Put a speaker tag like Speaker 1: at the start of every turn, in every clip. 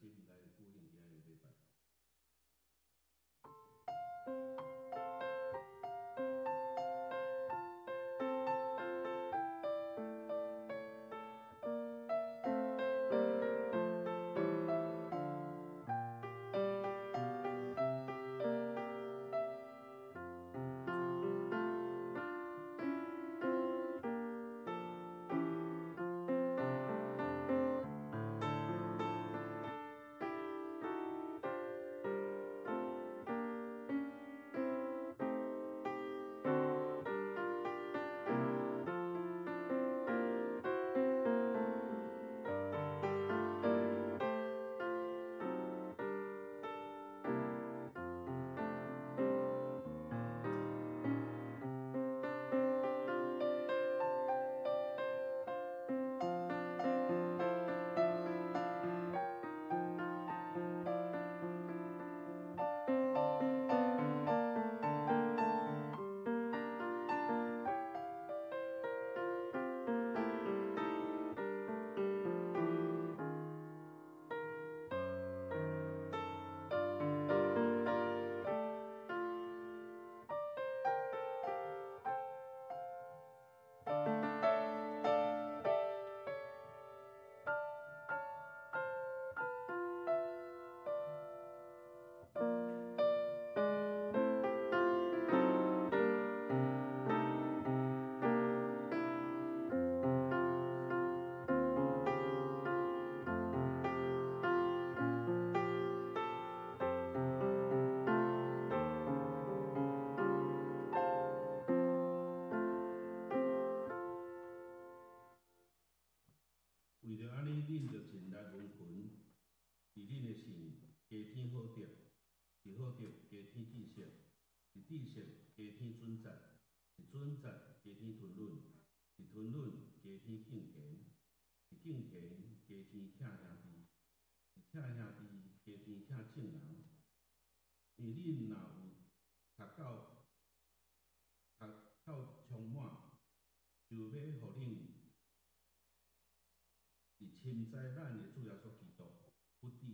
Speaker 1: 心來舉行今仔日禮拜。為著按呢，恁著盡力殷勤，佇恁的信加添好德，佇好德加添知識，佇知識加添準則，佇準則加添吞忍，佇吞忍加添敬虔，佇敬虔加添疼兄弟，佇疼兄弟加添疼眾人。因為恁若有讀到充滿，就欲予恁佇深知咱的主耶穌基督不致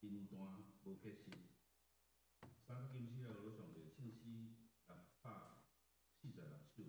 Speaker 1: 貧惰無結實。三個金詩來攞上帝聖詩646首。646首。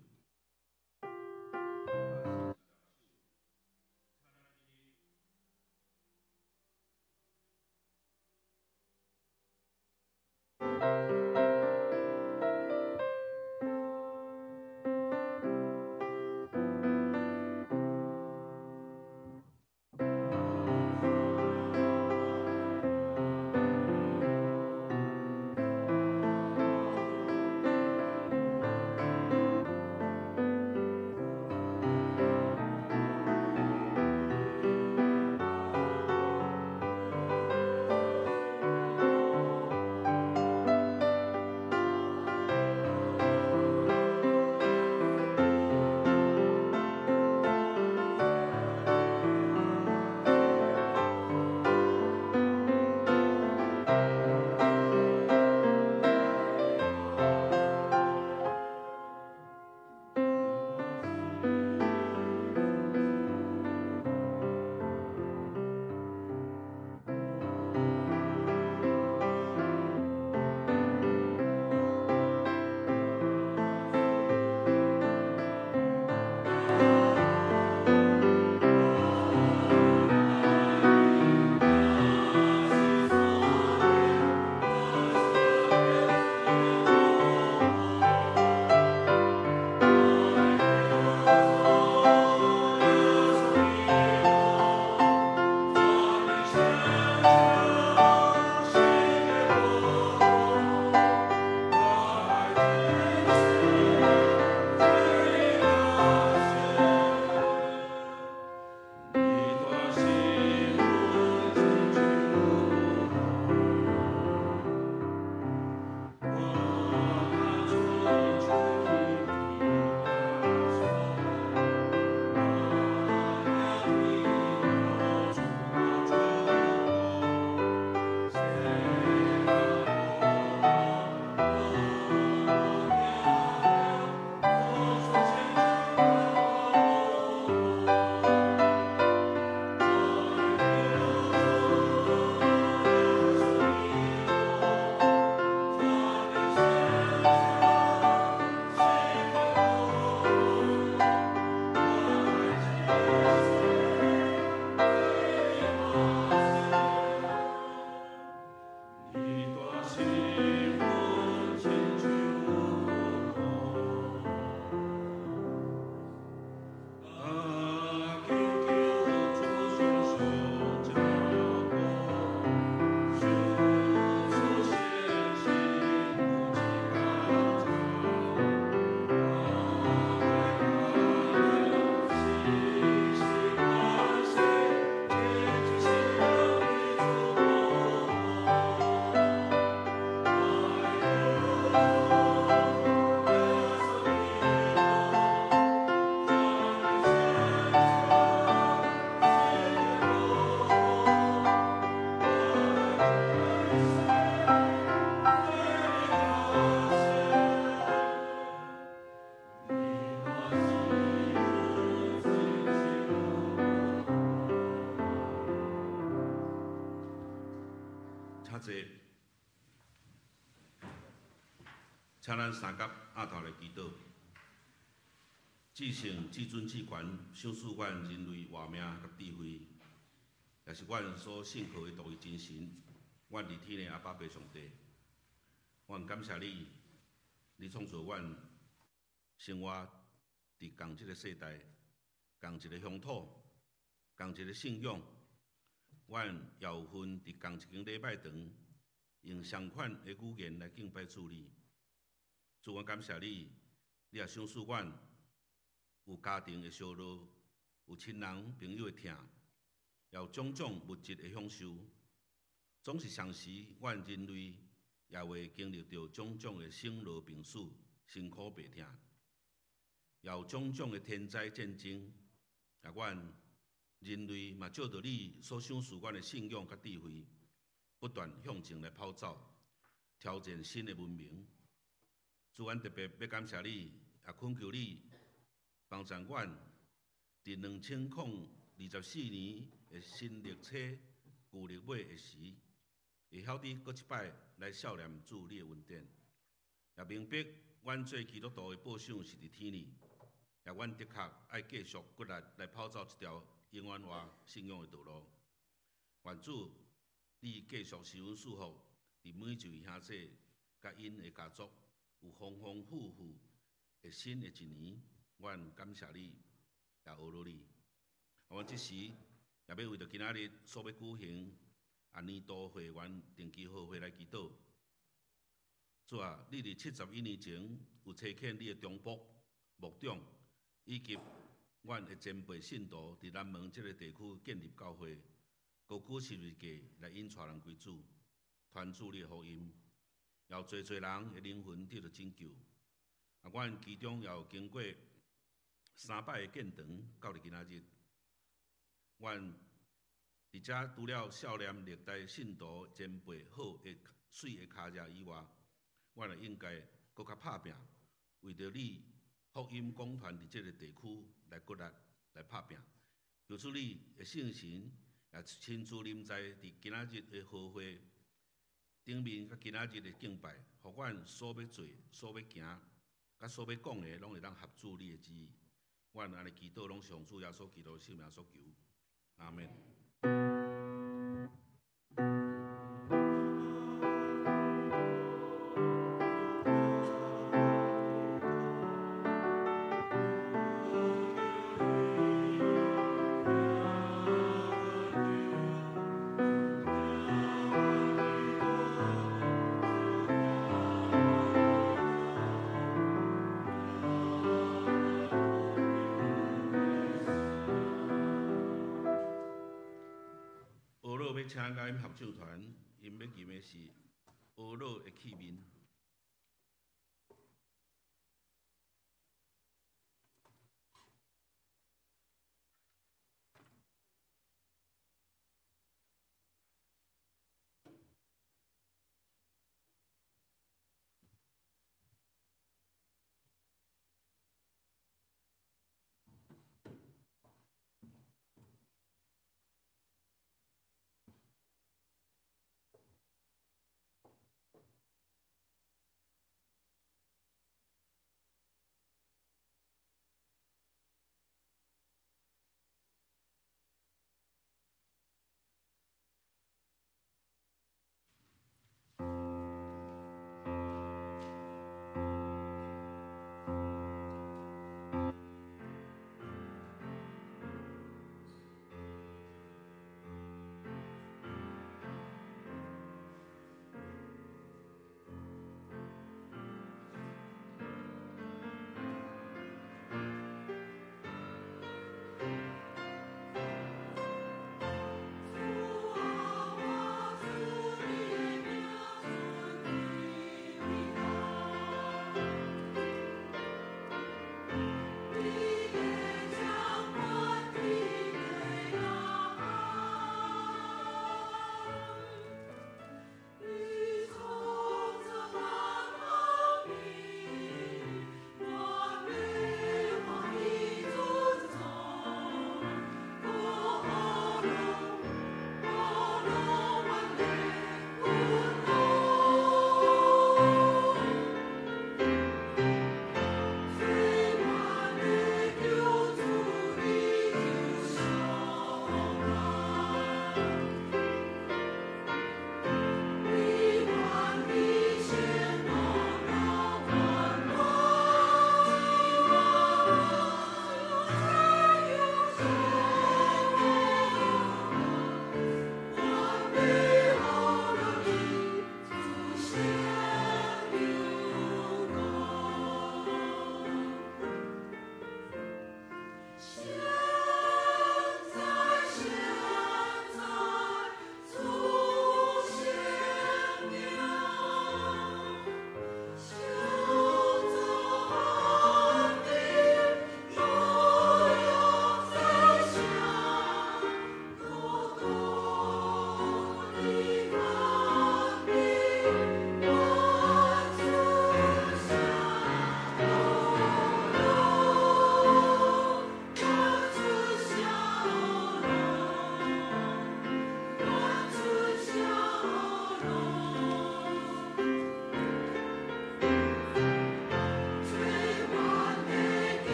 Speaker 1: 較濟，請咱三甲阿頭來祈禱。至聖、至尊、至懸，賞賜阮人類活命佮智慧，也是阮所信靠的獨一真神，阮佇天的阿爸父上帝。阮感謝你，你創造阮生活佇仝這个世代，仝一个鄉土，仝一个信仰。阮也有份佇仝一間禮拜堂，用相款的語言來敬拜主你。主，阮感謝你，你也賞賜阮有家庭的相樂，有親人朋友的疼，也有種種物質的享受。總是相時，阮人類也會經歷著種種的生老病死、辛苦病痛，也有種種的天災戰爭。啊，阮人類嘛，藉著你所賞賜阮的信仰佮智慧，不斷向前來跑走，挑戰新的文明。主，阮特別欲感謝你，也懇求你幫助阮佇2024年的新曆初舊曆尾的時，會曉得閣一擺來數念主你的恩典，也明白阮做基督徒的報賞是佇天裡，也阮的確愛繼續骨力來跑走這條永遠活信仰的道路。願主你繼續賜阮祝福，佇每一位兄弟佮𪜶的家族有豐豐富富的新的一年。阮感謝你，也阿羅你。阮這時也欲為著今仔日所欲舉行年度會員定期好會來祈禱。主啊，你佇71年前有差遣你的中僕、牧長以及阮的前輩信徒佇南門這个地區建立教會，高舉十字架來引帶人歸主，傳主你的福音，也有濟濟人的靈魂得著拯救。啊，阮其中也有經過三擺的建堂，到佇今仔日，阮佇遮除了數念歷代信徒前輩好的媠的跤跡以外，阮也應該閣較拍拼，為著你福音廣傳佇這个地區來骨力來拍拼。求主你的聖神也親自臨在佇今仔日的好會頂面，佮今仔日的敬拜，予阮所欲做、所欲行、佮所欲講的，攏會當合主你的旨意。阮按呢祈禱，攏是奉主耶穌基督聖名所求。阿們。請佳音合唱團，𪜶欲吟的是《呵咾的器皿》。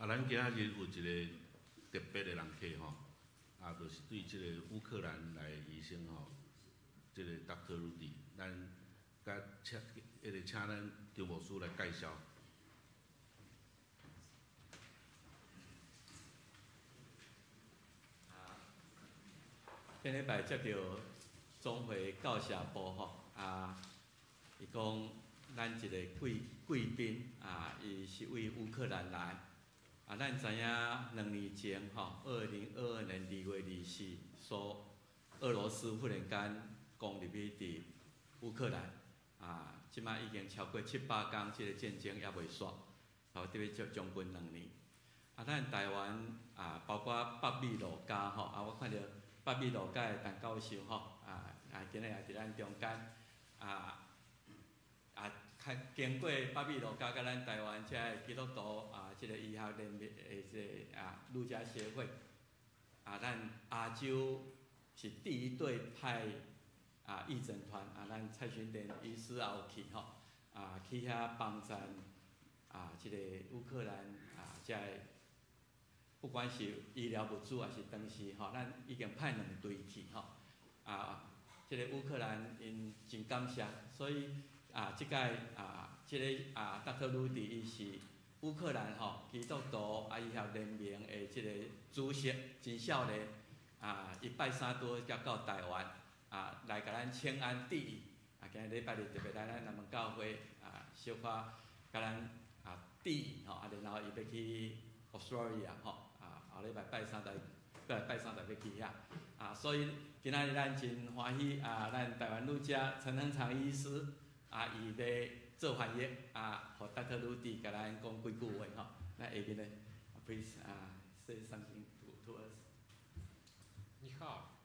Speaker 1: 咱今仔日有一个特別的人客吼，啊，就是對這個烏克蘭來的醫生吼，這個 Dr. Rudy，咱佮請彼個請咱張牧師來介紹。
Speaker 2: 啊，頂禮拜接著總會教社部吼，啊，伊講咱一個貴貴賓啊，伊是為烏克蘭來。啊，咱知影2年前吼，2022年2月24，說俄羅斯忽然間攻入去佇烏克蘭，啊，這擺已經超過700工，這個戰爭猶未煞，差不多將將近兩年。啊，咱台灣啊，包括北美路加吼，啊，我看著北美路加的陳教授吼，啊啊，今日也佇咱中間，啊啊，較經過北美路加佮咱台灣遮的基督徒啊，這個醫學聯盟的這個啊，路加協會，啊，咱亞洲是第一隊派啊義診團啊，咱蔡勳典醫師也有去吼，啊，去遐幫贊啊，這個烏克蘭啊，遮的不管是醫療物資還是當時吼，咱已經派兩隊去吼，啊，這個烏克蘭𪜶真感謝，所以啊，這屆啊，這個啊，Dr. Rudy 伊是烏克蘭吼基督徒啊醫學聯盟的這個主席，真少年啊，伊拜三拄才到台灣啊，來共咱請安致意啊，今日禮拜日特別來咱南門教會啊，小可共咱啊致意吼，啊，然後伊欲去 Australia 吼，啊，後禮拜拜三才閣來拜三才欲去遐啊，所以今仔日咱真歡喜啊，咱台灣路加陳恆長醫師啊，伊咧做翻譯啊，予 Dr. Rudy 共咱講幾句話吼。那下面咧，please 啊，say something to us。
Speaker 3: 你好。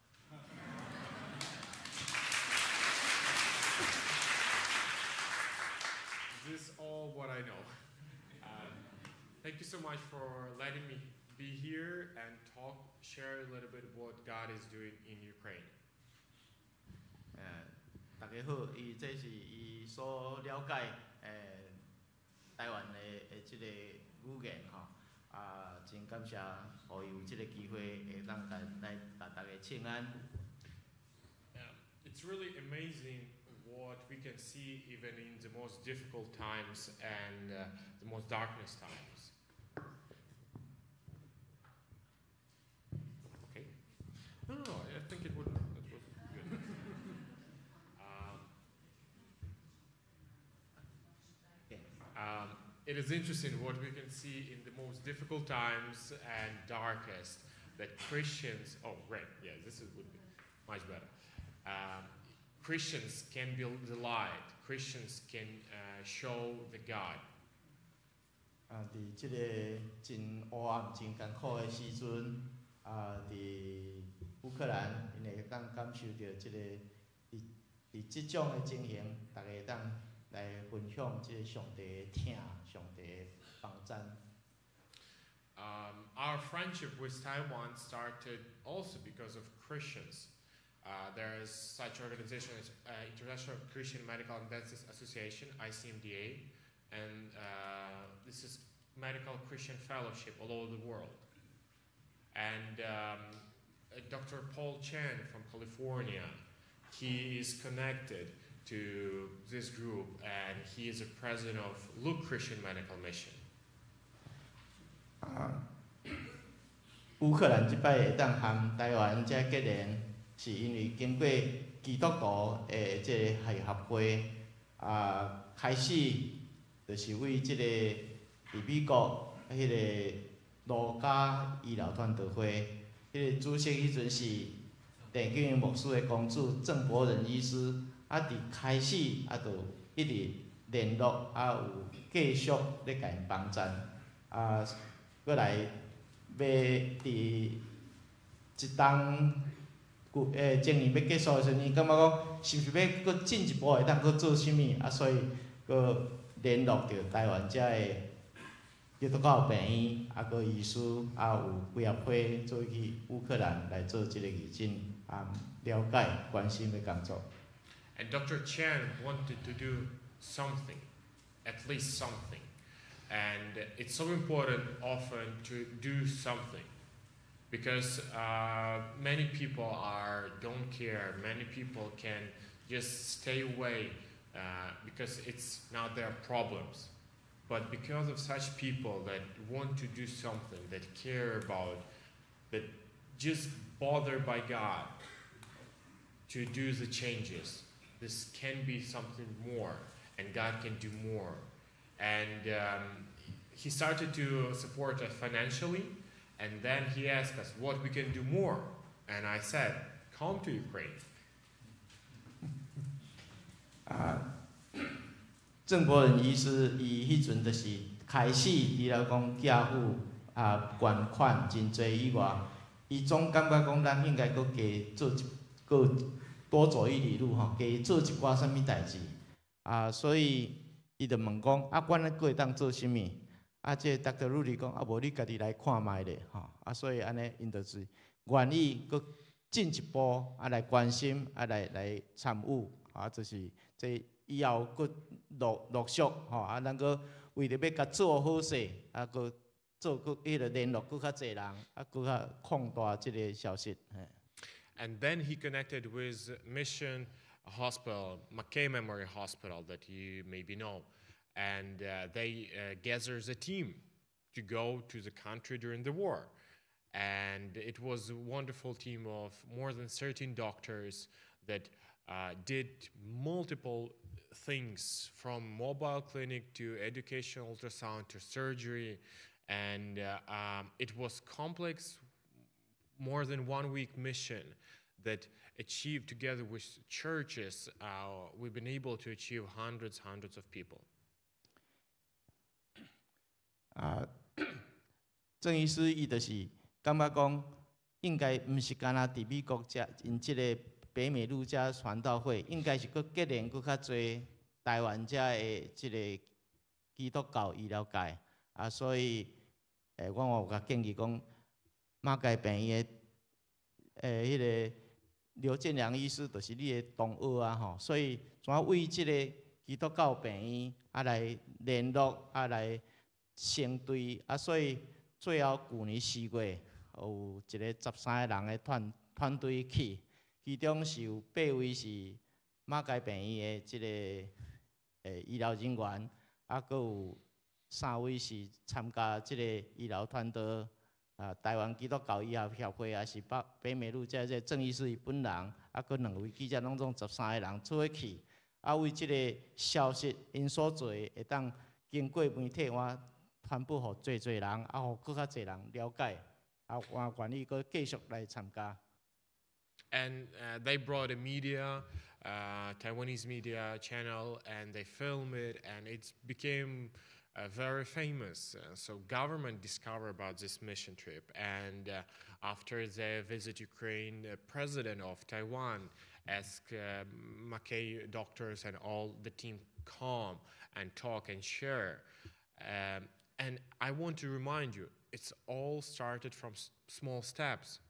Speaker 3: This is all what I know. Thank you so much for letting me be here and talk, share a little bit of what God is doing in Ukraine.
Speaker 4: 大家好，伊這是伊所了解台灣的這個語言吼，啊，真感謝予伊有這個機會會當來來共大家請安。
Speaker 3: It's really amazing what we can see even in the most difficult times and the most darkness times. Okay. No, I think it was good. It is interesting what we can see in the most difficult times and darkest, that Christians, oh, great, yeah, this would be much better. Christians can be the light. Christians can show the God.
Speaker 4: 啊，佇這個真黑暗、真艱苦的時陣，啊，佇烏克蘭，𪜶會當感受著這個佇佇這種的情形，大家會當來分享這個上帝的疼、上帝的幫贊。
Speaker 3: Our friendship with Taiwan started also because of Christians. There is such organization as International Christian Medical and Dentist Association, ICMDA, and this is medical Christian fellowship all over the world. And Dr. Paul Chen from California, he is connected to this group, and he is a president of Luke Christian Medical Mission.
Speaker 4: 啊，烏克蘭這擺會當和台灣遮結連，是因為經過基督徒的這個系協會啊，開始就是為這個佇美國彼個路加醫療傳道會，彼個主席彼陣是鄭景云牧師的公子鄭博仁醫師，啊，佇開始啊，就一直聯絡，啊，有繼續咧共𪜶幫贊，啊，閣來欲佇一冬舊前年欲結束的時陣，伊感覺講是毋是欲閣進一步會當閣做啥物，啊，所以閣聯絡著台灣遮的基督教病院，啊，閣醫師，啊，有幾仔批做去烏克蘭來做這個義診，啊，了解關心的工作。
Speaker 3: And Dr. Chen wanted to do something, at least something. And it's so important often to do something because many people are don't care. Many people can just stay away because it's not their problems. But because of such people that want to do something, that care about, that just bothered by God to do the changes, this can be something more, and God can do more. And he started to support us financially, and then he asked us what we can do more. And I said, "Come to Ukraine."
Speaker 4: 啊，郑博仁醫師伊彼陣就是開始除了講寄付啊捐款真濟以外，伊總感覺講咱應該閣加做一閣多走一里路吼，加做一寡啥物代誌啊，所以伊就問講啊，阮閣會當做啥物？啊，這個 Dr. 魯利講啊，無你家己來看覓咧吼，啊，所以按呢，𪜶就是願意閣進一步啊來關心啊來來參與啊，就是這以後閣陸陸續吼啊，咱閣為著欲共做好勢啊，閣做閣彼个聯絡閣較濟人，啊，閣較擴大這个消息。嘿。
Speaker 3: And then he connected with Mission Hospital, Mackay Memorial Hospital, that you maybe know. And they gathered a team to go to the country during the war. And it was a wonderful team of more than 13 doctors that did multiple things, from mobile clinic to educational ultrasound to surgery. And it was complex, more than one week mission that achieved together with churches, we've been able to achieve hundreds, hundreds of people.
Speaker 4: 啊，鄭醫師伊就是感覺講，應該毋是干焦佇美國遮，𪜶這个北美路加傳道會，應該是閣結連閣較濟台灣遮的這个基督教醫療界啊，所以，我嘛有共建議講，馬偕病院的彼个劉建良醫師就是你的同學啊吼，所以怎為這个基督教病院啊來聯絡啊來成隊啊，所以最後舊年4月有一个13個人的團團隊去，其中是有八位是馬偕病院的這个醫療人員，啊，閣有三位是參加這个醫療團隊，啊，台灣基督教醫學協會，也是北北美路遮這個鄭醫師伊本人，啊，閣兩位記者，攏總13個人做伙去，啊，為這个消息𪜶所做的會當經過媒體我傳播予濟濟人，啊，予閣較濟人了解，啊，我願意閣繼續來參加。
Speaker 3: And they brought a media, Taiwanese media channel, and they filmed it, and it became very famous. So government discovered about this mission trip, and after they visit Ukraine, the president of Taiwan asked Mackay doctors and all the team come and talk and share. And I want to remind you, it's all started from small steps.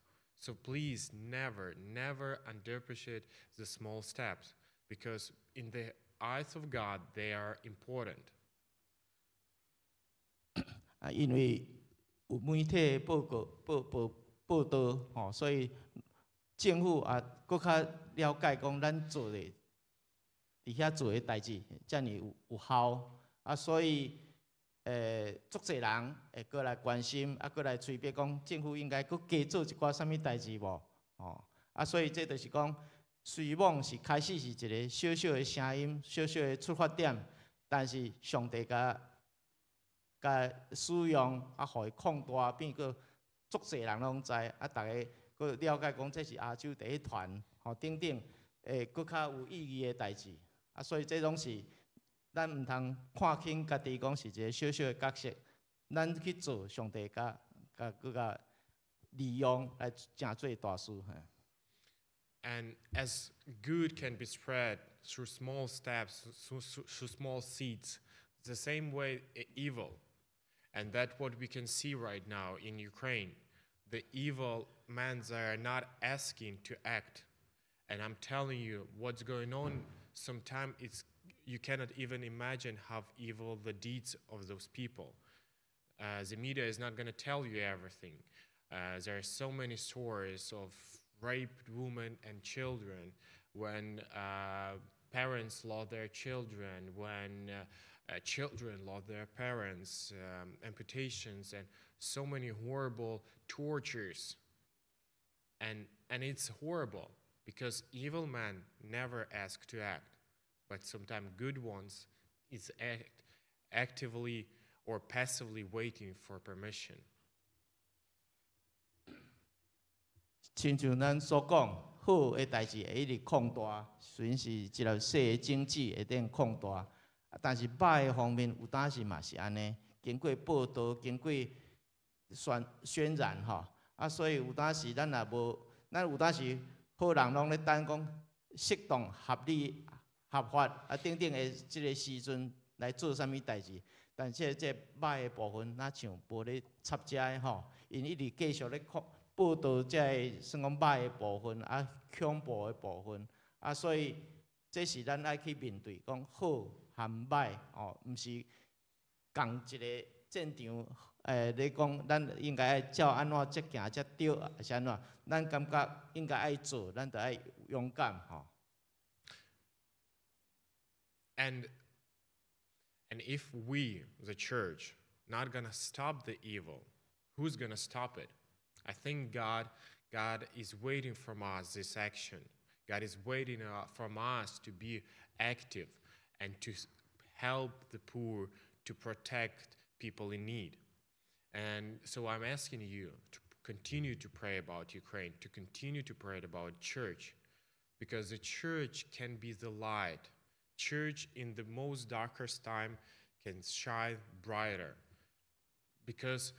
Speaker 3: So please never, never underappreciate the small steps, because in the eyes of God, they are important.
Speaker 4: 啊，因為有媒體報告、報報報導吼，所以政府也閣較了解講咱做的佇遐做的代誌遮爾有有效啊，所以足濟人會過來關心，啊，過來催逼講政府應該閣加做一寡啥物代誌無？吼啊，所以這就是講，雖罔是開始是一个小小的聲音、小小的出發點，但是上帝共共使用啊，予伊擴大，變閣足濟人攏知，啊，逐家閣了解講這是亞洲第一團，吼等等，會閣較有意義的代誌。啊，所以這攏是咱毋通看輕家己，講是一个小小的角色，咱去做，上帝共共閣較利用來成做大事。嘿。
Speaker 3: And as good can be spread through small steps, through small seeds, the same way evil. And that's what we can see right now in Ukraine. The evil men, they are not asking to act. And I'm telling you, what's going on, sometimes it's You cannot even imagine how evil the deeds of those people. The media is not going to tell you everything. There are so many stories of raped women and children, when parents lost their children, when children lost their parents, amputations, and so many horrible tortures. And it's horrible because evil men never ask to act, but sometimes good ones is actively or passively waiting for permission.
Speaker 4: 親像咱所講，好的代誌會一直擴大，雖然是一粒細的種子會當擴大，啊，但是歹的方面有當時嘛是按呢，經過報道，經過宣渲染吼，啊，所以有當時咱若無，咱有當時好人攏咧等講適當、合理、合法啊等等的這个時陣來做啥物代誌，但是這歹的部分，若像無咧插這的吼，𪜶一直繼續咧擴報道這个算講歹的部分，啊，恐怖的部分，啊，所以這是咱愛去面對，講好和歹哦，毋是仝一个戰場，咧講咱應該愛照按怎這行才對，抑是按怎？咱感覺應該愛做，咱就愛勇敢吼。
Speaker 3: And if we, the church, not gonna stop the evil, who's gonna stop it? I think God is waiting from us this action. God is waiting from us to be active and to help the poor, to protect people in need. And so I'm asking you to continue to pray about Ukraine, to continue to pray about church, because the church can be the light. Church in the most darkest time can shine brighter. Because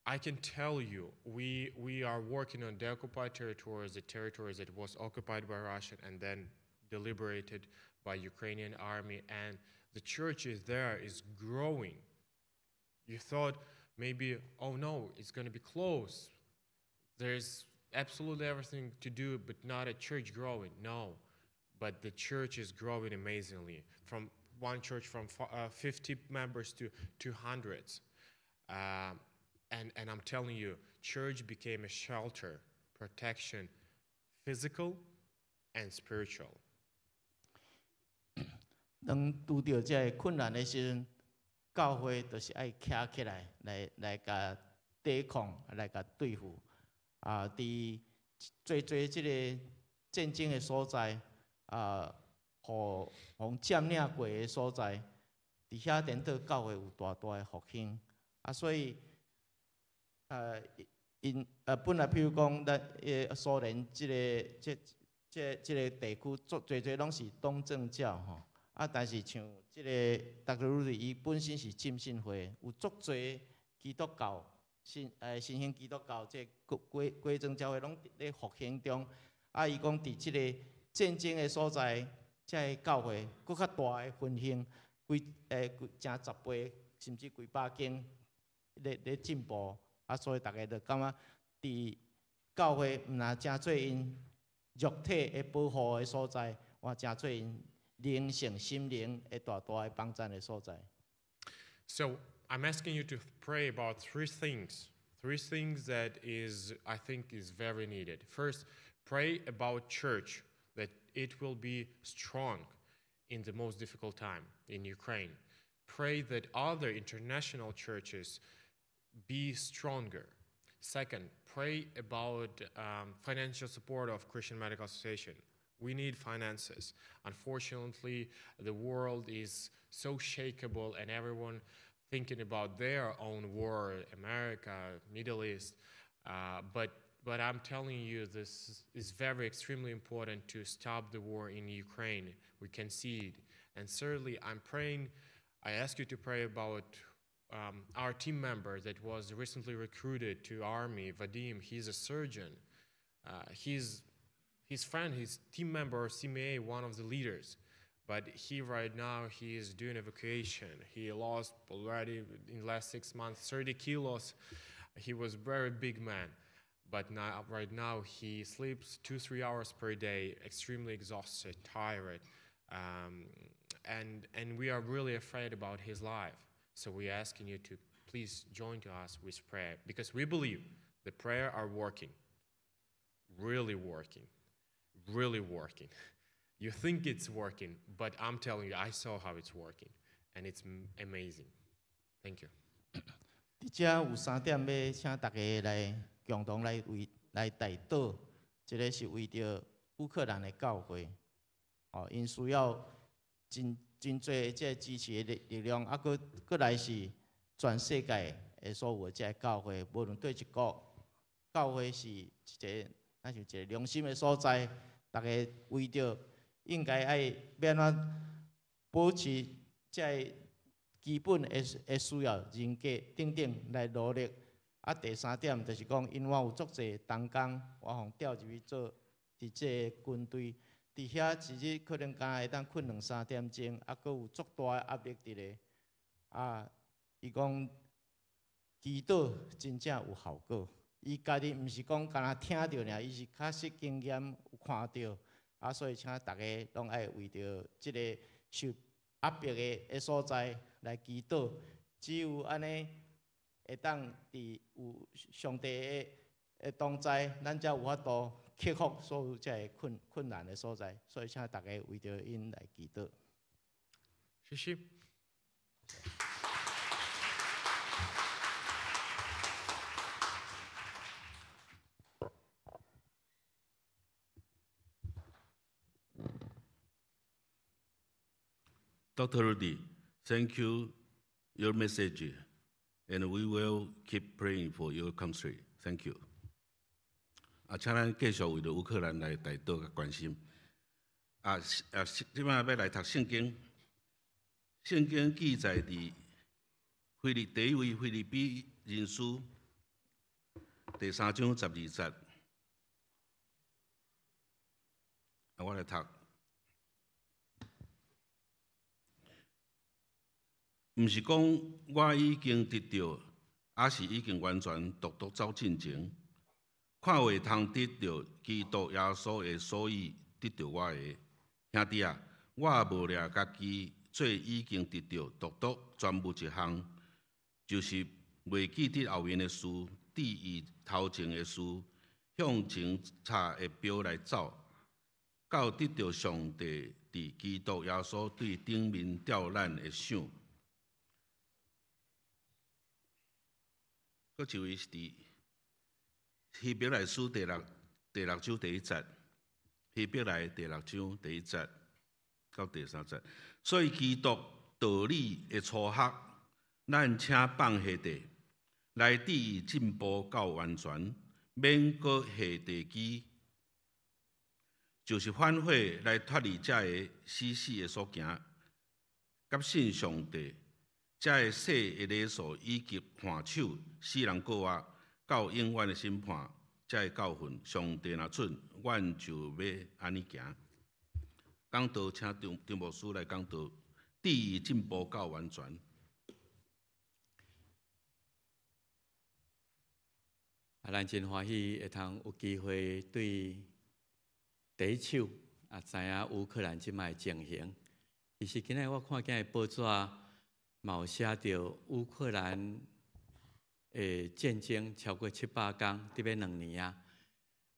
Speaker 3: I can tell you, we are working on the occupied territories, the territories that was occupied by Russia and then deliberated by Ukrainian army, and the church is there, is growing. You thought maybe, oh no, it's going to be closed. There's absolutely everything to do, but not a church growing. No, but the church is growing amazingly. From one church from 50 members to 200s. And I'm telling you, church became a shelter, protection, physical and spiritual.
Speaker 4: 當拄著這个困難的時陣，教會就是愛徛起來，來來共抵抗，來共對付。啊，佇濟濟這个戰爭的所在，啊，予予佔領過的所在，佇遐顛倒教會有大大的復興。啊，所以，𪜶本來譬如講，咱蘇聯這个這這這个地區，足濟濟攏是東正教吼。啊，但是像這个 Dr. Rudy 伊本身是浸信會，有足濟基督教新新興基督教這歸歸正教會攏佇咧復興中。啊，伊講佇這个戰爭的所在，這个教會閣較大的復興，幾幾成十倍，甚至幾百間咧咧進步。啊，所以逐家就感覺佇教會毋若誠做𪜶肉體的保護的所在，嘛誠做𪜶靈性、心靈的大大的幫贊的所在。
Speaker 3: So I'm asking you to pray about three things. Three things that is, I think, is very needed. First, pray about church, that it will be strong in the most difficult time in Ukraine. Pray that other international churches be stronger. Second, pray about financial support of Christian Medical Association. We need finances. Unfortunately, the world is so shakeable and everyone thinking about their own war, America, Middle East. But I'm telling you, this is very extremely important to stop the war in Ukraine. We can see it. And thirdly, I'm praying, I ask you to pray about our team member that was recently recruited to army, Vadim. He's a surgeon. He's his friend, his team member, CMA, one of the leaders. But he right now, he is doing evacuation. He lost already in the last 6 months 30 kilos. He was a very big man. But now, right now, he sleeps 2, 3 hours per day, extremely exhausted, tired. And we are really afraid about his life. So we're asking you to please join to us with prayer, because we believe the prayer are working, really working, really working. You think it's working, but I'm telling you, I saw how it's working, and it's amazing. Thank you.
Speaker 4: 佇遮有三點欲請大家來共同來為來代禱，一个是為著烏克蘭的教會，哦，𪜶需要真真濟這个支持的力力量，啊，閣閣來是全世界的所有的這个教會，無論佗一國，教會是一个，若像一个良心的所在，大家為著應該愛欲按怎保持這个基本的的需要、人格等等來努力。啊，第三點就是講，因為我有足濟同工，我予調入去做佇這个軍隊，佇遐一日可能敢若會當睏兩三點鐘，啊，閣有足大的壓力佇咧。啊，伊講祈禱真正有效果，伊家己毋是講干焦聽著爾，伊是確實經驗有看著。啊，所以請大家攏愛為著這个受壓迫的的所在來祈禱，只有按呢會當佇有上帝的的同在，咱才有法度克服所有這个困困難的所在。所以請大家為著𪜶來祈禱。
Speaker 3: 謝謝。
Speaker 1: Dr. Rudy, thank you your message, and we will keep praying for your country. Thank you. 啊，請咱繼續為著烏克蘭來代禱佮關心。啊啊，這擺欲來讀聖經，聖經記載佇腓立第一位腓立比人書第三章十二節。啊，我來讀。毋是講我已經得著，抑是已經完全獨獨走進前，看會通得著基督耶穌的，所以得著我的。兄弟啊，我無掠家己做已經得著，獨獨專無一項，就是袂記得後面的事，注意頭前的事，向前插的標來走，到得著上帝佇基督耶穌對頂面召咱的賞。閣一位是佇希伯來書第六第六章第一節，希伯來第六章第一節到第三節。所以基督道理的初學，咱請放下地，來致意進步到完全，免閣下地基，就是反悔來脫離這个死死的所行，佮信上帝。這个世的禮數以及看守死人過活到永遠的審判，這个教訓，上帝若准，阮就欲按呢行。講道，請張張牧師來講道，致意進步到完全。
Speaker 2: 啊，咱真歡喜會通有機會對第一手啊，知影烏克蘭這擺的情形。其實今仔日我看見的報紙嘛有寫著烏克蘭的戰爭超過700工，得欲2年啊！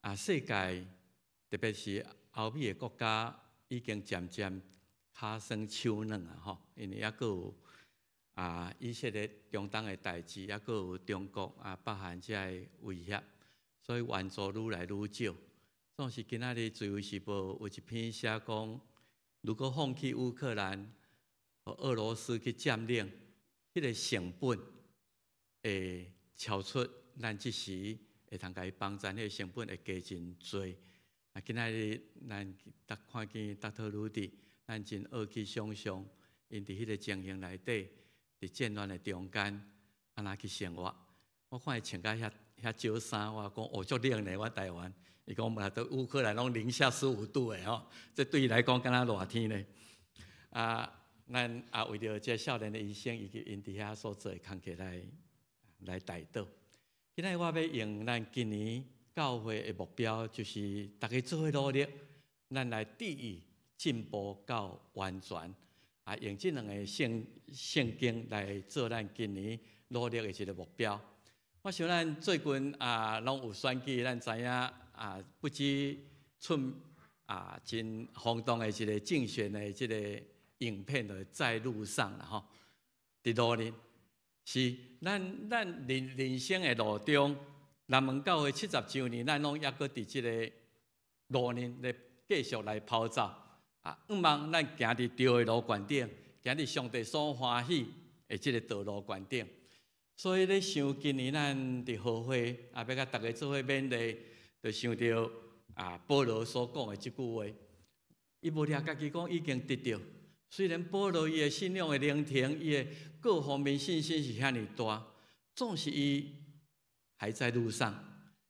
Speaker 2: 啊，世界特別是歐美的國家已經漸漸跤酸手軟啊！吼，因為猶閣有啊以色列中東的代誌，猶閣有中國啊北韓這个威脅，所以援助愈來愈少。總是今仔日《自由時報》有一篇寫講，如果放棄烏克蘭，予俄羅斯去佔領，彼个成本會超出咱這時會通共伊幫贊，彼个成本會加真濟。啊，今仔日咱逐看見 Dr. Rudy，咱真學去想象，𪜶佇彼个情形內底，佇戰亂的中間，按怎去生活？我看伊穿甲遐遐少衫，我講哦，足冷呢，我台灣。伊講嘛，都烏克蘭攏零下15度的吼，這對伊來講敢若熱天呢。啊，咱也為著這少年的醫生以及𪜶佇遐所做的工課來來代禱。今仔日我欲用咱今年教會的目標，就是逐家做伙努力，咱來致意進步到完全。啊，用這兩个聖經來做咱今年努力的一个目標。我想咱最近啊，攏有選舉，咱知影啊，不止出啊真轟動的一个競選的這个影片，就在路上啦吼。佇路呢，是咱人生的路中，南門教會70週年，咱攏猶閣佇這个路呢咧繼續來跑走。啊，向望咱行佇對的路懸頂，行佇上帝所歡喜的這个道路懸頂。所以咧想今年咱佇和會啊，欲共逐家做伙勉勵，就想著啊，保羅所講的這句話，伊無掠家己講已經得著。雖然保羅伊的信仰的靈程，伊的各方面信心是遐爾大，總是伊還在路上，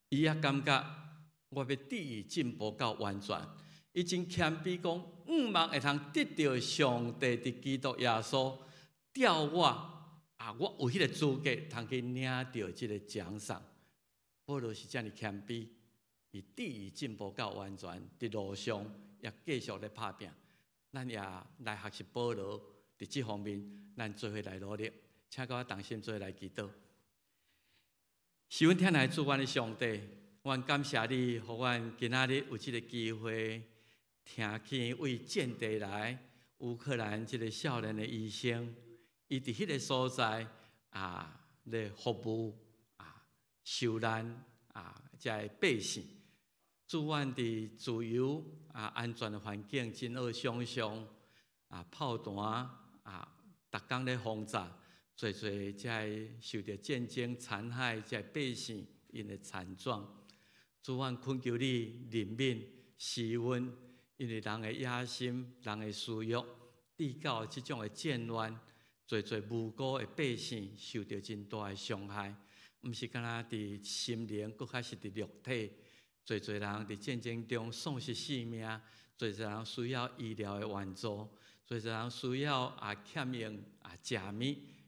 Speaker 2: 伊也感覺我欲致意進步到完全。伊真謙卑講，向望會通得著上帝佇基督耶穌召我啊，我有彼个資格通去領著這个獎賞。保羅是遮爾謙卑，伊致意進步到完全，佇路上也繼續咧拍拚。咱也來學習保羅，佇這方面，咱做伙來努力，請佮我同心做伙來祈禱。是阮天來主阮的上帝，阮感謝你，予阮今仔日有這个機會，聽見為戰地來烏克蘭這个少年的醫生，伊佇彼个所在啊咧服務啊受難啊，遮个百姓。主，阮佇自由啊安全的環境真好想像啊，炮彈啊，逐工咧轟炸，濟濟遮个受著戰爭殘害遮个百姓𪜶的慘狀。主，阮懇求你憐憫施恩。因為人的野心、人的私欲，致到這種的戰亂，濟濟無辜的百姓受著真大的傷害，毋是干焦佇心靈，閣較是佇肉體，濟濟人佇戰爭中喪失性命，濟濟人需要醫療的援助，濟濟人需要啊欠用啊食物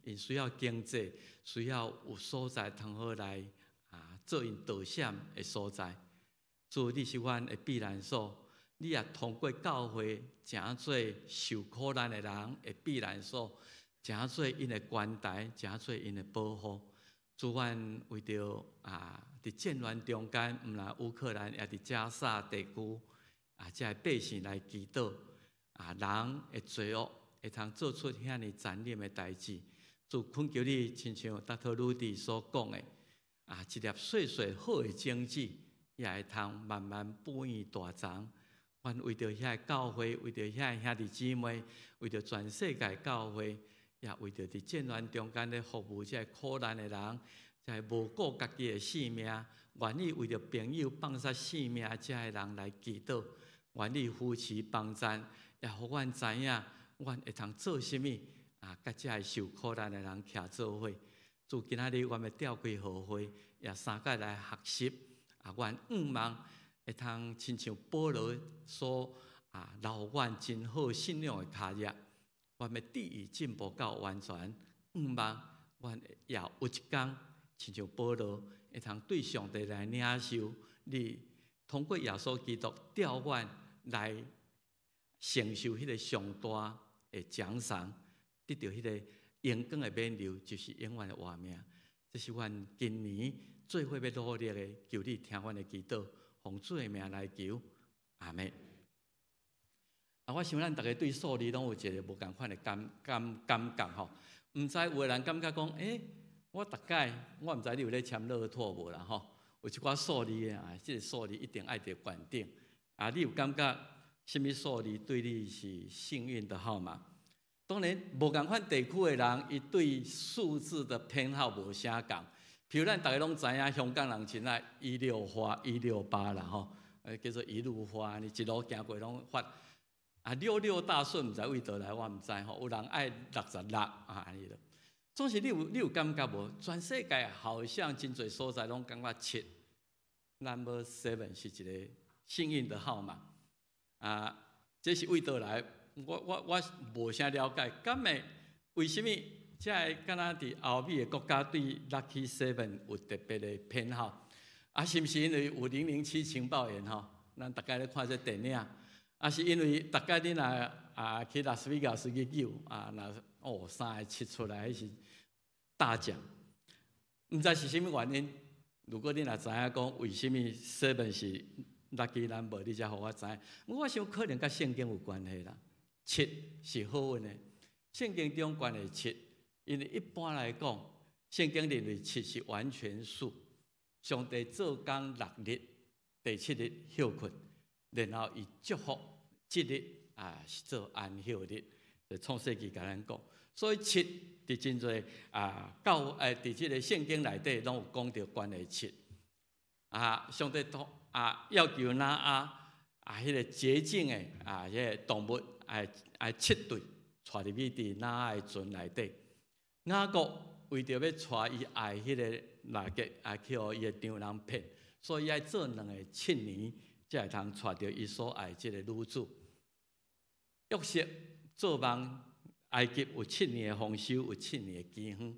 Speaker 2: ，𪜶需要經濟，需要有所在通好來啊做𪜶躲閃的所在。主，你是阮的避難所。你也通過教會，成做受苦難的人的避難所，成做𪜶的關台，成做𪜶的保護。主，阮為著啊，佇戰亂中間，毋但烏克蘭，也佇加薩地區啊，遮个百姓來祈禱啊，人的罪惡會通做出遐爾殘忍的代誌。主，懇求你，親像 Dr. 魯迪所講的啊，一粒細細好的種子，也會通慢慢哺育大叢。阮為著遐个教會，為著遐个兄弟姊妹，為著全世界教會，也為著佇戰亂中間咧服務這个苦難的人，這个無顧家己的性命，願意為著朋友放捨性命這个人來祈禱，願意扶持幫贊，也予阮知影，阮會通做啥物啊？佮這个受苦難的人徛做伙。主，今仔日阮欲召開和會，也三擺來學習啊！阮向望會通親像保羅所啊留阮真好信仰的跤跡，阮欲致意進步到完全。向望阮也有一工親像保羅會通對上帝來領受，你通過耶穌基督召阮來承受彼个上大的獎賞，得著彼个榮光的勉勵，就是永遠的活命。這是阮今年做伙欲努力的，求你聽阮的祈禱。奉主的名來求，阿們。啊，我想咱逐家對數字攏有一个無仝款的感覺吼。毋知有的人感覺講，欸，我逐擺我毋知你有咧簽樂透無啦吼？有一寡數字啊，這个數字一定愛佇懸頂。啊，你有感覺啥物數字對你是幸運的號碼？當然，無仝款地區的人，伊對數字的偏好無相仝。譬如咱逐家攏知影，香港人真愛168、168啦吼，叫做一路發，你一路行過攏發。啊，六六大順毋知佗佗來，我毋知吼。有人愛66啊，按呢囉。總是你有感覺無？全世界好像真濟所在攏感覺七，number seven 是一个幸運的號碼。啊，這是佗佗來？我無啥了解，敢會為啥物？遮个敢若佇歐美的國家對 Lucky Seven 有特別的偏好？啊，是毋是因為有007情報員吼？咱逐家咧看這電影，啊，是因為逐擺你若啊去拉斯維加斯去賭啊，若哦三个七出來，彼是大獎。毋知是啥物原因。如果你若知影講為啥物 seven 是 lucky number，你才予我知。我想可能佮聖經有關係啦。七是好運的，聖經中關係七，因為一般來講，聖經認為七是完全數。上帝做工六日，第七日歇睏，然後伊祝福這日啊是做安息日。就創世記共咱講，所以七佇真濟啊教佇這個聖經內底攏有講著關於七。啊，上帝托啊要求挪亞啊，彼個潔淨的啊，彼個動物愛愛七對帶入去佇挪亞的船內底。雅各為著欲帶伊愛彼個拉結啊去予伊的丈人騙，所以愛做兩个七年，才會通帶著伊所愛這个女子。約瑟做夢，埃及有七年的豐收，有七年的饑荒。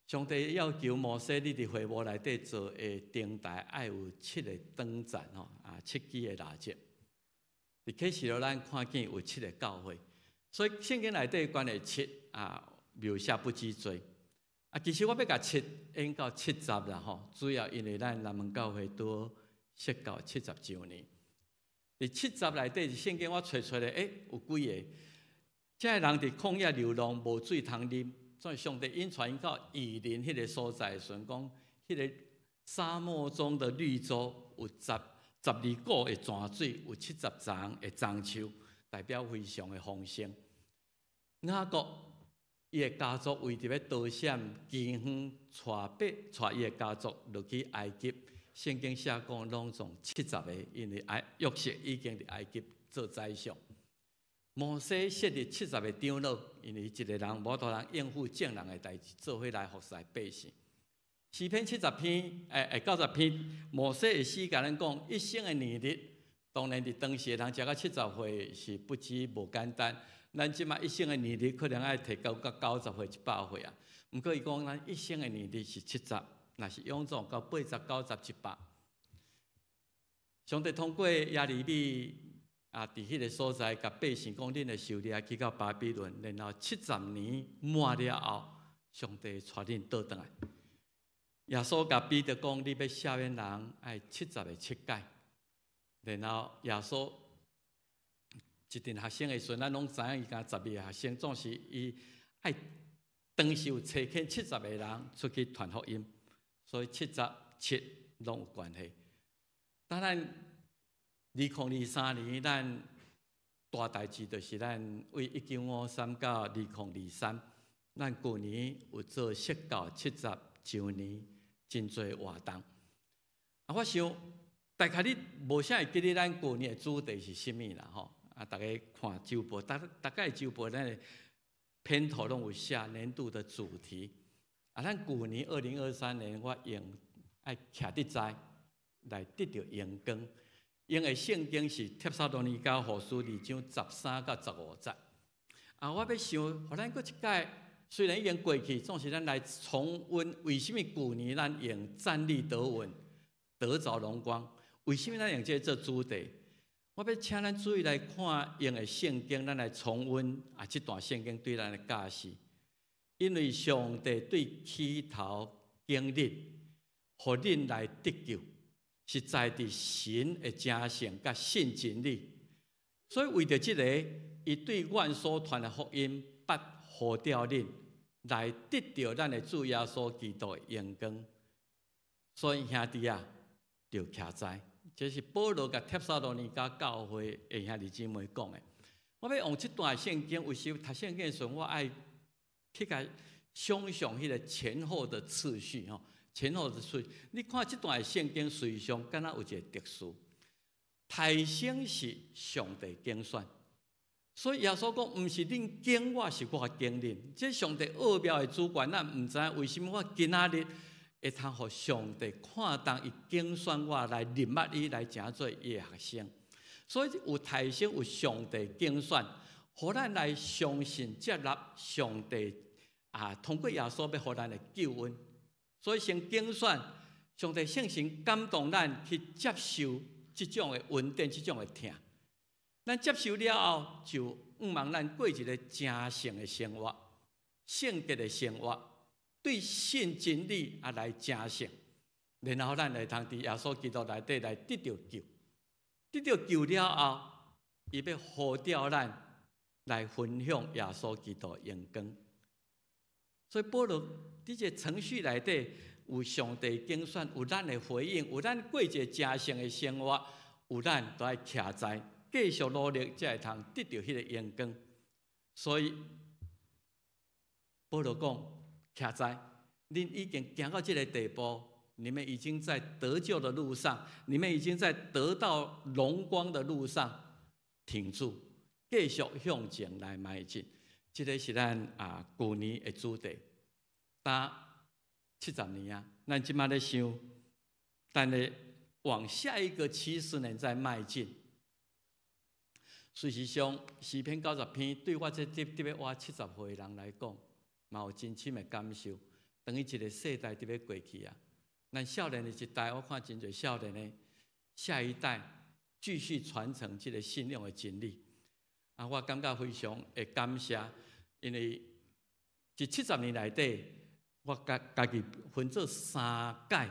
Speaker 2: 上帝要求摩西，你佇會幕內底做的燈臺，愛有七个燈盞吼，啊，七支的蠟燭。佇啟示錄咱看見有七个教會，所以聖經內底關於七啊，描寫不止濟。啊，其實我欲共七演到七十啦吼，主要因為咱南門教會拄設教七十週年。佇七十內底，聖經我揣出來，有幾个？這个人佇曠野流浪，無水通啉，所以上帝引帶𪜶到以琳彼个所在時陣，講彼个沙漠中的綠洲有十二股的泉水，有七十叢的樟樹，代表非常的豐盛。雅各伊的家族為著欲逃閃饑荒，帶八帶伊的家族落去埃及。聖經寫講攏總七十个，因為埃約瑟已經佇埃及做宰相。摩西設立七十个長老，因為一个人無法度通應付眾人的代誌，做伙來服侍百姓。詩篇七十篇，90篇，摩西的詩共咱講，一生的年日，當然佇當時的人食到七十歲是不止無簡單。咱這馬一生的年日可能愛提高到90歲、100歲啊。毋過伊講咱一生的年日是七十，若是勇壯到八十、九十、100。上帝通過耶利米啊，佇彼个所在，共百姓講，恁的仇掠去到巴比倫，然後七十年滿了後，上帝帶恁倒轉來。耶穌共彼得講，你欲赦免人，愛七十个七擺。然後耶穌一陣學生的時陣，咱攏知影伊共12个學生，總是伊愛當時有差遣七十个人出去傳福音，所以七十七攏有關係。當咱2023年，咱大代誌就是咱為1953到2023，咱舊年有做釋教七十週年，真濟活動。啊，我想大概你無啥會記得咱舊年的主題是啥物啦，吼！啊，逐家看週報，逐逐擺週報咱的片頭攏有寫年度的主題。啊，咱舊年2023年，我用愛徛佇在來得著榮光。用的聖經是帖撒羅尼迦後書二章13到15節。啊，我欲想，予咱閣一擺，雖然已經過去，總是咱來重溫，為啥物舊年咱用站立得穩，得著榮光？為啥物咱用這個做主題？我欲請咱注意來看用的聖經，咱來重溫啊，這段聖經對咱的教示。因為上帝對起頭揀恁，予恁來得救，是在佇神的誠實佮信真理。所以為著這个，伊對阮所傳的福音，捌呼召恁來得著咱的主耶穌基督的榮光。所以兄弟啊，著徛在，這是保羅共帖撒羅尼迦教會的兄弟姊妹講的。我欲用這段聖經，有時讀聖經的時陣，我愛去共想象彼个前後的次序吼，前後的次序。你看這段聖經，實際上敢若有一个特殊，刣先是上帝揀選，所以耶穌講，毋是恁揀我，是我揀恁。這上帝奧妙的主權，咱毋知影為啥物我今仔日會通予上帝看重，伊揀選我來認捌伊，來成做伊的學生。所以有刣先有上帝揀選，予咱來相信接納上帝啊，通過耶穌欲予咱的救恩。所以先揀選，上帝聖神感動咱去接受這種的恩典，這種的疼。咱接受了後，就向望咱過一个成聖的生活，聖潔的生活，對信真理啊來成聖，然後咱會通佇耶穌基督內底來得著救，得著救了後，伊欲呼召咱來分享耶穌基督榮光。所以保羅佇這個程序內底有上帝揀選，有咱的回應，有咱過一个成聖的生活，有咱都愛徛在繼續努力，才會通得著彼个榮光。所以保羅講，徛在，恁已經行到這个地步，你們已經在得救的路上，你們已經在得到榮光的路上，挺住，繼續向前來邁進。這个是咱啊舊年的主題。今70年啊，咱這馬咧想，但是往下一個70年在邁進。事實上，詩篇90篇對我這特特別活70歲的人來講，嘛有真深的感受。等於一個世代佇咧過去啊，咱少年的一代，我看真濟少年的下一代繼續傳承這個信仰的真理。啊，我感覺非常會感謝，因為這七十年內底，我家家己分做三屆，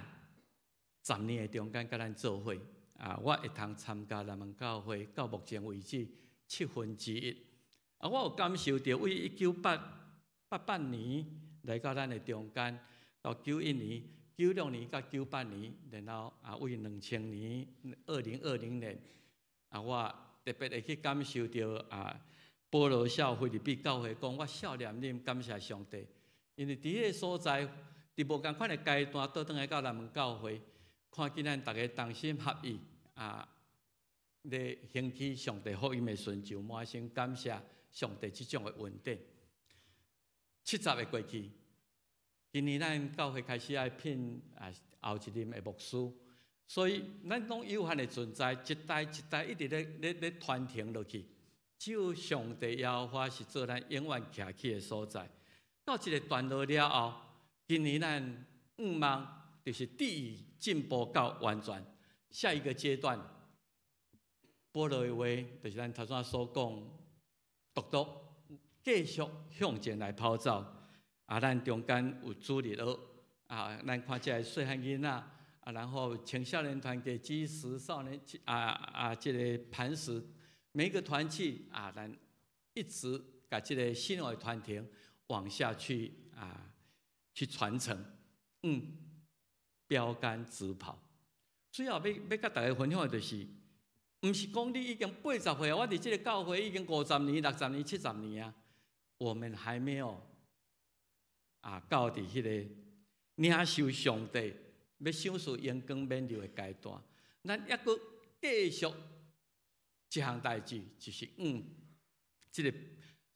Speaker 2: 十年的中間佮咱做伙。啊，我會通參加咱們教會到目前為止七分之一。啊，我有感受著，為1988年來到咱的中間，到91年、96年到98年，然後啊，為2000年、2020年，啊，我特別會去感受著啊，保羅少腓立比教會講，我少年恁感謝上帝，因為佇彼个所在，佇無仝款的階段，倒轉來到咱們教會，看見咱逐个同心合意啊，咧興起上帝福音的時陣，就滿心感謝上帝這種的恩典。七十个過去，今年咱教會開始愛聘啊後一任的牧師，所以咱攏有限的存在，一代一代一直咧咧咧傳承落去。只有上帝耶和華是做咱永遠徛起的所在。到這個段落了後，今年咱向望就是志於進步到完全。下一個階段，保羅的話就是咱頭先所講，獨獨繼續向前來跑走。啊，咱中間有主日學，啊，咱看這个細漢囡仔，啊，然後青少年團體、基石少年啊啊，這个磐石，每一個團契啊，咱一直共這个信仰的傳承往下去啊，去傳承，標杆直跑。主要欲欲佮大家分享的就是，毋是講你已經80歲啊，我佇這个教會已經50年、60年、七十年啊，我們還沒有啊到佇彼个領受上帝欲賞賜榮光勉勵的階段，咱猶閣繼續一項代誌，就是按這个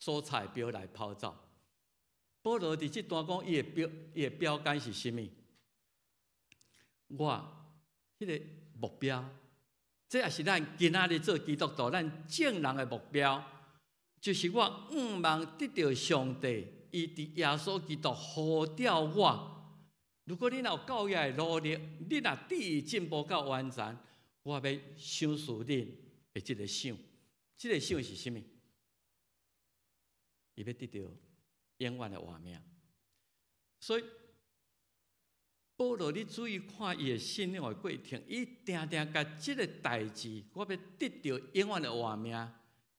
Speaker 2: 所彩標來跑走。保羅佇這段講，伊的標杆是啥物？我彼个目標，這也是咱今仔日做基督徒，咱眾人的目標，就是我向望得著上帝，伊佇耶穌基督呼召我。如果你若有夠額的努力，你若志於進步到完全，我欲賞賜恁的這个賞，這个賞是啥物？伊欲得著永遠的活命。所以保羅，你注意看伊的信仰的過程，伊定定共這个代誌，我欲得著永遠的活命，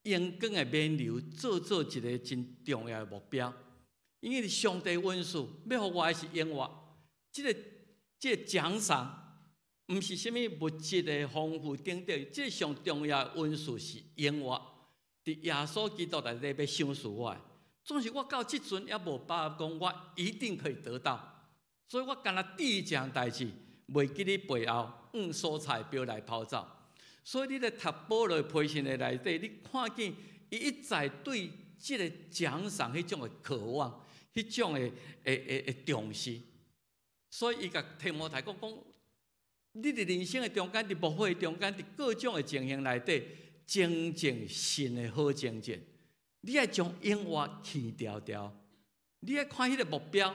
Speaker 2: 榮光的勉勵，做做一个真重要的目標。因為上帝恩賜欲予我的是永活，這个獎賞，毋是啥物物質的豐富等等，這个上重要的恩賜是永活。佇耶穌基督內底欲賞賜我的，總是我到這陣猶無把握講，我一定可以得到。所以我干焦第一件代誌，袂記你背後，用所彩標來跑走。所以你咧讀保羅批信的內底，你看見伊一再對這個獎賞彼種的渴望，彼種的重視。所以伊共提摩太講講，你佇人生的中間，佇牧會中間，佇各種的情形內底，征戰信的好征戰。你愛將永活牽牢牢，你愛看彼个目標。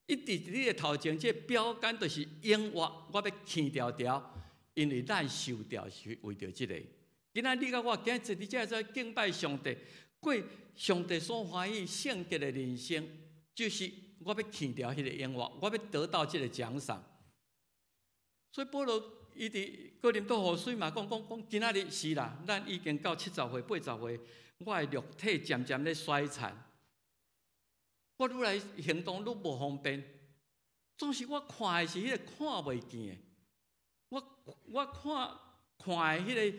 Speaker 2: 一直佇你的頭前，這个標杆就是永活，我欲牽牢牢。因為咱受召是為著這個。今仔你佮我今日坐佇遮做敬拜上帝，過上帝所歡喜聖潔的人生，就是我欲見著彼個永活，我欲得到這個獎賞。所以保羅伊佇哥林多後書嘛講講講，今仔日是啦，咱已經到70歲、80歲，我的肉體漸漸咧衰殘，我愈來行動愈無方便。總是我看的是彼個看袂見的，我看看的彼個，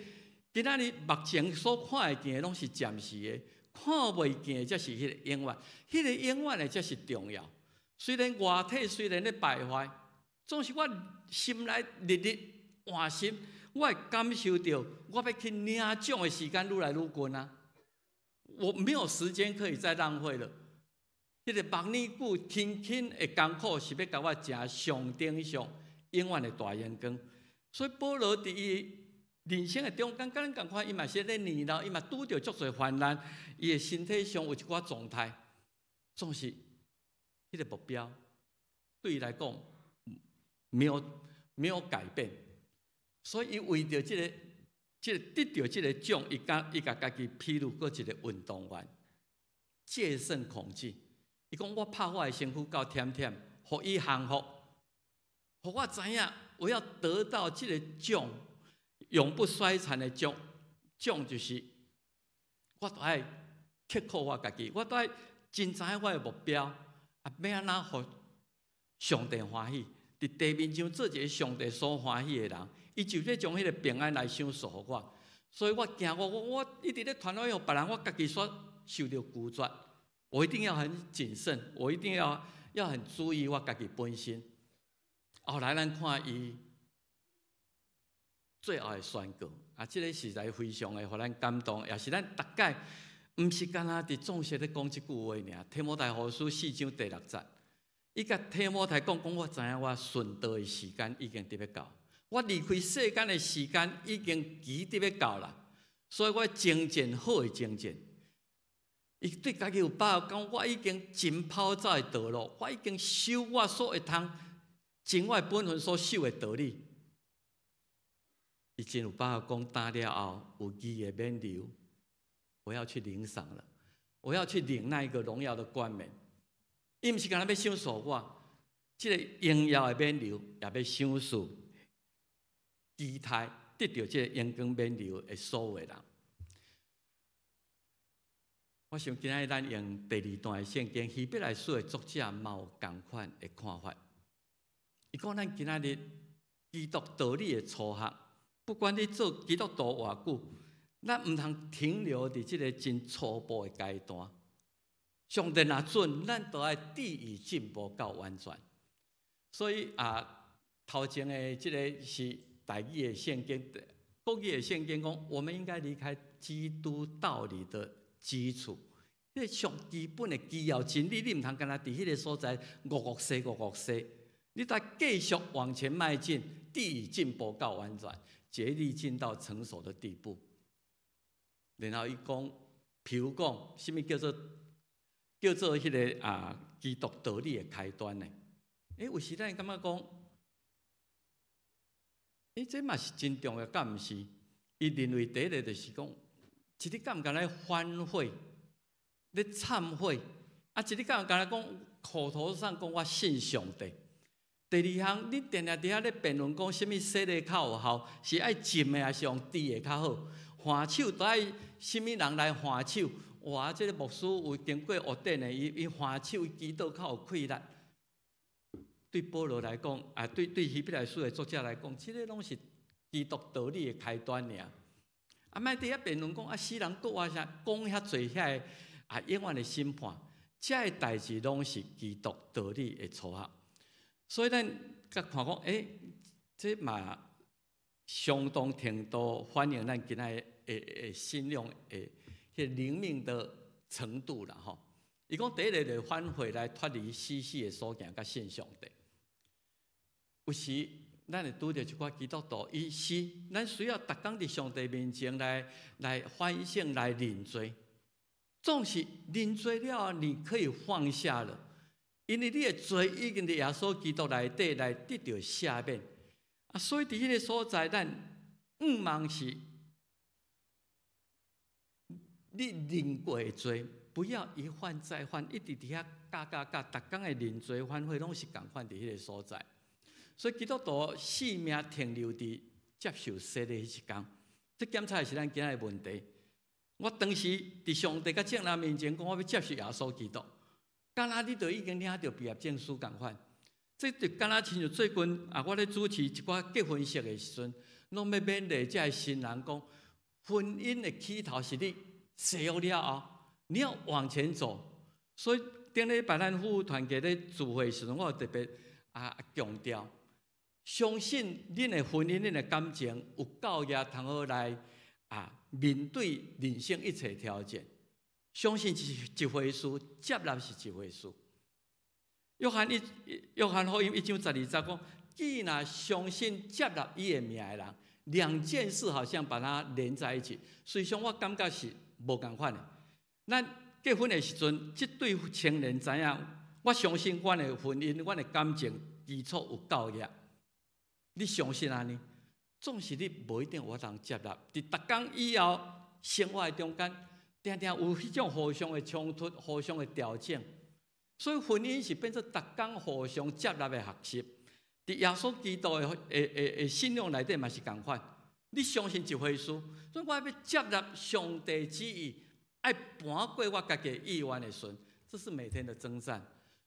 Speaker 2: 今仔日目前所看會見的攏是暫時的，看袂見的才是彼個永遠，彼個永遠的才是重要。雖然外體雖然咧敗壞，總是我心內日日換心，我會感受著我欲去領獎的時間愈來愈近啊！我沒有時間可以再浪費了。彼個目耳久勤勤的艱苦，是欲共我成上頂上永遠的大榮光。所以保羅佇伊人生的中間，佮咱仝款，伊嘛是咧年老，伊嘛拄著足濟患難，伊的身體上有一寡狀態，總是彼個目標對伊來講沒有改變。所以伊為著這個得著這個獎，伊共家己譬如閣一個運動員，戒慎恐懼。伊講我拍我的身軀夠忝忝，予伊降服，予我知影，我要得到這個獎，永不衰殘的獎，獎就是我都愛刻苦我家己，我都愛真知影我的目標，啊，欲按怎予上帝歡喜？佇地面上做一個上帝所歡喜的人，伊就欲將彼個平安來賞賜予我。所以我驚我一直咧傳福音予別人，我家己煞受著拒絕。我一定要很謹慎，我一定要很注意我家己本身。後來咱看伊最後的宣告，啊，這個實在非常的予咱感動，也是咱逐擺毋是干焦佇總是咧講這句話爾。提摩太後書四章第六節，伊共提摩太講講，我知影我殉道的時間已經佇欲到，我離開世間的時間已經期佇欲到啦，所以我征戰好的征戰。伊對家己有把握，講我已經盡跑走的道路，我已經守我所會通盡我的本分所守的道理。伊真有把握講，打了後有義的勉留，我要去領賞了，我要去領那一個榮耀的冠冕。伊毋是干焦欲賞賜我，這個榮耀的勉留，也欲賞賜其他得著這個榮光勉留的所有的人。我想今仔日咱用第二段的聖經，希伯來書的作者嘛有仝款的看法。伊講咱今仔日基督道理的初學，不管你做基督徒偌久，咱毋通停留佇這個真初步的階段。上帝若准，咱都愛致意進步到完全。所以啊，頭前的這個是台語的聖經，國語的聖經講，我們應該離開基督道理的基礎，彼個上基本的基要真理，你毋通干焦佇彼個所在戇戇踅戇戇踅，你得繼續往前邁進，致意進步到完全，竭力進到成熟的地步。然後伊講，譬如講，啥物叫做彼個啊基督道理的開端呢？有時咱會感覺講，這嘛是真重要，敢毋是？伊認為第一個就是講，一日敢毋敢來反悔，咧懺悔，啊，一日敢毋敢來講口頭上講我信上帝。第二項，你定定佇遐咧辯論講啥物洗禮較有效，是愛浸的抑是用滴的較好？按手都愛啥物人來按手？哇，這個牧師有經過學典的，伊按手祈禱較有氣力。對保羅來講，啊，對希伯來書的作者來講，這個攏是基督道理的開端爾。啊，莫佇遐辯論講啊，死人閣活啥，講遐濟遐个啊，永遠的審判，這个代誌攏是基督道理的初學。所以咱閣看講，這嘛相當程度反映咱今仔日的信仰的彼個靈命的程度啦吼。伊講第一個就反悔來脫離死死的所行，佮信上帝。有時咱會拄著一寡基督徒，伊是咱需要逐工佇上帝面前來反省、來認罪。總是認罪了後，你可以放下了，因為你的罪已經佇耶穌基督內底來得著赦免。啊，所以佇彼个所在，咱向望是你認過的罪，不要一犯再犯，一直佇遐教教教，逐工的認罪反悔攏是仝款佇彼个所在。所以基督徒性命停留佇接受洗禮彼一工，這檢查是咱今仔的問題。我當時佇上帝佮眾人面前講，我欲接受耶穌基督，敢若你就已經領著畢業證書仝款。這就敢若親像最近啊，我咧主持一寡結婚式的時陣，攏欲勉勵這个新人講，婚姻的起頭是你誓約了後，你要往前走。所以頂禮拜咱夫婦團結咧聚會時陣，我有特別啊強調，相信恁的婚姻、恁的感情有夠額通好來啊面對人生一切挑戰。相信是一回事，接納是一回事。約翰福音1章12節講，既若相信接納伊的名的人，兩件事好像把它連在一起。實際上我感覺是無仝款的。咱結婚的時陣，這對青年知影，我相信阮的婚姻、阮的感情基礎有夠額。你相信按呢？總是你無一定有法通接納。佇逐工以後生活的中間，定定有彼種互相的衝突、互相的調整。所以婚姻是變做逐工互相接納的學習。佇耶穌基督的信仰內底嘛是仝款。你相信一回事，所以我欲接納上帝旨意，愛搬過我家己意願的時陣，這是每天的征戰。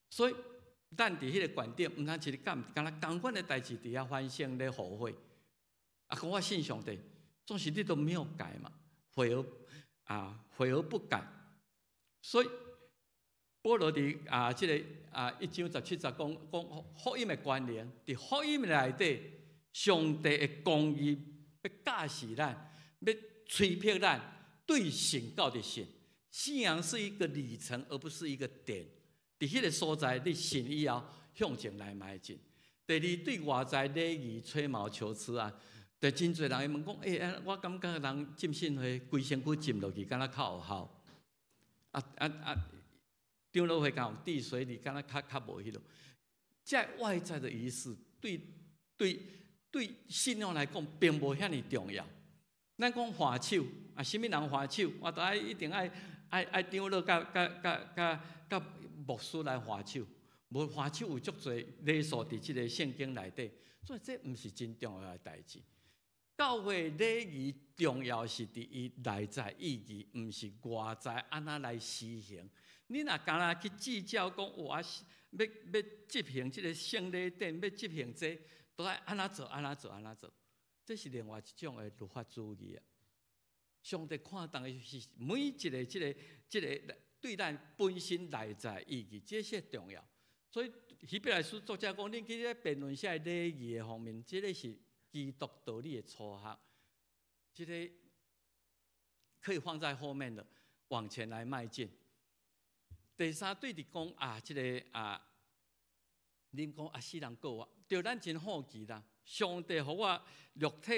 Speaker 2: 所以咱佇彼個觀點，毋通一日敢敢若仝款的代誌佇遐反省咧後悔。啊，講我信上帝，總是你都沒有改嘛，悔而不改。所以保羅佇啊，這个啊1章17節講講福音的關聯，佇福音內底，上帝的公義欲教示咱，欲催迫咱對神到佇信。信仰是一個里程，而不是一個點。佇彼个所在，你信以後向前來邁進。第二，對外在禮儀吹毛求疵啊，就真濟人會問講，欸，我感覺人浸信會規身軀浸落去，敢若較有效。啊啊啊！長老會講滴水禮，敢若較較無彼落。這外在的儀式，對對對信仰來講，並無遐爾重要。咱講按手啊，啥物人按手，我都愛一定愛愛愛長老佮佮佮佮佮牧師來按手。無按手有足濟禮數佇這个聖經內底，所以這毋是真重要的代誌。教會禮儀重要是佇伊內在意義，毋是外在按怎來實行。你若敢若去計較講，我欲欲執行這个聖禮典，欲執行這個，都愛按怎做，按怎做，按怎做，這是另外一種的律法主義啊。上帝看重的是每一个、這个、這个對咱本身內在意義，這是重要。所以希伯來書作者講，恁去咧辯論啥禮儀的方面，這个是基督道理的初學，這个可以放在後面的，往前來邁進。第三對佇講啊，這个啊，恁講啊，死人復活，對咱真好奇啦。上帝予我肉體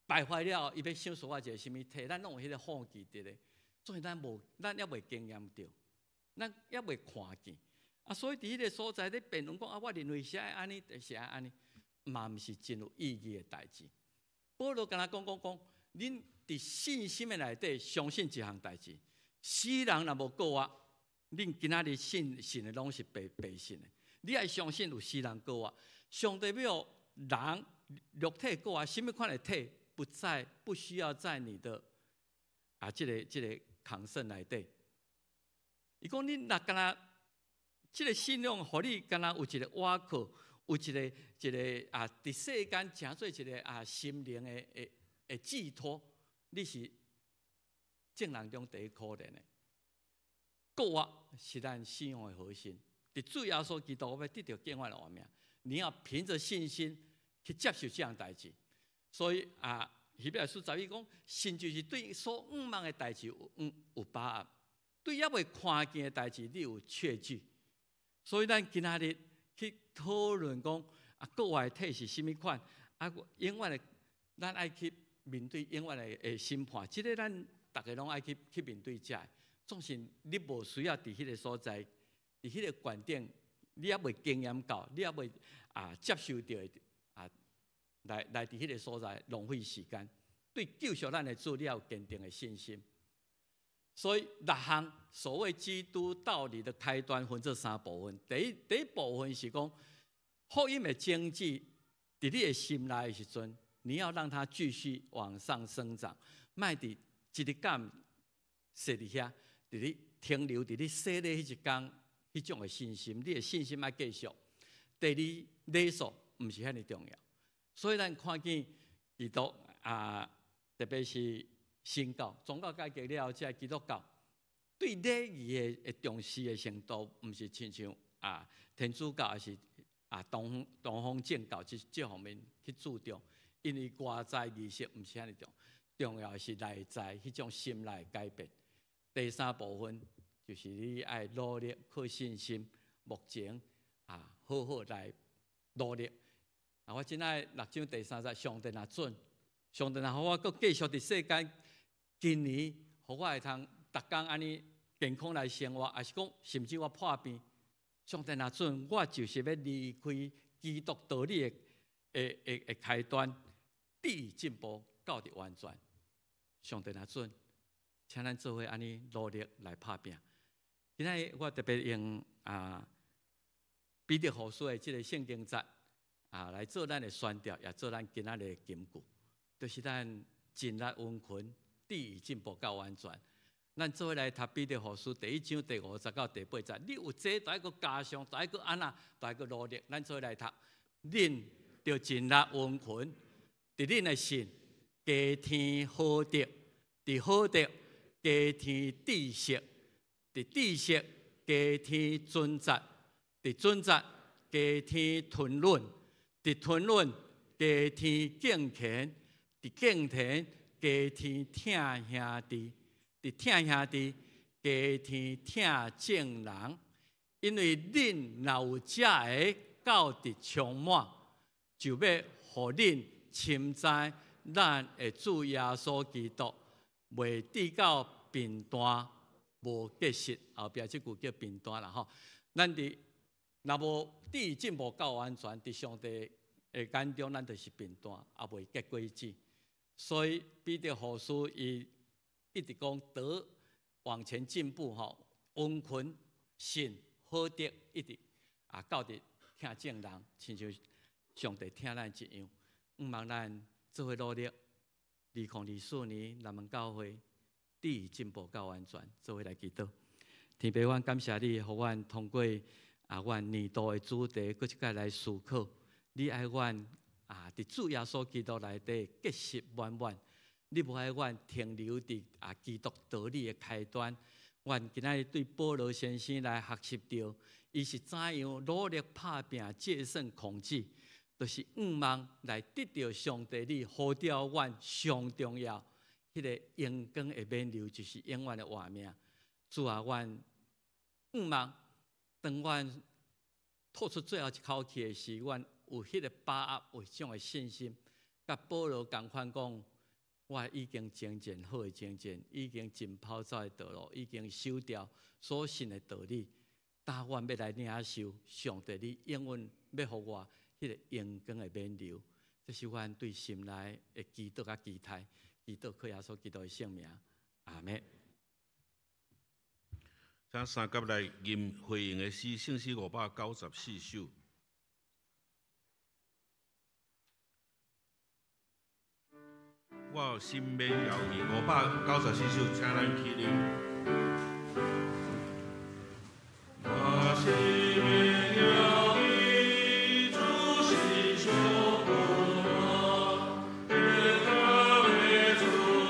Speaker 2: 敗壞了，伊欲賞賜我一个啥物體，咱攏有彼个好奇佇咧。所以咱無，咱猶未經驗著，咱猶未看見。啊，所以佇彼个所在咧辯論講啊，我認為是愛按呢，就是愛按呢，嘛毋是真有意義的代誌。保羅敢若講講講，恁佇信心的內底相信一項代誌。死人若無復活，恁今仔日信信的攏是白白信的。你愛相信有死人復活，上帝欲人肉體復活，啥物款的體不在，不需要在你的啊，這个這个抗勝內底。伊講你若敢若這个信仰，予你敢若有一個倚靠，有一个一个啊，佇世間成做一个啊心靈的的的寄託，你是眾人中第一可憐的。復活是咱信仰的核心。佇主耶穌基督，我欲得著永遠的活命。你要憑著信心去接受這項代誌。所以啊，希伯來書十一講，信就是對所向望的代誌有有把握，對猶未看見的代誌，你有確據。所以咱今仔日去討論講啊，復活的體是啥物款？啊，永遠的，咱愛去面對永遠的的審判。這个咱逐个攏愛去去面對這个。總是你無需要佇彼个所在，佇彼个觀點，你猶未經驗到，你猶未啊接受著的。來佇彼个所在浪費時間。對救贖咱的主，你要有堅定的信心。所以六項所謂基督道理的開端，分做三部分。第一部分是講福音的種子，佇你的心內的時陣，你要讓它繼續往上生長，莫佇一日間踅佇遐，佇你停留佇你洗禮彼一工，彼種的信心，你的信心愛繼續。第二，禮數毋是遐爾重要，所以咱看見基督啊，特別是新教、宗教改革了後，這基督教對禮儀的重視的程度，毋是親像啊天主教，抑是啊東方正教這方面去注重，因為外在儀式毋是遐爾重，重要的是內在彼種心內改變。第三部分就是你愛努力靠信心，目前啊好好來努力。啊，我真愛六章第三節，上帝若准，上帝若予我閣繼續佇世間，今年予我會通逐工按呢健康來生活，抑是講甚至我破病，上帝若准，我就是欲離開基督道理的開端，得進步到佇完全。上帝若准，請咱做伙按呢努力來拍拚。今仔日我特別用啊彼得後書的這個聖經節啊來做咱的宣調，也做咱今仔日的金句，就是咱盡力殷勤，得進步到完全。咱做伙來讀彼得後書第一章第五節到第八節。你有這，就愛閣加上，就愛閣按怎，就愛閣努力。咱做伙來讀，恁著盡力殷勤，佇恁的信加添好德，佇好德加添知識，佇知識加添準則，佇準則加添吞忍，佇吞忍加添敬虔，佇敬虔加添疼兄弟，佇疼兄弟加添疼眾人。因為恁若有這个到佇充滿，就欲予恁深知咱的主耶穌基督，袂致到貧惰無結實。後壁這句叫貧惰啦吼。咱佇若無得進步到完全，佇上帝的眼中，咱就是貧惰，也袂結果子。所以彼得後書伊一直講得往前進步吼，殷勤信好德，一直啊到佇疼眾人，親像上帝疼咱一樣。向望咱做伙努力，2024年南門教會得進步到完全，做伙來祈禱。天父，阮感謝你，予阮通過啊，阮年度的主題，閣一擺來思考。你愛阮啊，佇主耶穌基督內底結實滿滿。你無愛阮停留佇啊基督道理的開端。阮今仔日對保羅先生來學習著，伊是怎樣努力拍拚戰勝恐懼，就是向望來得著上帝你呼召阮上重要彼个榮光的勉勵，就是永遠的活命。主啊，阮向望當阮吐出最後一口氣的時，阮有彼个把握，有彼種的信心，佮保羅仝款講，我已經征戰好的征戰，已經盡跑走的道路，已經守牢所信的道理。但阮欲來領受上帝，你永遠欲予我彼个榮光的勉勵，這是阮對心內的祈禱佮期待，祈禱靠耶穌基督的聖名，阿們。
Speaker 1: 請三甲來吟回應的詩，聖詩594首。我心免猶豫，594首，請咱起立。我心免猶豫，主是小我，天父的主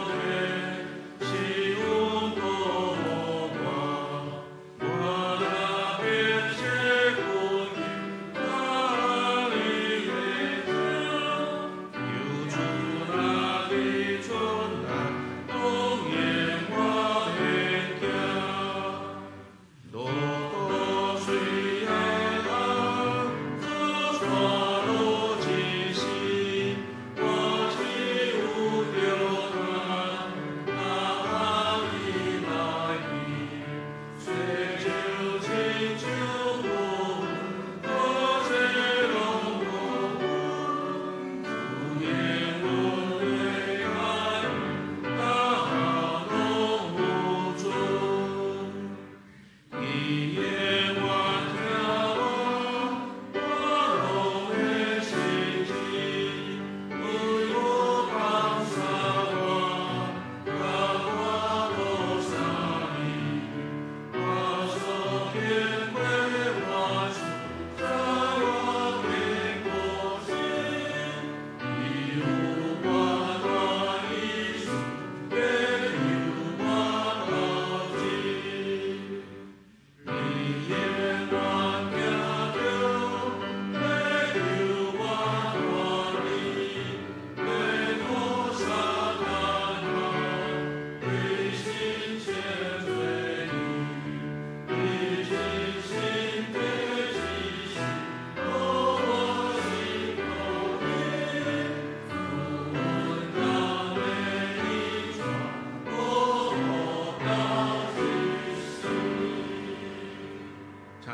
Speaker 1: 權是穩固我，我若變說困境，哪裡會走？求主那的春來，動員我的。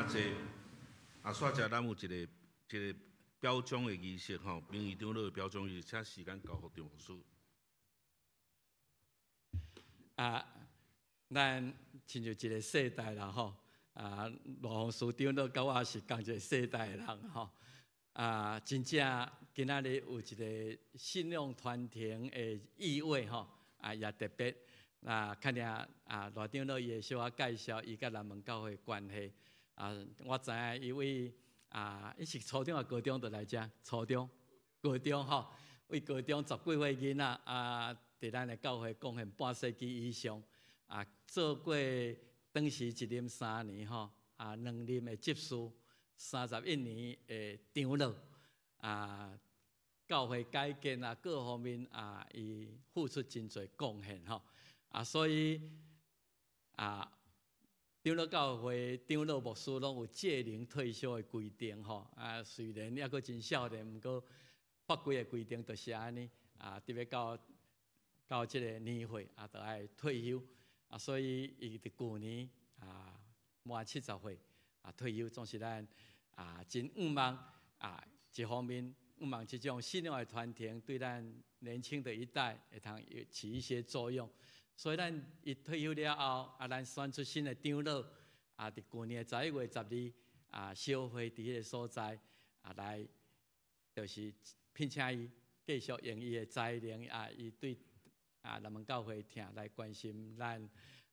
Speaker 1: 濟。啊，煞者咱有一个表彰的仪式吼，名誉長老的表彰仪式，請時間交予張牧師。
Speaker 2: 啊，咱親像一個世代啦吼，啊，羅宏書長老佮我是仝一個世代的人吼。啊，真正今仔日有一個信仰傳承的意味吼，啊，也特別。啊，較爾啊，羅長老伊會小可介紹伊佮南門教會關係。啊，我知影伊為啊，伊是初中抑高中就來遮，初中、高中吼，為高中十幾歲囡仔啊，佇咱的教會貢獻半世紀以上，啊，做過當時一任3年吼，啊，兩任的執事，31年的長老，啊，教會改建啊，各方面啊，伊付出真濟貢獻吼，啊，所以啊。長老教會長老牧師攏有屆齡退休的規定吼，啊，雖然猶閣真少年，毋過法規的規定就是按呢，啊，特別到這個年歲啊，就愛退休，啊，所以伊佇舊年啊滿70歲啊退休，總是咱啊真向望啊，一方面向望這種信仰的傳承對咱年輕的一代會通有起一些作用。所以咱伊退休了後，啊，咱選出新的長老，啊，佇舊年11月12，啊，小會佇彼个所在，啊，來就是聘請伊繼續用伊的才能，啊，伊對啊南門教會疼來關心咱，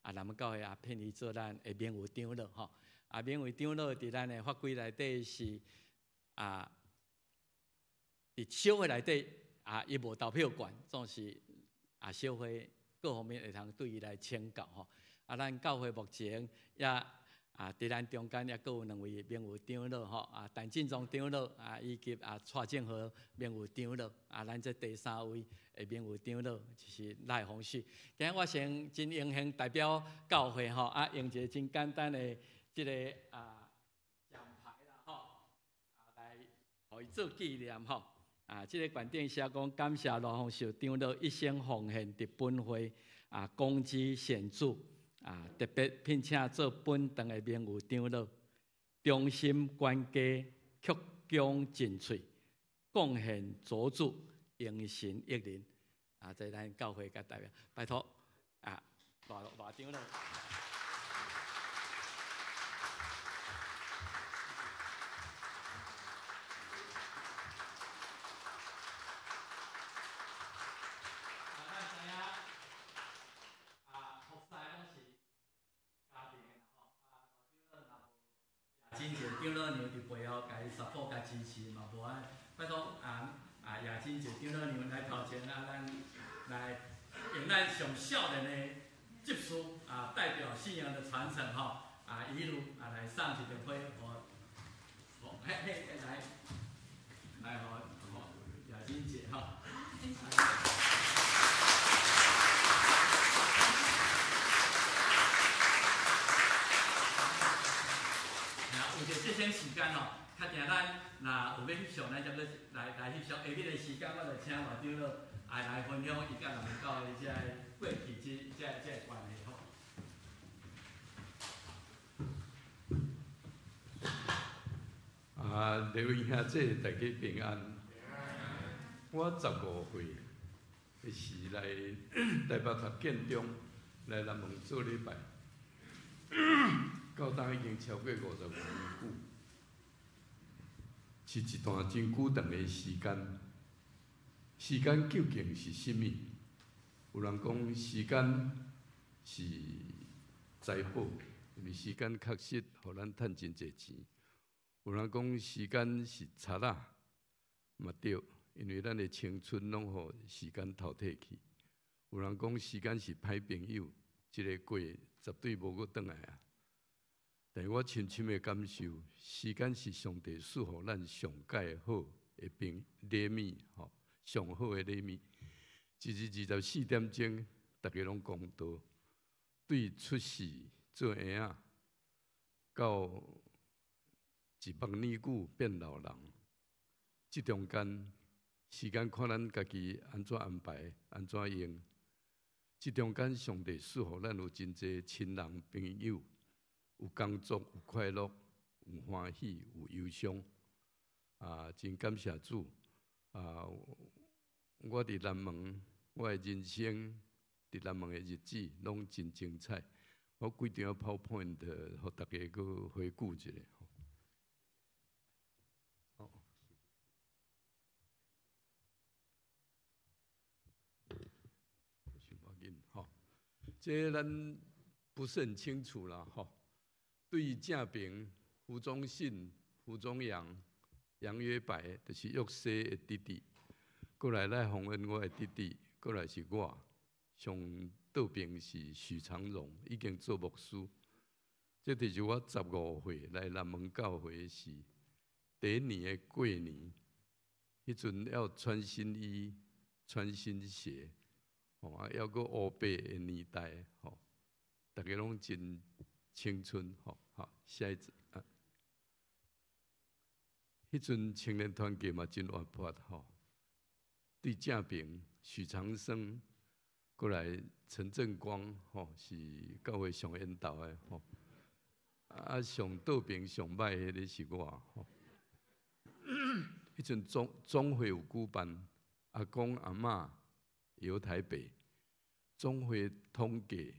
Speaker 2: 啊，南門教會也聘伊做咱的名譽長老吼。啊，名譽長老佇咱的法規內底是啊，佇小會內底啊，伊無投票權，總是啊小會。各方面會通對伊來請教吼。啊，咱教會目前也啊，佇咱中間也閣有兩位名譽長老吼，啊，陳進忠長老啊，以及啊蔡正和名譽長老。啊，咱這第三位的名譽長老就是賴宏旭。今日我先真榮幸代表教會吼，啊，用一個真簡單的這個啊獎牌啦吼，啊來予伊做紀念吼。啊，這個決定寫講感謝羅宏秀長老一生奉獻佇本會啊，功績顯著啊，特別聘請做本堂的名譽長老，忠心管家，鞠躬盡瘁，貢獻卓著，榮神益人。啊，這咱教會佮代表，拜託啊，羅羅長老。真濟長老娘佇背後共伊 support 共支持嘛，無按拜託啊啊也真濟長老娘來頭前啊，咱來用咱上少年的執事啊，代表信仰的傳承吼啊，一路啊來送一個花，予嘿嘿來來予予雅珍姐吼。有一個節省時間吼，較定咱若有欲翕相，咱才閣來翕相。下面的時間，我就請羅長老來分享伊佮南門教會這個過去這個關係吼。
Speaker 5: 啊，劉兄姐，大家平安。我15歲是來台北讀建中，來南門做禮拜。到今已經超過55年久，是一段真久長的時間。時間究竟是啥物？有人講時間是財寶，因為時間確實予咱趁真濟錢。有人講時間是賊仔，嘛對，因為咱的青春攏予時間偷摕去。有人講時間是歹朋友，這個過絕對無閣轉來啊。但我深深的感受，時間是上帝賜予咱上蓋好的朋禮物，吼，上好的禮物。一日24點鐘，逐家攏講道，對出世做嬰仔，到一目年久變老人，這中間時間看咱家己按怎安排，按怎用。這中間上帝賜予咱有真濟親人朋友。有工作，有快樂，有歡喜，有憂傷。啊，真感謝主！啊，我佇南門，我的人生佇南門的日子攏真精彩。我規張 PowerPoint 予大家閣回顧一下。哦，傷要緊吼，這咱不是很清楚啦吼。對正爿胡忠信、胡忠陽、楊約白，就是約西的弟弟。過來賴鴻恩，我的弟弟，過來是我。上倒爿是許長榮，已經做牧師。這就是我15歲來南門教會時，第一年的過年，彼陣要穿新衣、穿新鞋，吼啊，猶閣烏白的年代，吼，大家攏真青春，吼，好，下一張啊。彼陣青年團契嘛真活潑，吼。對正爿許長生。過來陳正光吼是教會上緣投的吼，啊上倒爿上䆀彼个是我吼。彼陣總會有舉辦，阿公阿嬤遊台北，總會統計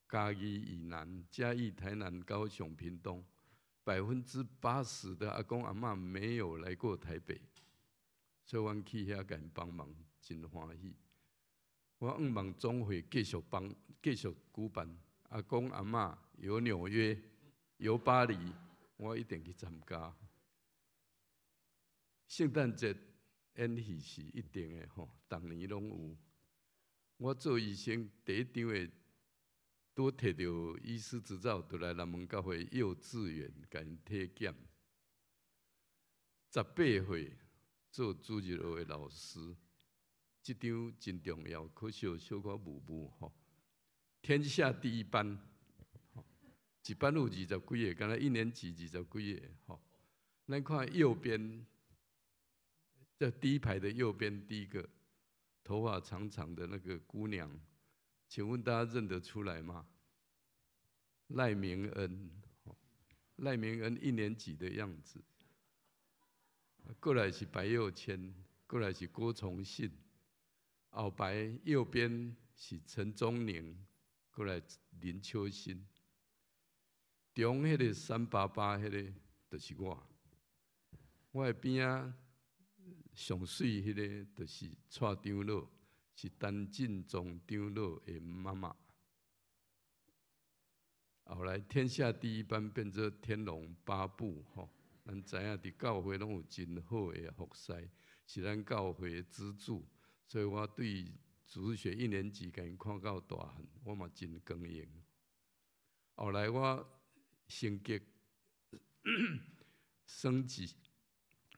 Speaker 5: 嘉義以南、嘉義、台南、高雄、屏東，80%的阿公阿嬤沒有來過台北，所以阮去遐共𪜶幫忙，真歡喜。我向望總會繼續幫、繼續舉辦，阿公阿嬤遊紐約、遊巴黎，我一定去參加。聖誕節演戲是一定的吼，逐年攏有。我做醫生第一張的，拄提著醫師執照，就來南門教會幼稚園共𪜶體檢。18歲做主日學的老師。這張真重要，可惜小可霧霧吼。天下第一班，一班有二十幾個，敢若一年級二十幾個吼。咱看右邊，這第一排的右邊第一個，頭髮長長的那個姑娘，請問大家認得出來嗎？賴明恩，賴明恩一年級的樣子。過來是白佑謙，過來是郭崇信。後排右邊是陳宗寧，過來林秋心。中彼個388彼個就是我，我的邊仔上媠彼個就是蔡長老，是陳進忠長老的媽媽。後來天下第一班變做天龍八部吼，咱知影佇教會攏有真好的服侍，是咱教會的支柱。所以我對主日學一年級共𪜶看到大漢，我嘛真光榮。後來我升級升級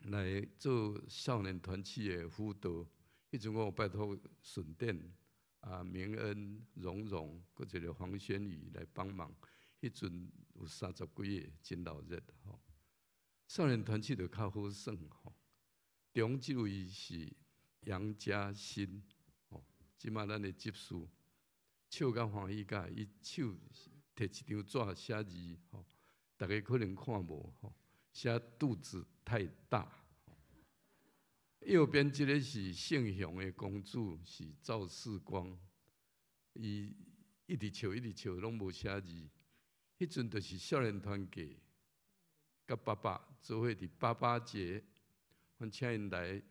Speaker 5: 來做少年團契的輔導，彼陣我有拜託順典啊、明恩、榮榮，閣一個黃宣宇來幫忙。彼陣有三十幾個，真鬧熱吼。少年團契就較好耍吼。中這位是楊嘉欣，吼，這馬咱的執事，笑甲歡喜甲，伊手提一張紙寫字，吼，大家可能看無吼，寫肚子太大。右邊這個是聖雄的公主，是趙世光，伊一直笑一直笑，攏無寫字。彼陣就是少年團契，佮爸爸做伙佇爸爸節，阮請𪜶來。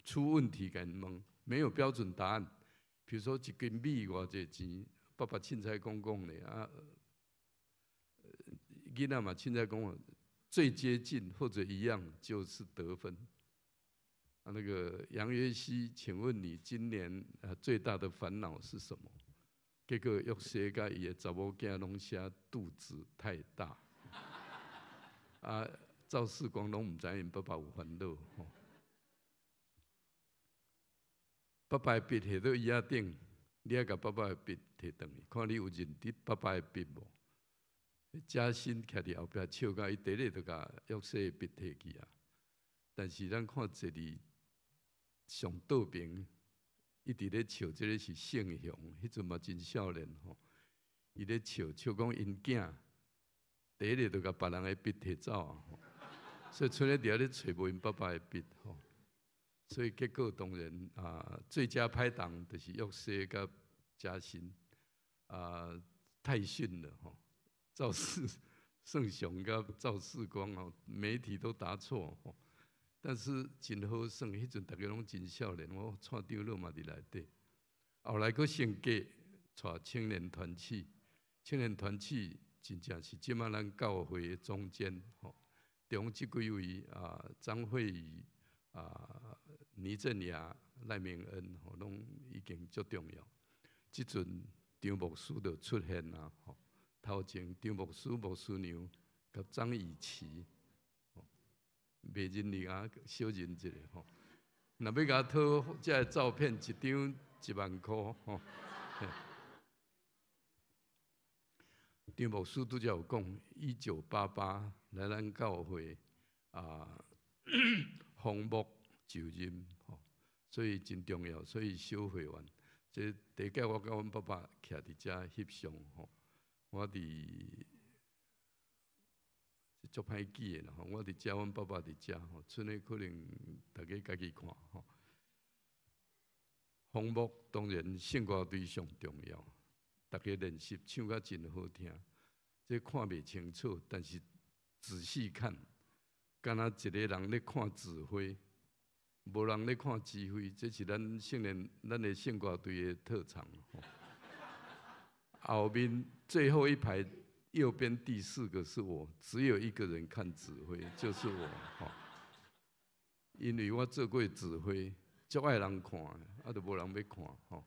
Speaker 5: 出問題共𪜶問，沒有標準答案。比如說一斤米偌濟錢，爸爸凊彩講講咧啊，囡仔嘛凊彩講，最接近或者一樣就是得分。啊，那個楊約西，請問你今年啊最大的煩惱是什麼？結果約西佮伊的查某囝攏寫肚子太大。啊，趙世光攏毋知𪜶爸爸有煩惱吼。爸爸的筆摕到椅仔頂，你愛共爸爸的筆摕轉去，看你有認得爸爸的筆無？嘉欣徛佇後壁笑甲伊第一个就共約西的筆摕去啊。但是咱看坐佇上倒爿，一直咧笑，這個是聖雄，彼陣嘛真少年吼。伊咧笑，笑講𪜶囝第一个就共別人的筆提走啊，所以賰咧佇遐咧揣無𪜶爸爸的筆吼，所以結果當然啊，最佳拍檔就是約瑟佮嘉欣啊，太遜了吼，趙世聖雄佮趙世光哦，媒體都答錯吼，但是真好耍，彼陣逐家攏真少年，我蔡長老嘛佇內底，後來閣升格帶青年團契，青年團契真正是這馬咱教會的中堅吼，中這幾位啊，張慧儀啊、倪振雅、賴明恩吼，攏已經足重要。這陣張牧師就出現啊，吼，頭前張牧師、牧師娘佮張以琪，袂認得啊，小認一下吼。若欲共討這个照片，一張1萬箍吼。張牧師拄才有講，1988來咱教會啊，封牧就任吼，所以真重要。所以小會員，這第一擺我佮阮爸爸徛佇遮翕相吼，我佇足歹記的啦吼，我佇遮，阮爸爸佇遮吼，賰咧可能大家家己看吼。封牧當然聖歌隊上重要，大家練習唱甲真好聽，這看袂清楚，但是仔細看，敢若一个人咧看指揮，無人咧看指揮，這是咱聖年咱的聖歌隊的特長。後面最後一排右邊第四個是我，只有一個人看指揮，就是我。吼，因為我做過指揮，足愛人看，啊，都無人欲看。吼，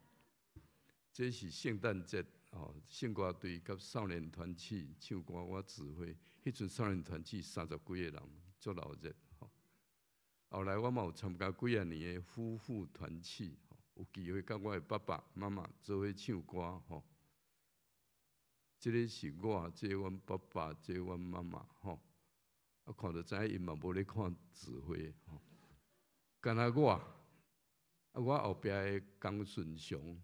Speaker 5: 這是聖誕節，吼，聖歌隊佮少年團契唱歌，我指揮。彼陣少年團契三十幾個人，足鬧熱。吼，後來我嘛有參加幾仔年的夫婦團契，有機會佮我的爸爸媽媽做伙唱歌。吼，這个是我，這个阮爸爸，這個阮媽媽。吼，啊，看就知影𪜶嘛無咧看指揮。吼，干焦我，啊，我後壁的江順雄，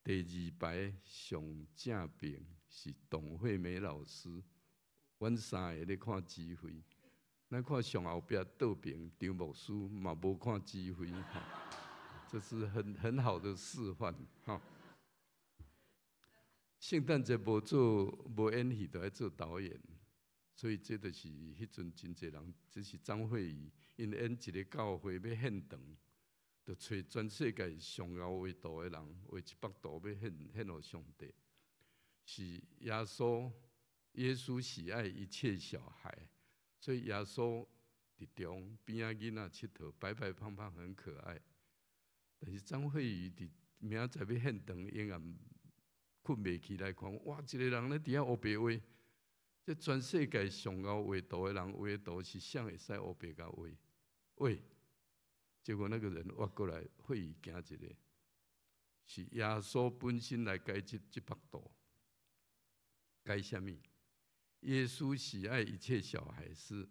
Speaker 5: 第二排上正邊是董惠美老師，阮三个咧看指揮。咱看上後壁倒邊張牧師嘛無看指揮，吼，這是很好的示範，吼。聖誕節無做無演戲，就愛做導演，所以這就是彼陣真濟人，這是張慧儀，𪜶演一个教會欲獻堂，就揣全世界上𠢕畫圖的人，畫100圖欲獻獻予上帝。是耶穌，耶穌喜愛一切小孩，所以耶穌佇中邊仔囡仔𨑨迌，白白胖胖很可愛。但是張慧儀佇明仔載欲獻堂，永遠睏袂起來看，哇！一個人咧佇遐烏白畫，這全世界上𠢕畫圖的人畫圖是啥會使烏白共畫？喂，結果那個人挖過來，慧儀驚一个，是耶穌本身來改這幅圖，改啥物？耶穌喜愛一切小孩，是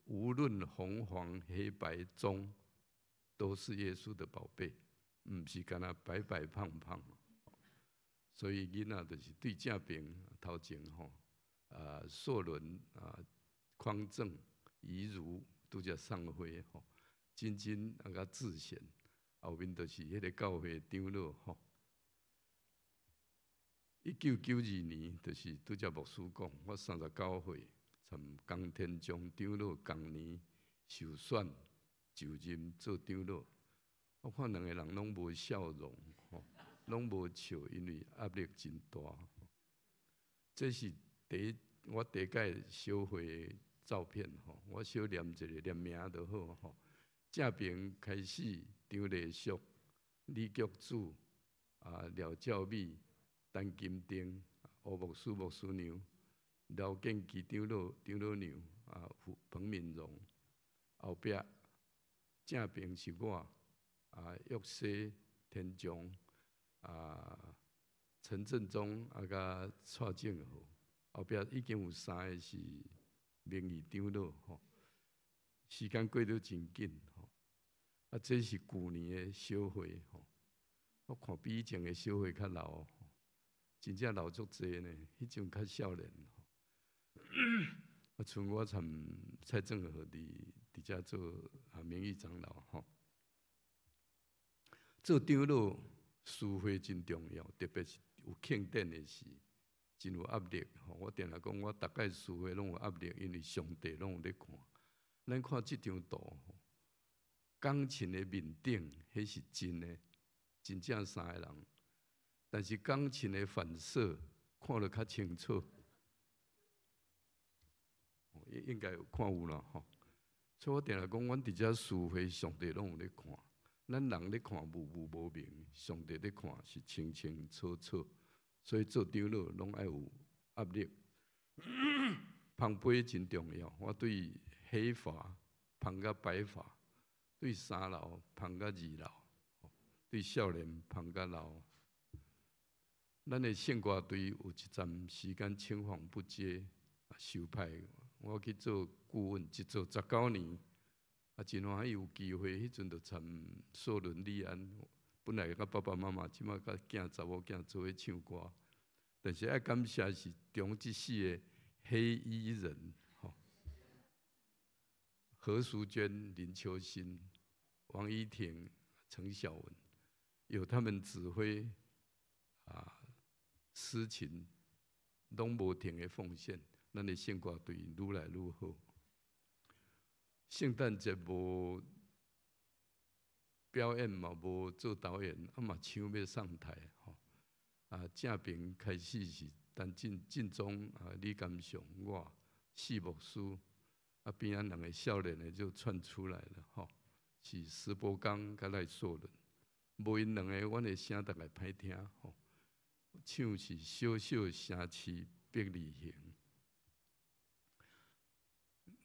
Speaker 5: 無論紅黃黑白棕，都是耶穌的寶貝，毋是干焦白白胖胖。所以囡仔就是對正邊頭前吼，啊，碩倫啊，匡正、怡如拄才送花吼，真真啊佮志賢，後面就是彼个教會長老吼。1992年，就是拄才牧師講，我39歲，參江天章長老仝年受選就任做長老。我看兩个人攏無笑容，吼，攏無笑，因為壓力真大。這是第一，我第一擺小會的照片，吼，我小念一下，念名就好，吼。正邊開始張麗淑、李菊柱、啊廖照美、陳金定、吳牧師、牧師娘、廖建基長老、長老娘、啊彭敏榮，後壁正邊是我，啊約瑟天將、啊陳振中啊佮蔡正和，後壁已經有三个是名譽長老吼。時間過得真緊吼，啊這是舊年的小會吼，我看比以前的小會較老，真正老足濟呢，彼陣較少年吼。啊，賰我參蔡正和佇遮做啊名譽長老吼。做長老司會真重要，特別是有慶典的時，真有壓力吼。我定定講，我逐擺司會攏有壓力，因為上帝攏有咧看。咱看這張圖，鋼琴的面頂，彼是真的，真正三个人。但是鋼琴的反射看得較清楚，應該有看有啦吼。所以我定定講，阮佇遮司會，上帝攏有咧看。咱人咧看霧霧無明，上帝咧看是清清楚楚。所以做長老攏愛有壓力。捧杯真重要，我對黑髮捧佮白髮，對三樓捧佮二樓，對少年捧佮老。咱的聖歌隊有一陣時間青黃不接，收歹。我去做顧問，一做19年，啊，真歡喜有機會，彼陣就參索倫利安，本來佮爸爸媽媽，這馬佮囝查某囝做伙唱歌，但是愛感謝是中這四個黑衣人，吼，何淑娟、林秋心、王依婷、陳曉文，由他們指揮，啊，司琴，攏無停的奉獻。咱的聖歌隊愈來愈好。聖誕節無表演嘛，無做導演，啊嘛搶欲上台吼。啊，正爿開始是陳進進忠啊，李甘雄我四牧師，啊邊仔兩個少年的就竄出來了吼。是石博剛佮賴碩倫，無𪜶兩個，阮的聲大概歹聽吼。唱是小小城市伯利恆。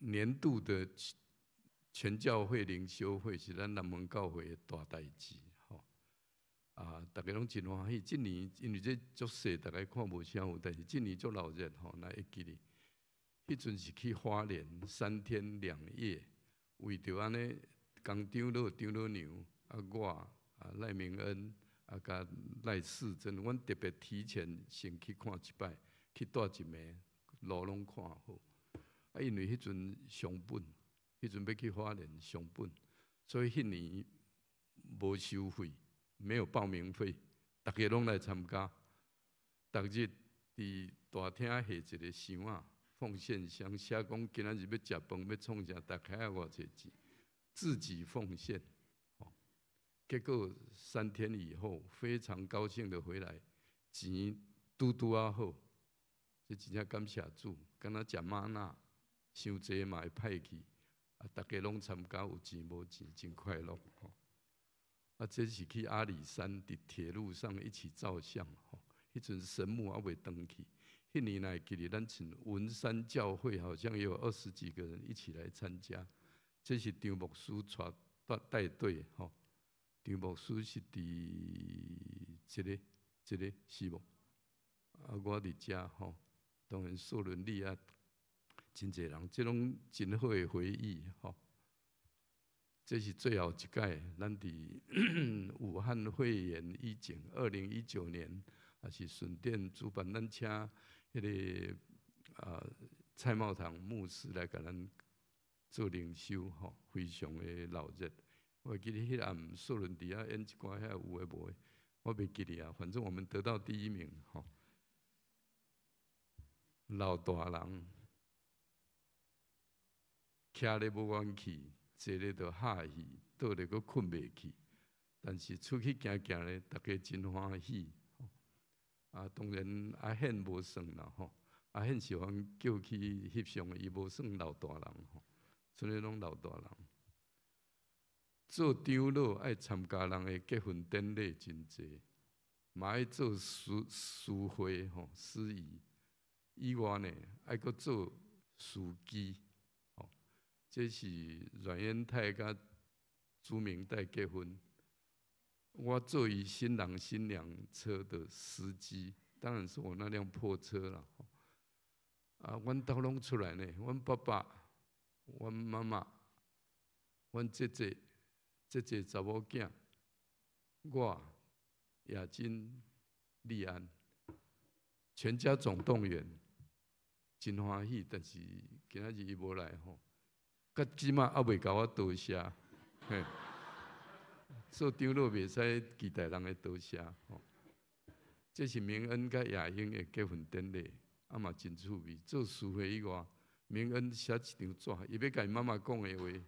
Speaker 5: 年度的全教會靈修會是咱南門教會的大代誌，吼啊，逐家攏真歡喜。這年因為這足細，逐家看無啥有，但是這年足鬧熱吼，若會記得。彼陣是去花蓮3天2夜，為著按呢，江長老、長老娘啊，我啊賴明恩啊，佮賴世珍，阮特別提前先去看一擺，去蹛一暝，路攏看好。啊，因為彼陣傷本，彼陣欲去花蓮傷本，所以彼年無收費，沒有報名費，逐家攏來參加。逐日佇大廳下一個箱仔，奉獻箱，寫講今仔日欲食飯，欲創啥，逐家愛偌濟錢，自己奉獻。結果3天以後，非常高興的回來，錢拄拄仔好，這真正感謝主，敢若食嗎哪。傷濟嘛會派去，啊，逐家攏參加，有錢無錢，真快樂吼。啊，這是去阿里山佇鐵路上一起照相吼。彼陣神木猶未轉去，彼年來記得咱請文山教會好像也有20幾個人一起來參加。這是張牧師帶隊吼。張牧師是佇這個這個是無？啊，我佇遮吼，當然索倫利亞。真濟人，這攏真好的回憶吼。這是最後一擺，咱佇武漢肺炎以前，2019年，也是順便主辦，咱請彼個啊蔡茂堂牧師來共咱做靈修吼，非常的鬧熱。我記得彼暗索倫佇遐演一寡遐有的無的，我袂記得啊。反正我們得到第一名吼。老大人。徛咧無願去，坐咧就哈氣，倒咧閣睏袂去。但是出去行行咧，逐家真歡喜。啊，當然阿憲無算啦吼，阿憲是阮叫去翕相，伊無算老大人吼，賰咧攏老大人。做長老愛參加人的結婚典禮真濟，嘛愛做司會吼司儀，以外呢，愛閣做司機。這是阮淵泰佮朱明岱結婚，我做伊新郎新娘車的司機，當然是我那輛破車啦。啊，阮兜攏出來呢，阮爸爸、阮媽媽、阮姐姐、姐姐查某囝，我、雅金、麗安，全家總動員。真歡喜，但是今仔日伊無來吼，到這馬猶未共我多謝，嘿，做長老袂使期待人的多謝吼。這是明恩佮亞英的結婚典禮，啊嘛真趣味。做司會以外，明恩寫一張紙，伊欲共伊媽媽講的話，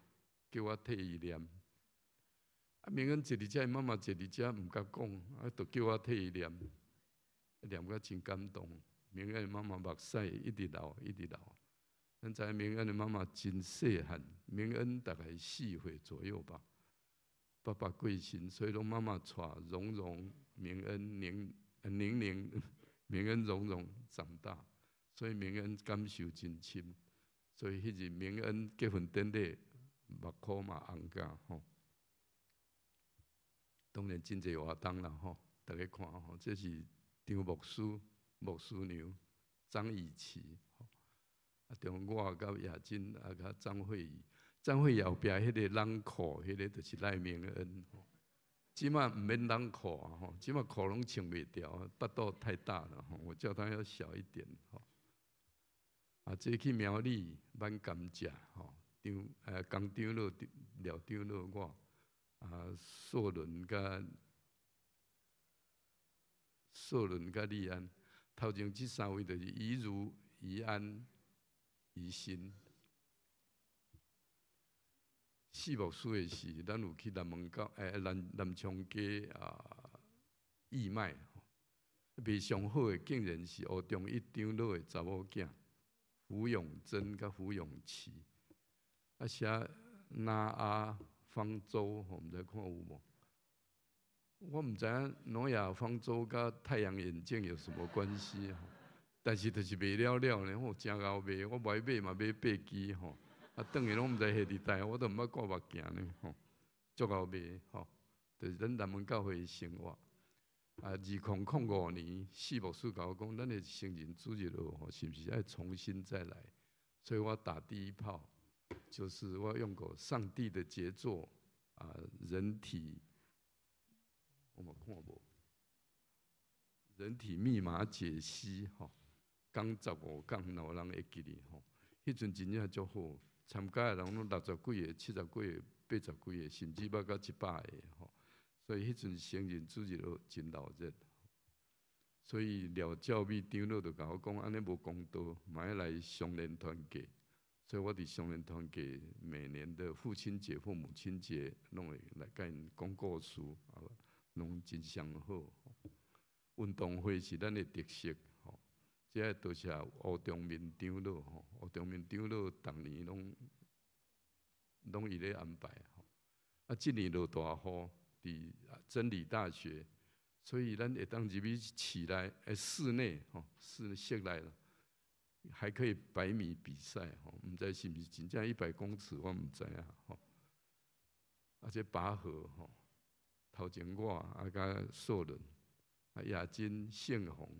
Speaker 5: 叫我替伊念。啊，明恩坐佇遮，伊媽媽坐佇遮，毋敢講，啊，就叫我替伊念，念甲真感動。明恩的媽媽目屎一直流，一直流。咱知明恩的媽媽真細漢，明恩大概4歲左右吧。爸爸過身，所以攏媽媽帶榮榮、明恩、寧、寧寧、明恩、榮榮長大，所以明恩感受真深。所以彼日明恩結婚典禮，目眶嘛紅甲吼。當然真濟活動啦吼，大家看吼，這是張牧師、牧師娘張以琪，啊，中我佮雅珍啊，佮張慧儀，張慧儀後壁彼个冷褲，彼个就是賴明恩。這馬毋免冷褲啊吼，這馬褲攏穿袂牢，腹肚太大了吼，我叫他要小一點吼。啊，這去苗栗挽甘蔗吼，張江長老、廖長老我。啊，素倫佮素倫佮麗安，頭前這三位就是怡如、怡安、怡心。四牧師的時，咱有去南門口，南南昌街啊義賣，賣上好的竟然是吳中一長老的查某囝胡永珍佮胡永琪，啊寫拿阿方舟，我毋知看有無？我毋知影挪亞方舟佮太陽眼鏡有什麼關係？但是就是賣了了呢，吼，誠𠢕賣，我無愛買嘛買八支吼，啊，轉去攏毋知彼佇佗，我都毋捌掛目鏡呢，吼，足𠢕賣吼，就是咱南門教會的生活。啊，2005年，四牧師共我講，咱的成人主日學吼，是毋是愛重新再來？所以我打第一炮，就是我用過上帝的傑作啊，人體，我嘛看無，人體密碼解析吼，講15講，若有人會記得吼，彼陣真正足好，參加的人攏六十幾个、七十幾个、八十幾个，甚至捌到100個吼。所以彼陣成人主日學真鬧熱，所以廖教美長老就共我講，按呢無公道，嘛愛來雙連團契。所以我佇雙連團契每年的父親節或母親節，攏會來共𪜶講故事，啊，攏真相好。運動會是咱的特色，吼，這個多謝吳中明長老，吼，吳中明長老逐年攏攏伊咧安排，吼。啊，這年落大雨。佇真理大學，所以咱會當入去室內，室內吼，室內啦，還可以100米比賽吼，毋知是毋是真正100公尺，我毋知影吼。啊，這拔河吼，頭前我啊佮素倫，啊雅金、盛宏，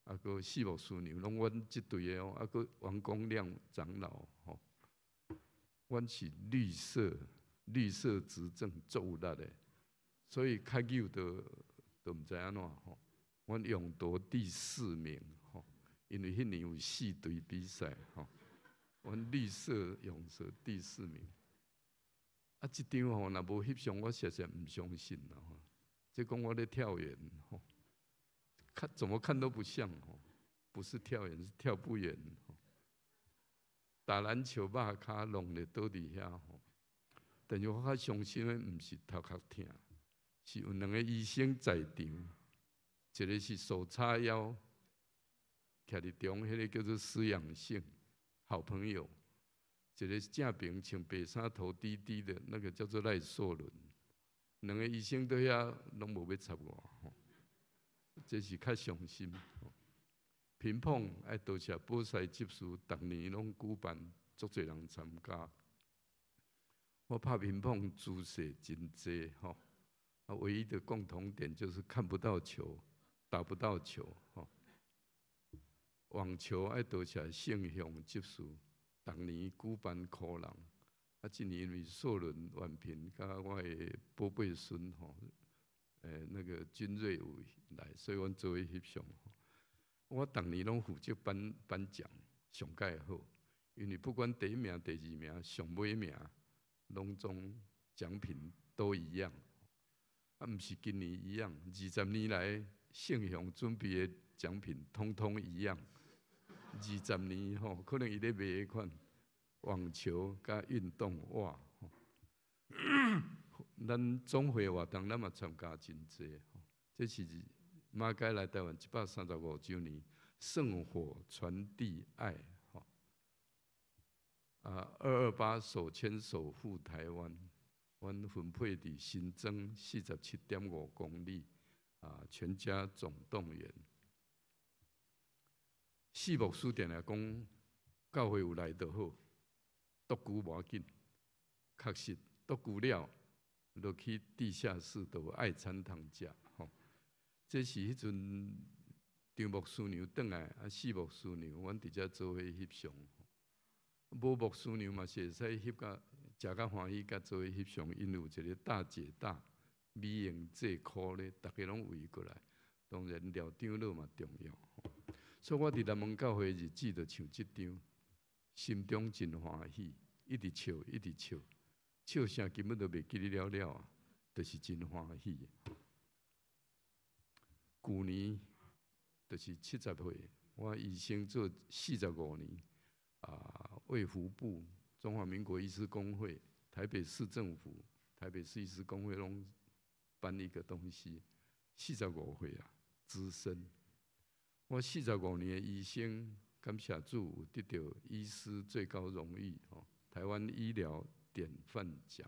Speaker 5: 啊閣四牧師娘，攏阮這隊的哦，啊閣王公亮長老吼，阮是綠色綠色執政足有力的。所以較久都都毋知按怎吼，阮勇奪第四名吼，因為彼年有四隊比賽吼，阮綠色勇奪第四名。啊，這張吼若無翕相，我實在毋相信啦吼。這講我咧跳遠吼，看怎麼看都不像吼，不是跳遠，是跳不遠吼。打籃球肉跤弄咧倒佇遐吼，但是我較傷心的毋是頭殼疼。是有兩個醫生在場，一個是手叉腰，徛佇中，彼個叫做施養性，好朋友；一個正爿穿白衫頭低低的，那個叫做賴碩倫。兩個醫生佇遐攏無欲插我，吼，這是較傷心。乒乓愛多謝寶賽執事，逐年攏舉辦，足濟人參加。我拍乒乓姿勢真濟，吼。唯一的共同點就是看不到球，打不到球，吼。網球愛多謝聖雄執事，逐年舉辦箍人，啊，這年因為碩倫婉平佮我的寶貝孫吼，那個君瑞有來，所以阮做伙翕相。我逐年攏負責頒頒獎，上蓋好，因為不管第一名、第二名、上尾名，攏總獎品都一樣。啊，毋是今年一樣，20年來聖雄準備的獎品通通一樣。20年吼，可能伊咧賣彼款網球佮運動襪。咱總會活動，咱嘛參加真濟。這是馬偕來台灣135週年，聖火傳遞愛。吼，啊，228手牽手護台灣，阮分配佇新莊47.5公里，啊，全家總動員。四牧師定定講，教會有來就好，獨居無要緊。確實，獨居了，落去地下室都有愛餐通食。吼，這是彼陣張牧師娘轉來，啊，四牧師娘，阮佇遮做伙翕相。無牧師娘嘛是會使翕甲食甲歡喜，佮做伙翕相。𪜶有一個大姐大，美容這箍咧，逐家攏圍過來。當然，廖長老嘛重要。所以我佇南門教會日誌就像這張，心中真歡喜，一直笑，一直笑，笑聲根本都袂記得了了啊，就是真歡喜。舊年就是70歲，我醫生做45年，啊，衛福部、中華民國醫師公會、台北市政府、台北市醫師公會攏頒一個東西，45歲啊，資深。我四十五年的醫生，感謝主有得到醫師最高榮譽，吼，台灣醫療典範獎。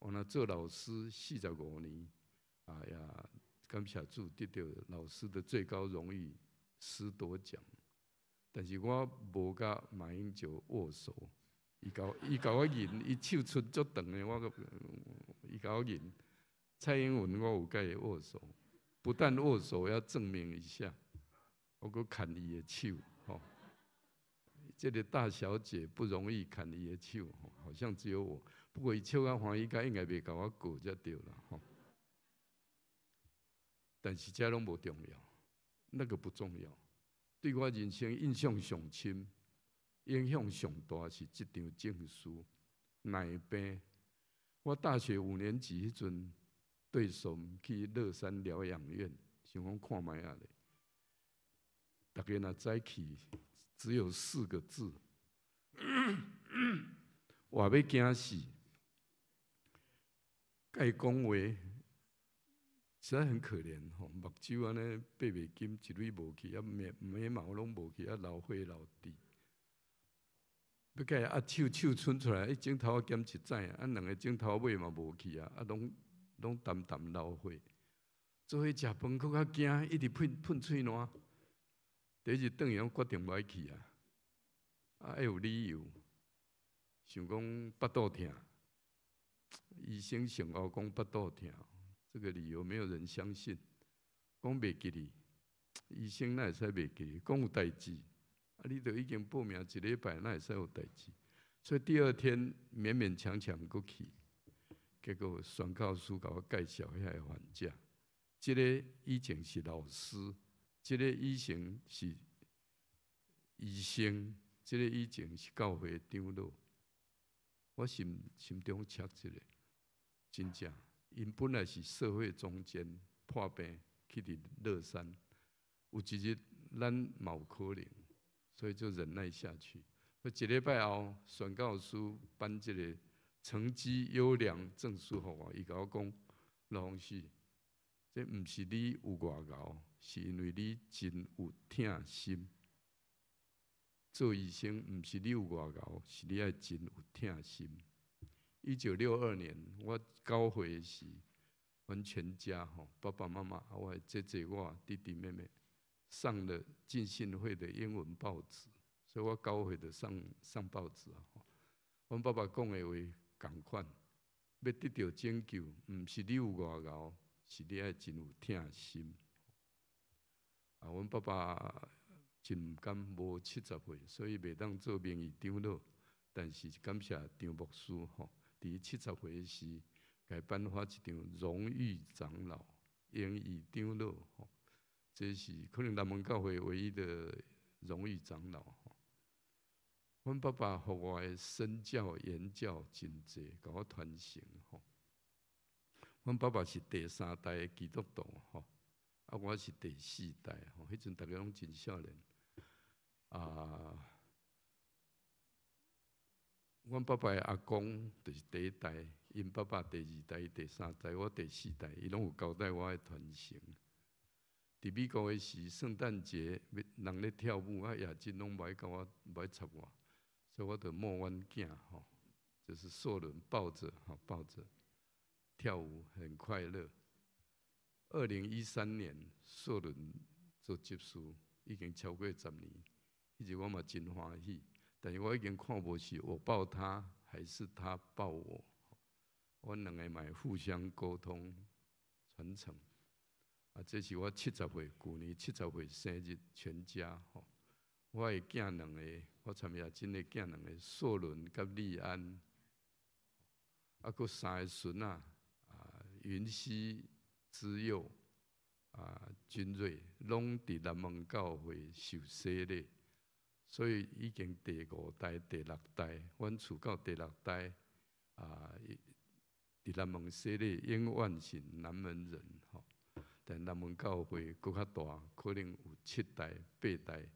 Speaker 5: 我若做老師四十五年，啊呀，感謝主得到老師的最高榮譽師鐸獎。但是我無佮馬英九握手，伊共我認，伊手伸足長的，我伊共我認。蔡英文我有佮伊握手。不但握手，要證明一下，我閣牽伊的手，吼，這個大小姐不容易牽伊的手，好像只有我。不過伊笑甲歡喜，佮應該袂共我告才對啦，吼。但是這攏無重要，那個不重要。對我人生印象上深、影響上大是這張證書。內病，我大學5年級彼陣。對手去樂山療養院，想講看覓仔咧。逐家若早去，只有四個字：活欲驚死。共伊講話，實在很可憐吼，目睭按呢閉袂緊，一蕊無去，啊眉毛攏無去，啊流血流滴。欲共伊握手，手伸出來，伊指頭仔減一指，啊兩个指頭尾嘛無去啊，啊攏攏澹澹流血。做伙食飯，閣較驚，一直噴噴喙瀾。第一日轉去，決定無愛去啊！啊，愛有理由，想講腹肚疼，醫生上後講腹肚疼，這個理由沒有人相信。講袂記得，醫生哪會使袂記得？講有代誌，啊，你都已經報名一禮拜，哪會使有代誌？所以第二天勉勉強強閣去，結果宣教師共我介紹遐个患者，這个以前是老師，這个以前是醫生，這个以前是教會長老。我心心中切一个，真正，𪜶本來是社會中堅，破病去佇樂山，有一日咱嘛有可能，所以就忍耐下去。一禮拜後，宣教師頒這个成績優良證書予我，伊共我講：羅宏熙，這毋是你有偌𠢕，是因為你真有疼心。做醫生毋是你有偌𠢕，是你愛真有疼心。1962年，我9歲時，阮全家吼，爸爸媽媽、我姐姐、我弟弟妹妹，上了浸信會的英文報紙，所以我9歲就上報紙啊。阮爸爸講的話仝款，欲得著拯救，毋是你有偌𠢕，是你愛真有疼心。啊，阮爸爸真毋甘無70歲，所以袂當做名譽長老。但是感謝張牧師吼，佇70歲時，共伊頒發一張榮譽長老、榮譽長老吼，這是可能南門教會唯一的荣誉长老。阮爸爸予我的身教言教真濟，共我傳承吼。阮爸爸是第三代的基督徒吼，啊，我是第四代吼。彼陣大家攏真少年啊。阮爸爸的阿公就是第一代，𪜶爸爸第二代、第三代，我第四代，伊攏有交代我的傳承。佇美國的時，聖誕節人咧跳舞，啊，亞真攏無愛共我，無愛插我，所以我就摸阮囝吼，就是碩倫抱著吼，抱著跳舞很快樂。2013年，碩倫做執事已經超過10年，彼日我嘛真歡喜，但是我已經看無是我抱他，還是他抱我，阮兩个嘛會互相溝通傳承。啊，這是我70歲，舊年70歲生日，全家吼，我的囝兩个，我參亞真的囝兩个，碩倫佮麗安，啊，閣三個孫仔，啊，雲溪、之佑、啊，君瑞，攏佇南門教會受洗禮，所以已經第五代、第六代，阮厝到第六代，啊，佇南門洗禮，永遠是南門人吼。但南門教會閣較大，可能有七代、八代。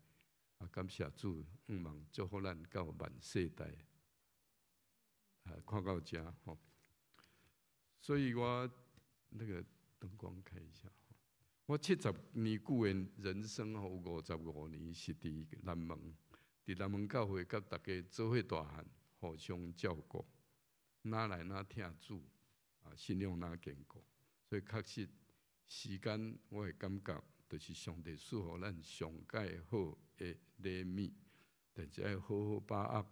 Speaker 5: 啊，感謝主，向望祝福咱到萬世代，啊，看到遮吼。所以我那個燈光開一下。我70年久的人生吼，有55年是佇南門，佇南門教會佮大家做伙大漢，互相照顧，哪來哪疼主，啊，信仰哪堅固，所以確實。時間，我會感覺，就是上帝賜予咱上蓋好的禮物，但是愛好好把握，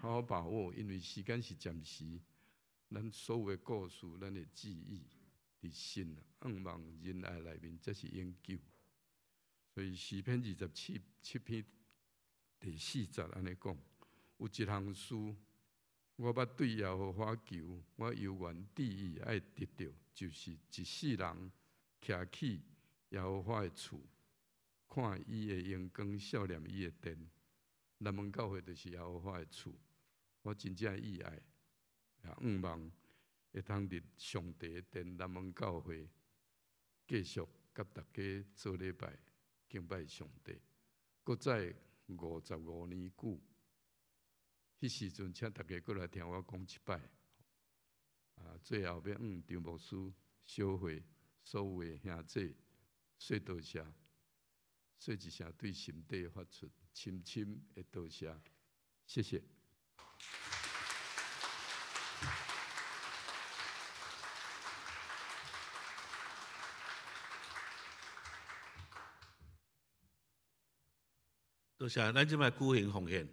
Speaker 5: 好好把握，因為時間是暫時，咱所有的故事，咱的記憶，佇神向望仁愛內面，才是永久。所以詩篇27篇第四節按呢講，有一項事，我捌對耶和華求，我猶原志意愛得著，就是一世人徛起耶和華的厝，看伊的榮光，數念伊的殿。南門教會就是耶和華的厝，我真正意愛，也向望會通佇上帝的殿南門教會繼續佮大家做禮拜敬拜上帝。閣再55年久，彼時陣請大家閣來聽我講一擺。啊，最後欲向張牧師、小會所有的兄弟說多謝，說一聲對心底發出深深的多謝，謝謝。
Speaker 1: 多謝，咱這擺舉行奉獻。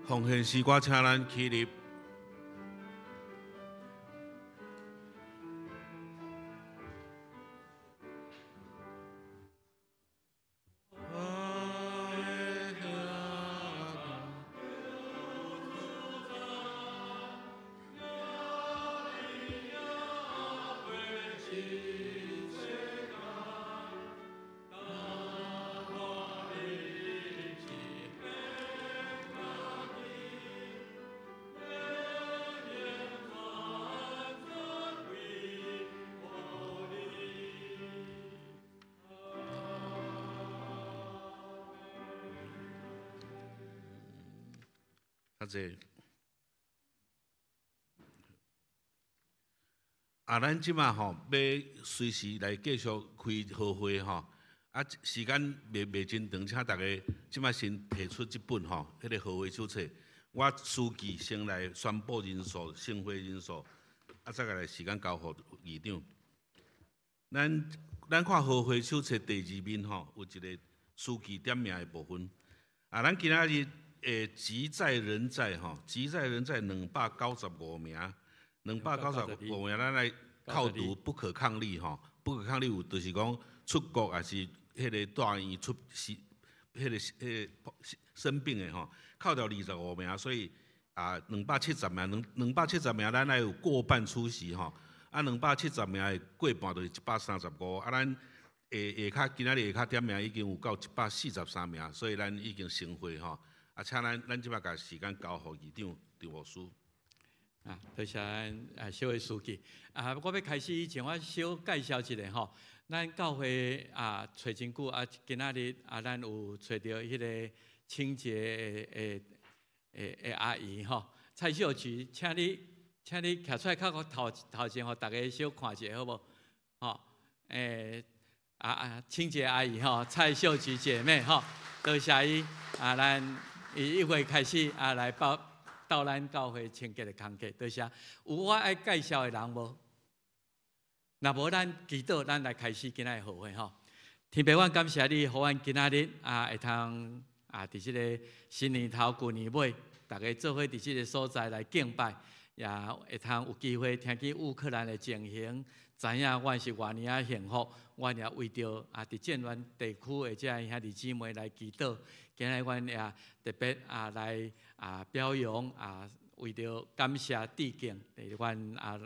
Speaker 1: 奉獻詩歌，請咱起立。謝。啊，咱這馬吼欲隨時來繼續開和會吼。啊，時間袂真長，請逐家這馬先提出這本吼，彼个和會手冊。我書記先來宣布人數、成會人數，啊，再來時間交予議長。咱看和會手冊第二面吼，有一个書記點名的部分。啊，咱今仔日籍在人在吼，籍在人在295名，295名，咱來扣除不可抗力吼，不可抗力有就是講出國抑是彼个住院出是彼个生病的吼，扣掉25名，所以啊270名，270名，咱愛有過半出席吼，啊270名的過半就是135，啊咱下下跤今仔日下跤點名已經有到143名，所以咱已經成會吼，啊請咱這擺共時間交予議長張牧師。
Speaker 2: 啊，多謝咱啊小的書記。啊，我欲開始以前，我小介紹一下吼。咱教會啊，揣真久啊，今仔日啊，咱有揣著彼个清潔的阿姨吼，蔡秀菊，請你徛出來較頭前，予逐家小看一下好無？吼，清潔阿姨吼，蔡秀菊姐妹吼，多謝伊啊，咱伊一月開始啊來報到咱教會清潔的工課，多謝。有我愛介紹的人無？若無，咱祈禱，咱來開始今仔日和會吼。天父，阮感謝你，予阮今仔日啊會通啊，佇這个新年頭、舊年尾，逐家做伙佇這个所在來敬拜，也會通有機會聽見烏克蘭的情形，知影阮是偌爾仔幸福。阮也為著啊，佇戰亂地區的這兄弟姊妹來祈禱。今日阮也特別啊來啊表揚啊，為著感謝致敬，阮啊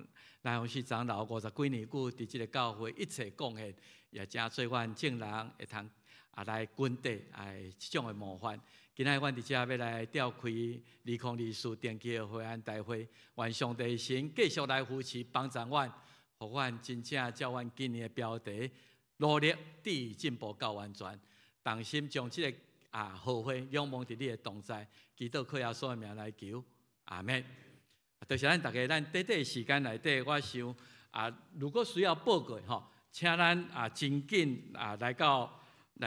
Speaker 2: 賴宏煦長老五十幾年久佇這个教會一切貢獻，也誠做阮眾人會通啊來跟綴啊這種的模範。今仔日阮佇遮欲來召開2024定期的會員大會，願上帝神繼續來扶持幫助阮，予阮真正照阮今年的標題努力致進步到完全，同心將這个啊和會仰望佇你的同在，祈禱靠耶穌的名來求，阿們。就是咱逐家，咱短短時間內底，我想啊，如果需要報告吼，請咱啊真緊啊來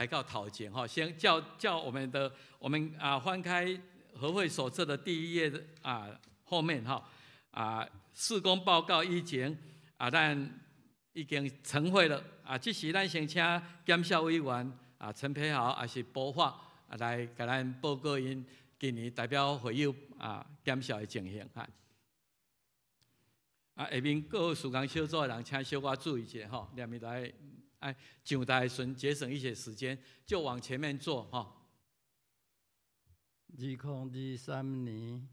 Speaker 2: 到頭前吼，先叫我們啊翻開和會手冊的第一頁的啊後面吼啊事工報告以前啊，咱已經成會了啊，這時咱先請檢校委員啊陳培豪抑是博發啊來共咱報告𪜶今年代表會友啊檢校的情形啊。啊，下面各事工小組的人，請小可注意一下吼，兩面來愛上台的時陣節省一些時間，就往前面坐吼。
Speaker 6: 2023年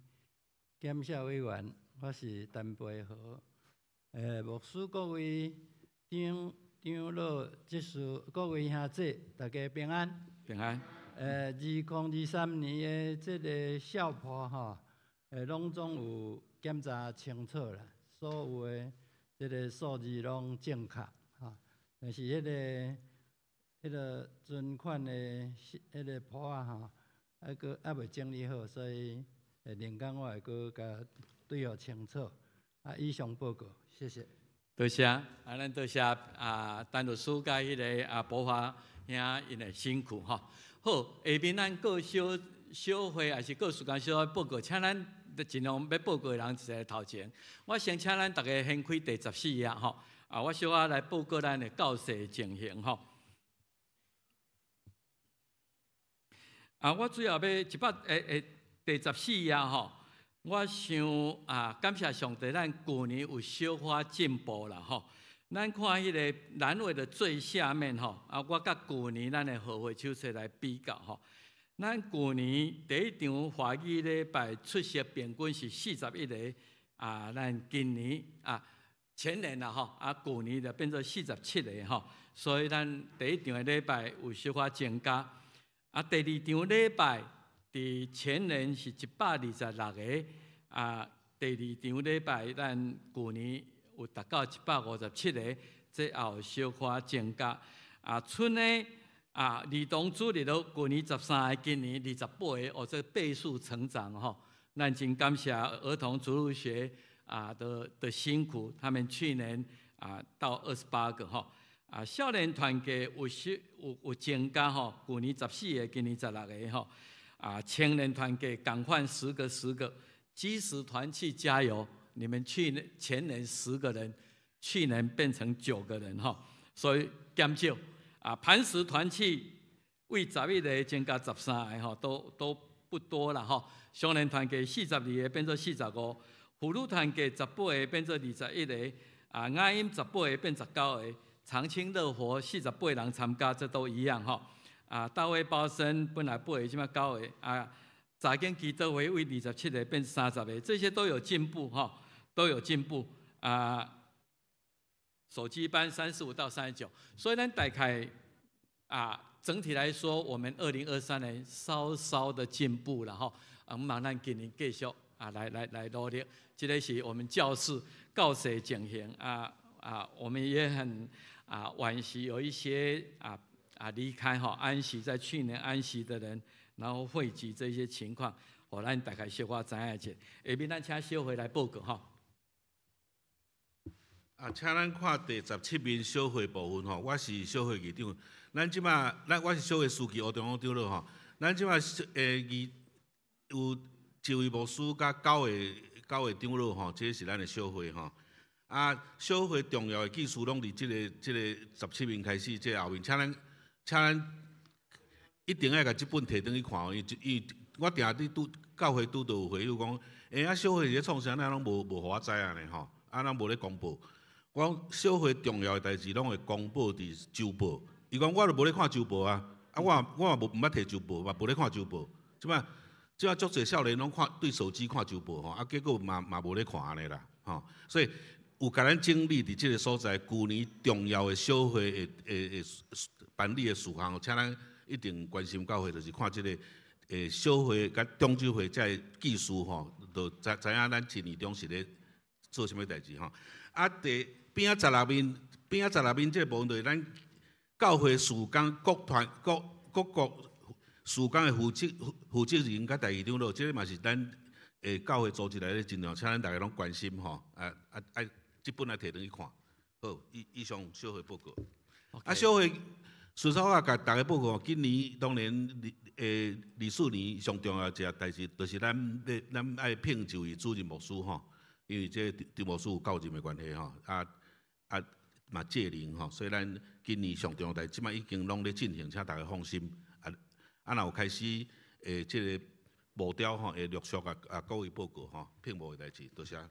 Speaker 6: 檢校委員，我是陳培和。牧師各位長老執事，各位兄姊，大家平安。
Speaker 2: 平安。
Speaker 6: 2023年的這个校簿吼，攏總有檢查清楚啦。所有的這个數字攏正確，吼。但是彼个存款的彼个簿仔吼，猶未整理好，所以另工我會閣共對予清楚。啊，以上報告，謝謝。
Speaker 2: 多謝，啊，咱多謝啊，陳律師佮彼个啊，博華兄𪜶的辛苦吼。好，下面咱各小小會抑是各事工小報告，請咱盡量欲報告的人一个頭前。我先請咱逐家掀開第14頁吼，啊，我小可來報告咱的教勢情形吼。啊，我主要欲一百第14頁吼，我想啊，感謝上帝，咱舊年有小可進步啦吼。咱看彼个欄位的最下面吼，啊，我佮舊年咱的和會手冊來比較吼。咱舊年第一場華語禮拜出席平均是41個，啊，咱今年啊前年啦吼，啊舊年就變做47個吼，所以咱第一場的禮拜有小可增加。啊，第二場禮拜佇前年是126個，啊，第二場禮拜咱舊年有達到157個，這也有小可增加。啊，賰的啊，兒童主日學舊年13個，今年28個，哦，這倍數成長吼。咱真感謝兒童主日學啊的辛苦，他們去年啊到28個吼。啊，少年團契有時有增加吼，舊年14個，今年16個吼。啊，青年團契共款10個10個，基石團契加油！你們去年前年10個人，去年變成9個人吼，所以減少。啊，磐石團契為11個增加13個吼，都不多啦吼。少年團契42個變做45，婦女團契18個變做21個，啊，雅音18個變19個。長青樂活48人參加，這都一樣吼。啊，大衛包身本來8個，這馬9個。啊，查經祈禱會為27個變30個，這些都有進步吼，都有進步。啊，手機班35到39，所以呢，大概啊，整體來說，我們2023年稍稍的進步了吼。啊，毋咱今年繼續啊，來努力。這個是我們教室教師情形啊啊，我們也很啊惋惜有一些離開哈安息，在去年安息的人，然後匯集這些情況，予咱大概小可知影一下。下面咱請小會來報告哈。
Speaker 1: 啊，請咱看第17面小會部分吼，我是小會議長。咱這馬，咱我是小會書記吳中長老吼。咱這馬議有一位牧師佮九個長老吼，這是咱的小會吼。啊，小會重要的記事攏佇這個十七面開始，這個後面，請咱一定愛共這本提轉去看，因為我定佇拄教會拄著有會友講，欸啊，小會是咧創啥？咱攏無予我知影呢吼，啊，咱無咧公布。我講小會重要的代誌攏會公布佇週報。伊講我都無咧看週報啊，啊我嘛無毋捌提週報，嘛無咧看週報。這馬足濟少年攏看對手機看週報吼，啊結果嘛無咧看按呢啦，吼。所以有共咱整理佇這個所在，舊年重要的小會的辦理的事項，請咱一定關心教會，就是看這個小會佮長執會這个記事吼，就知影咱一年中是咧做啥物代誌吼。啊，第邊仔十六面，邊仔十六面這個部分就是咱教會事工各團各各國事工的負責人佮代議長老，這個嘛是咱教會組織內底真重要，請咱逐家攏關心吼。啊，這本來提轉去看。好，以上小會報告。
Speaker 2: Okay.
Speaker 1: 啊，小會順手啊，共逐家報告，今年當然24年上重要一個代誌，就是咱愛聘一位主任牧師吼，因為這個張牧師有教任的關係吼，啊嘛屆齡吼，所以咱今年上重要代誌，這馬已經攏咧進行，請逐家放心。啊，若有開始這個募調吼，會陸續啊各位報告吼，聘牧的代誌，多謝。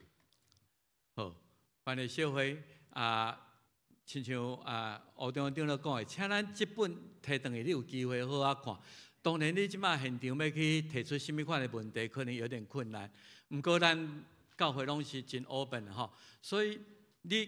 Speaker 2: 好，關於小會啊，親像啊吳長長老講的，請咱這本提轉去，你有機會好好看。當然，你這馬現場欲去提出啥物款的問題，可能有點困難。毋過咱教會攏是真 open 的吼，所以你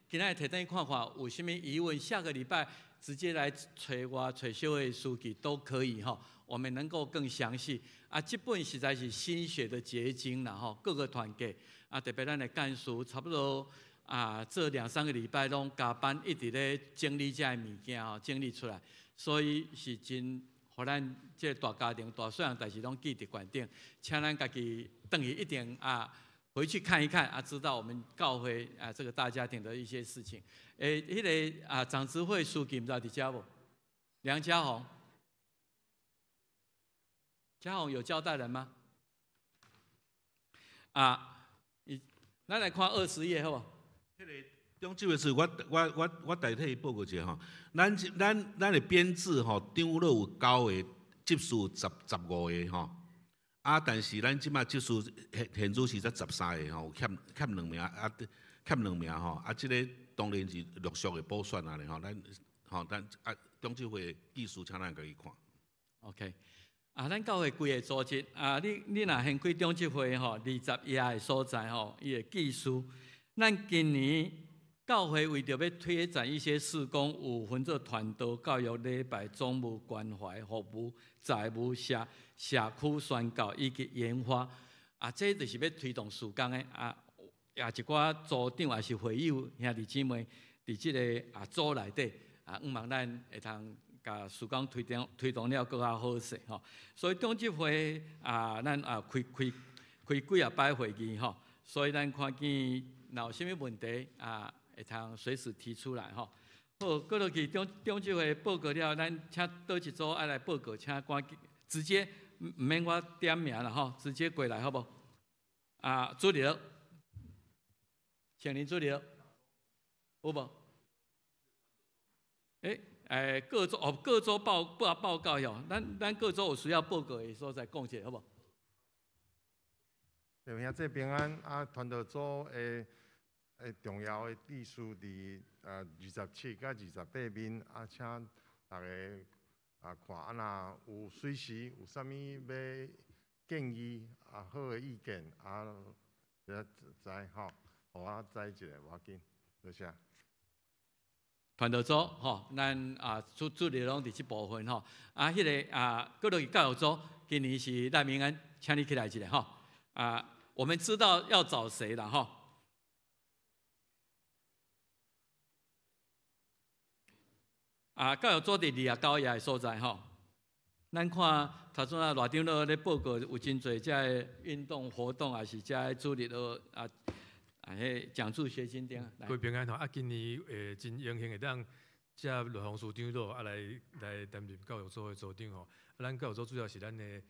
Speaker 2: 今仔日提轉去看看，有啥物疑問，下個禮拜直接來揣我、揣小會書記都可以吼。我們能夠更詳細。啊，這本實在是心血的結晶啦吼，各個團契啊，特別咱的幹事，差不多啊，這兩三個禮拜攏加班，一直咧整理這个物件吼，整理出來，所以是真，予咱這個大家庭大細項代誌攏記佇懸頂，請咱家己轉去一定啊，回去看一看啊，知道我們教會啊這個大家庭的一些事情。欸，彼個啊長執會書記毋知佇遮無？梁家宏，家宏有交代人嗎？啊，咱來看20頁好無？
Speaker 1: 彼個長執會是我代替伊報告一下吼。咱的編制吼，長老有九個，執事十五個吼。啊，但是咱這馬執事現主時才13個吼，有欠兩名啊，欠兩名吼。啊，這個當然是陸續會補選啊，吼，咱吼咱啊長執會記事，請咱家己看。
Speaker 2: OK，啊，咱教會規个組織啊，你若掀開長執會吼，20頁的所在吼，伊的記事，咱今年教會為著欲推展一些事工，有分做傳道、教育、禮拜、總務、關懷、服務、財務、社區宣教以及研發，啊，這就是欲推動事工的啊，也一寡組長也是會友兄弟姊妹，佇這个啊組內底啊，向望咱會通共事工推動了閣較好勢吼。所以長執會啊，咱啊開開開幾仔擺會議吼，所以咱看見若有啥物問題啊，會通隨時提出來吼。好，過落去中中秋會報告了，咱請佗一組愛來報告，請趕緊直接毋免我點名啦吼，直接過來好無？啊，主任，請您主任，有無？欸，各組哦，各組報報報告喲，咱咱各組有需要報告的所在講一下好無？
Speaker 7: 對，兄弟平安啊！傳道組的的重要的意思佇27佮28面啊，請逐家啊看啊，若有隨時有啥物欲建議啊，好的意見啊，會使吼，予我知一下無要緊，多謝。
Speaker 2: 傳道組吼，咱啊主主力攏佇這部分吼，啊，彼个啊，閣落去教育組，今年是賴明安，請你起來一下吼，啊，我們知道要找誰了吼。啊，教育組佇29頁的所在吼，咱看頭先啊賴長老咧報告有真濟這个運動活動，也是這个主日學啊。啊，彼獎助學金頂。
Speaker 8: 各位平安吼，啊，今年真榮幸會當接賴洪書長老啊來來擔任教育組的組長吼。啊，咱教育組主要是咱的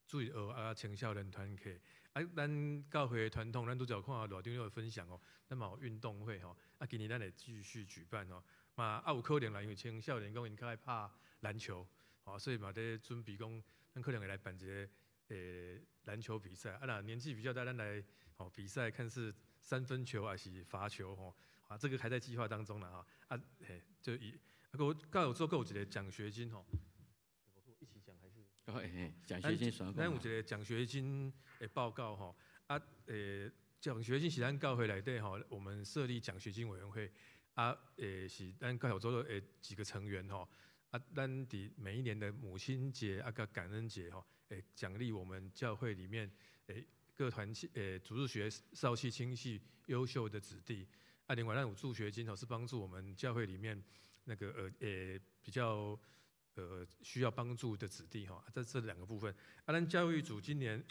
Speaker 8: 主日學啊青少年團契。啊，咱教會的傳統，咱拄才有看賴長老的分享吼，咱嘛有運動會吼。啊，今年咱會繼續舉辦吼。嘛啊有可能啦，因為青少年講𪜶較愛拍籃球，吼，所以嘛佇準備講，咱可能會來辦一个籃球比賽。啊，若年紀比較大，咱來。哦，比賽看是三分球還是罰球吼，啊，這個還在計劃當中啦哈，啊，嘿，就以啊，閣教育組閣有一個獎學金吼，一起講還是？
Speaker 2: 哦，獎學金算。
Speaker 8: 咱有一個獎學金的報告吼，啊，獎學金是咱教會內底吼，我們設立獎學金委員會，啊，是咱教育組的幾個成員吼，啊，咱佇每一年的母親節啊，佮感恩節吼，會獎勵我們教會裡面各團契主日學少系青系優秀的子弟，啊，另外咱有助學金吼，是幫助我們教會裡面那個比較需要幫助的子弟吼，這這兩個部分。啊，咱教育組今年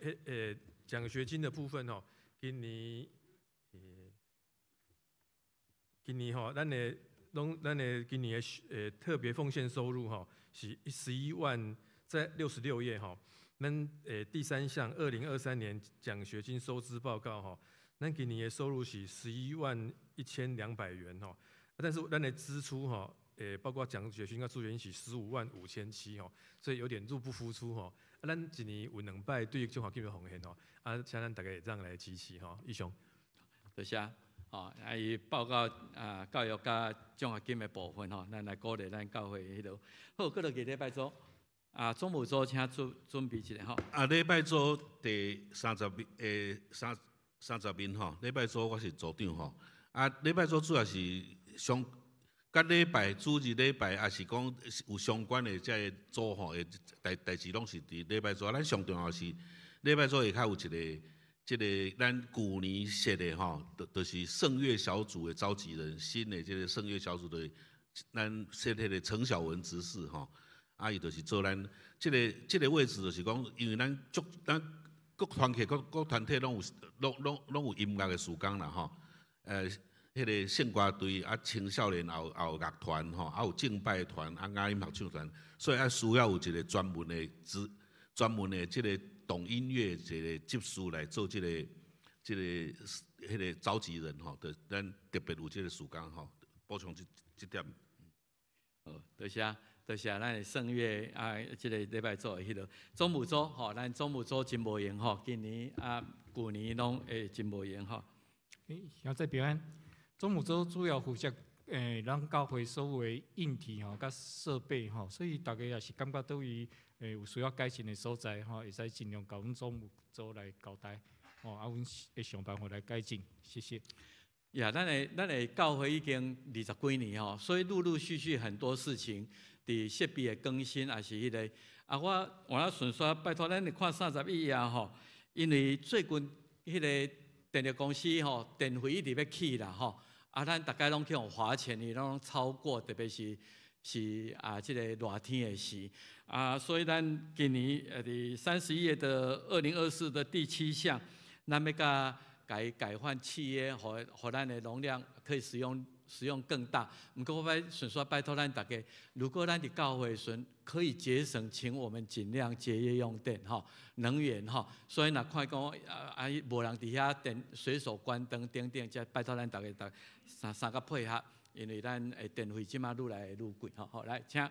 Speaker 8: 獎學金的部分吼，今年今年吼，咱的攏咱的今年的特別奉獻收入吼是11萬，在66頁吼。咱第三項2023年獎學金收支報告吼，咱今年的收入是111,200元吼，但是咱的支出吼，包括獎學金佮助學金是155,700吼，所以有點入不敷出吼。啊，咱一年有兩擺對獎學金的奉獻吼，啊，請咱大家會當來支持吼。以上。
Speaker 2: 多謝。吼，啊，伊報告啊，教育佮獎學金的部分吼，咱來鼓勵咱教會彼落。好，閣落去禮拜組。啊，總務組請準準備一下吼。
Speaker 1: 啊，禮拜組第三十面，三三十面吼，禮拜組我是組長吼。啊，禮拜組主要是相，佮禮拜主日禮拜，也是講有相關的這个組吼，的代代誌攏是佇禮拜組。咱上重要是禮拜組下跤有一個，這个咱舊年設的吼，就是聖樂小組的召集人，新的這个聖樂小組的，咱設彼个陳小文執事吼。啊，伊就是做咱這个這个位置，就是講，因為咱足咱各團體各各團體攏有攏攏攏有音樂的事工啦吼。彼个聖歌隊啊，青少年也有也有樂團吼，啊有敬拜團啊，雅音合唱團，所以愛需要有一個專門的職專門的這个懂音樂一個執事來做這個這個彼个召集人吼，就咱特別有這個事工吼，補充這這點。
Speaker 2: 好，多謝。多謝咱的聖樂啊，這个禮拜組的彼落總務組吼，咱總務組真無閒吼，今年啊、舊年攏會真無閒吼。
Speaker 9: 兄弟平安，總務組主要負責咱教會所有的硬體吼，佮設備吼，所以大家也是感覺佗位有需要改進的所在吼，會使盡量共阮總務組來交代吼，啊，阮會想辦法來改進，謝謝。
Speaker 2: 呀，咱的教會已經二十幾年吼，所以陸陸續續很多事情。佇設備的更新，也是彼个啊，我換了順紲，拜託咱看31頁吼，因為最近彼个電力公司吼，電費一直欲起啦吼，啊，咱逐家攏去予罰錢，伊攏超過，特別是是啊，這個熱天的時啊，所以咱今年佇31頁的2024的第七項，咱欲共改改換契約，予予咱的容量可以使用更大。毋過我欲順煞拜託咱逐家，如果咱佇教會時陣可以節省，請我們盡量節約用電吼，能源吼。所以若看講啊無人佇遐電隨手關燈等等，才拜託咱逐家逐三三個配合。因為咱的電費這馬愈來愈貴吼，好來，請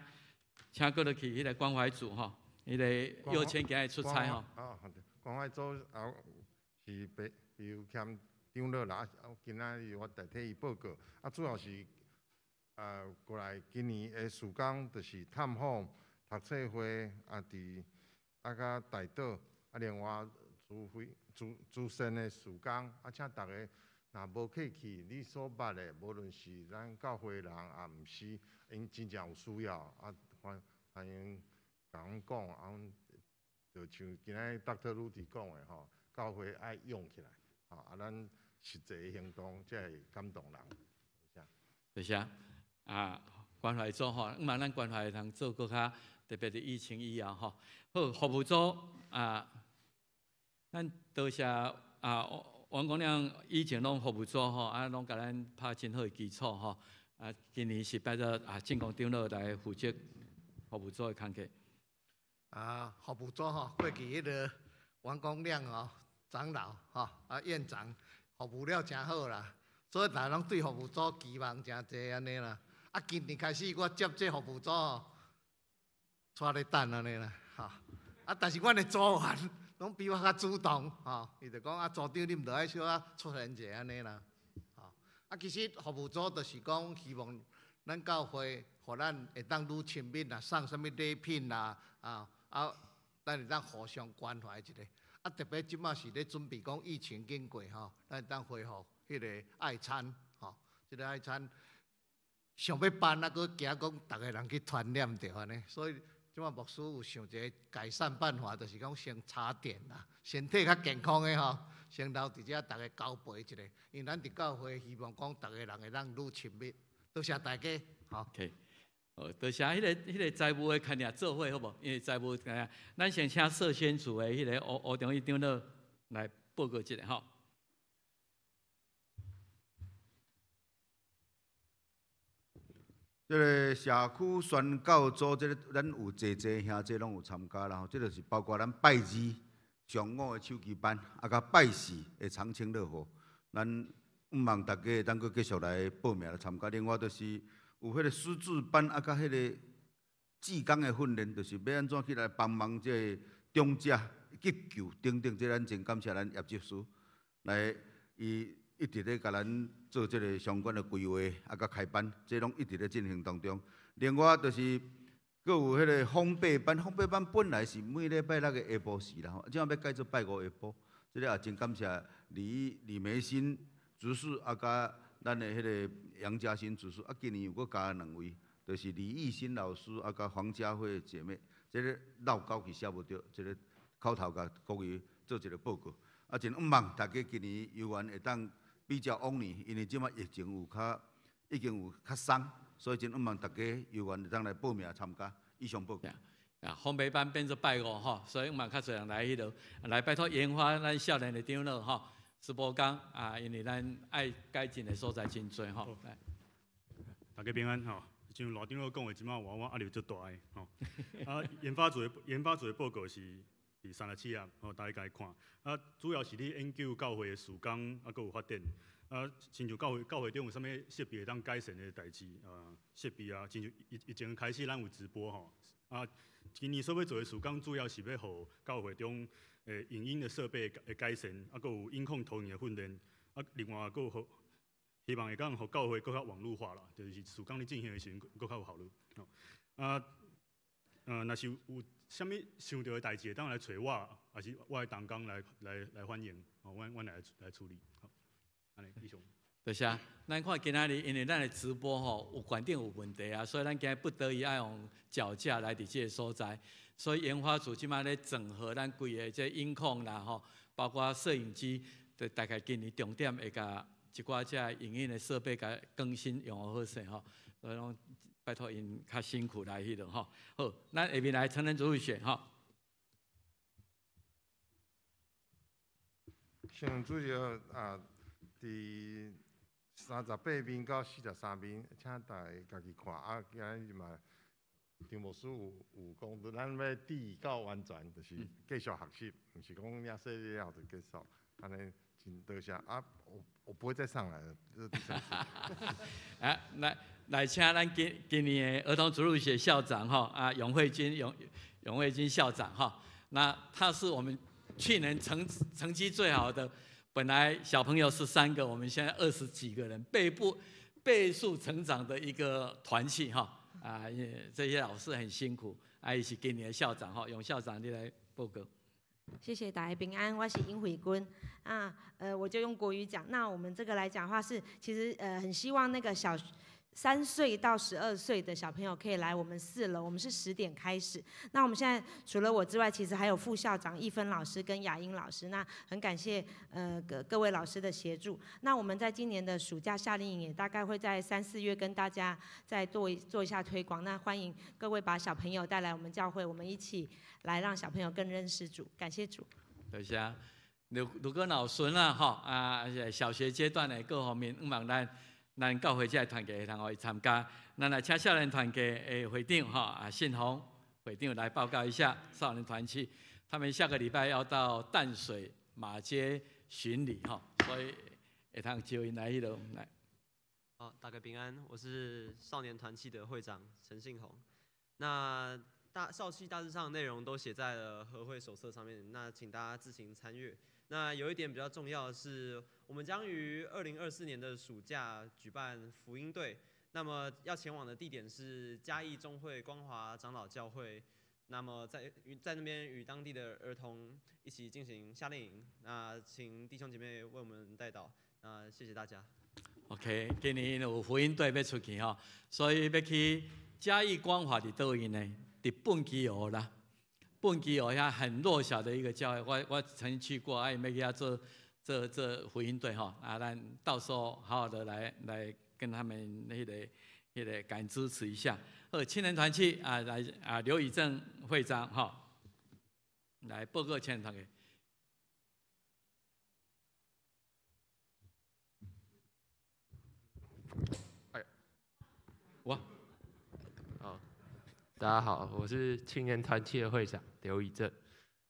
Speaker 2: 請閣落去彼個關懷組吼，彼個右遷今日出差吼。
Speaker 7: 哦，好的，關懷組啊是白由欠長老啦，啊，今仔日我代替伊報告，啊，主要是過來今年的事工就是探訪讀冊會啊，佇啊佮大島啊，另外慈惠慈慈善的事工，啊，請逐家。若無客氣，你所捌的，無論是咱教會人，也毋是，𪜶真正有需要，啊，歡歡迎共阮講，啊，阮就像今仔日 Dr. 魯迪講的吼，教會愛勇起來，吼，啊，咱實際行動才會感動人。
Speaker 2: 多謝。啊，關懷組吼，毋嘛咱關懷通做閣較特別佇疫情以後吼。好，服務組啊，咱多謝啊。王光亮以前攏服務組吼，啊，攏共咱拍真好的基礎吼。啊，今年是拜託啊，進光長老來負責服務組的工課。
Speaker 10: 啊，服務組吼，過去彼個王光亮吼，長老吼，啊院長服務了誠好啦，所以大家攏對服務組期望誠濟按呢啦。啊，今年開始我接這服務組吼，𤆬咧等按呢啦，吼。啊，但是阮的組員攏比我較主動，吼，伊就講啊，組長你毋著愛小可出現者按呢啦，吼。啊，其實服務組就是講希望咱教會，予咱會當愈親密啦，送啥物禮品啦，啊啊，咱會當互相關懷一下。啊，特別這馬是咧準備講疫情經過吼，咱會當恢復彼個愛餐，吼，這個愛餐想欲辦啊，閣驚講逐个人去傳染著按呢，所以。這馬牧師有想一个改善辦法，就是講先插電啦，身體較健康的吼，先留佇遮逐家交陪一下，因為咱佇教會希望講逐个人會當愈親密，多謝大家，吼。
Speaker 2: OK，好，多謝彼个彼个財務的牽領做伙好無？因為財務知影，咱先請社宣處的彼個吳吳中義長老來報告一下吼。
Speaker 11: 這个社區宣教組，這个咱有濟濟兄弟攏有參加啦吼。這个是包括咱拜二上午的手機班，啊，佮拜四的長青樂活。咱向望大家會當閣繼續來報名來參加。另外就是有彼个師資班，啊，佮彼个志工的訓練，就是欲按怎去來幫忙這个長者急救等等。這咱真感謝咱葉執事來伊。一直咧共咱做這个相關的規劃，啊，佮開班，這攏一直咧進行當中。另外就是，閣有彼个烘焙班，烘焙班本來是每禮拜六个下晡時啦吼，這馬欲改做拜五下晡。這个也真感謝李李梅欣執事，啊，佮咱的彼个楊嘉欣執事，啊，今年又閣加兩位，就是李義新老師，啊，佮黃佳慧姐妹，這个落勾去寫無著，這个口頭共各位做一个報告。啊，真向望大家今年猶原會當。比較往年，因為這馬疫情有較已經有較鬆，所以真向望大家有緣會當來報名參加。以上報告。
Speaker 2: 啊，烘焙班變做拜五吼，所以嘛較濟人來彼落來拜託研發咱少年的長老吼，施波剛啊，因為咱愛改進的所在真濟吼。來，
Speaker 12: 大家平安吼。像賴長老講的，這馬我壓力足大的吼。啊，研發組的報告是佇37頁，吼，大家共伊看。啊，主要是咧研究教會的事工，啊，閣有發展。啊，親像教會中有啥物設備會當改善的代誌，啊，設備啊，親像疫情開始，咱有直播吼。啊，今年所欲做的事工，主要是欲予教會中的影音的設備的改善，啊，閣有音控投影的訓練。啊，另外閣有希望會當予教會閣較網路化啦，就是事工咧進行的時陣閣較有效率。吼，啊，若是有啥物想著的代誌，會當來揣我，抑是我的同工來反映，吼，阮來處理。好，按呢以上。
Speaker 2: 多謝。咱看今仔日，因為咱的直播吼有關鍵有問題啊，所以咱今日不得已愛用腳架來佇這个所在。所以研發組這馬咧整合咱規个這音控啦吼，包括攝影機，就大概今年重點會共一寡遮影音的设备共更新用予好势吼，所以拢拜托𪜶较辛苦来彼落吼。好，咱下面来成人主日学吼。
Speaker 7: 成人主日学啊，伫38面到43面，请大家家己看。啊，今日嘛，张牧师有讲，咱欲至到完全，就是继续学习，毋是讲领洗礼了后就结束，按呢真多谢啊！我不会再上来了，这是第三次。
Speaker 2: 啊，来请咱今年的儿童主日学校长吼啊，永慧君永慧君校长哈，那他是我们去年成绩最好的，本来小朋友是三个，我们现在20几个人，倍数成长的一个团契哈啊，这些老师很辛苦，啊，伊是今年的校长哈，永校长你来报告。
Speaker 13: 谢谢大家平安，我是尹慧君啊，我就用国语讲。那我们这个来讲话是，其实很希望那个小3岁到12岁的小朋友可以来我们4楼，我们是10点开始。那我们现在除了我之外，其实还有副校长易芬老师跟雅英老师。那很感谢各位老师的协助。那我们在今年的暑假夏令营也大概会在3、4月跟大家再做一下推广。那欢迎各位把小朋友带来我们教会，我们一起来让小朋友更认识主。感谢主。
Speaker 2: 多谢。如果若有孙仔吼啊，小学阶段的各方面，向望咱教会这个团契会通予伊参加。咱来请少年团契的会长吼啊，信宏会长来报告一下少年团契，他们下个礼拜要到淡水马偕巡礼吼，所以会通招𪜶来彼落来。
Speaker 14: 好，大家平安，我是少年团契的会长陈信宏。那大少契大致上内容都写在了合会手册上面，那请大家自行参阅。那有一点比较重要的是，我们将于2024年的暑假举办福音队。那么要前往的地点是嘉义中会光华长老教会。那么在那边与当地的儿童一起进行夏令营。那请弟兄姐妹为我们代祷。那谢谢大家。
Speaker 2: OK，今年有福音队欲出去吼，所以欲去嘉义光华伫佗位呢？伫畚箕湖啦。畚箕湖遐很弱小的一个教会，我曾经去过，啊，欲去遐做福音队吼，啊，咱到时候好好的来跟他们那个敢支持一下。好，青年团契啊，来啊，刘以正会长哈，来报告青年团契。
Speaker 3: 哎，
Speaker 2: 我，
Speaker 15: 好，大家好，我是青年团契的会长刘以正。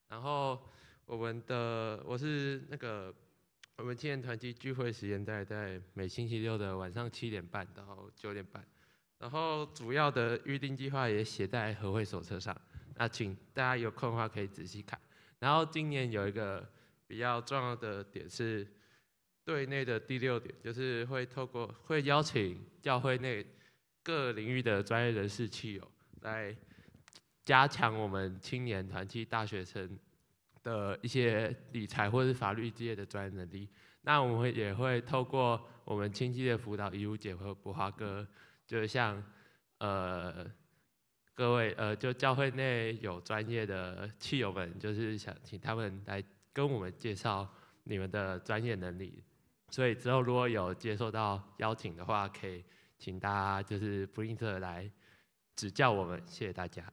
Speaker 15: 然后我是那个我们青年团契聚会时间在每星期六的晚上7点半到9点半。然后主要的预定计划也写在合会手册上，那请大家有空的话可以仔细看。然后今年有一个比较重要的点是，对内的第六点，就是会透过会邀请教会内各领域的专业人士契友来加强我们青年团契大学生的一些理财或是法律界的专业能力。那我们也会透过我们青契的辅导怡如姐和博华哥，就是像各位就教会内有专业的契友们，就是想请他们来跟我们介绍你们的专业能力。所以之后如果有接受到邀请的话，可以请大家就是不吝啬来指教我们，谢谢大家。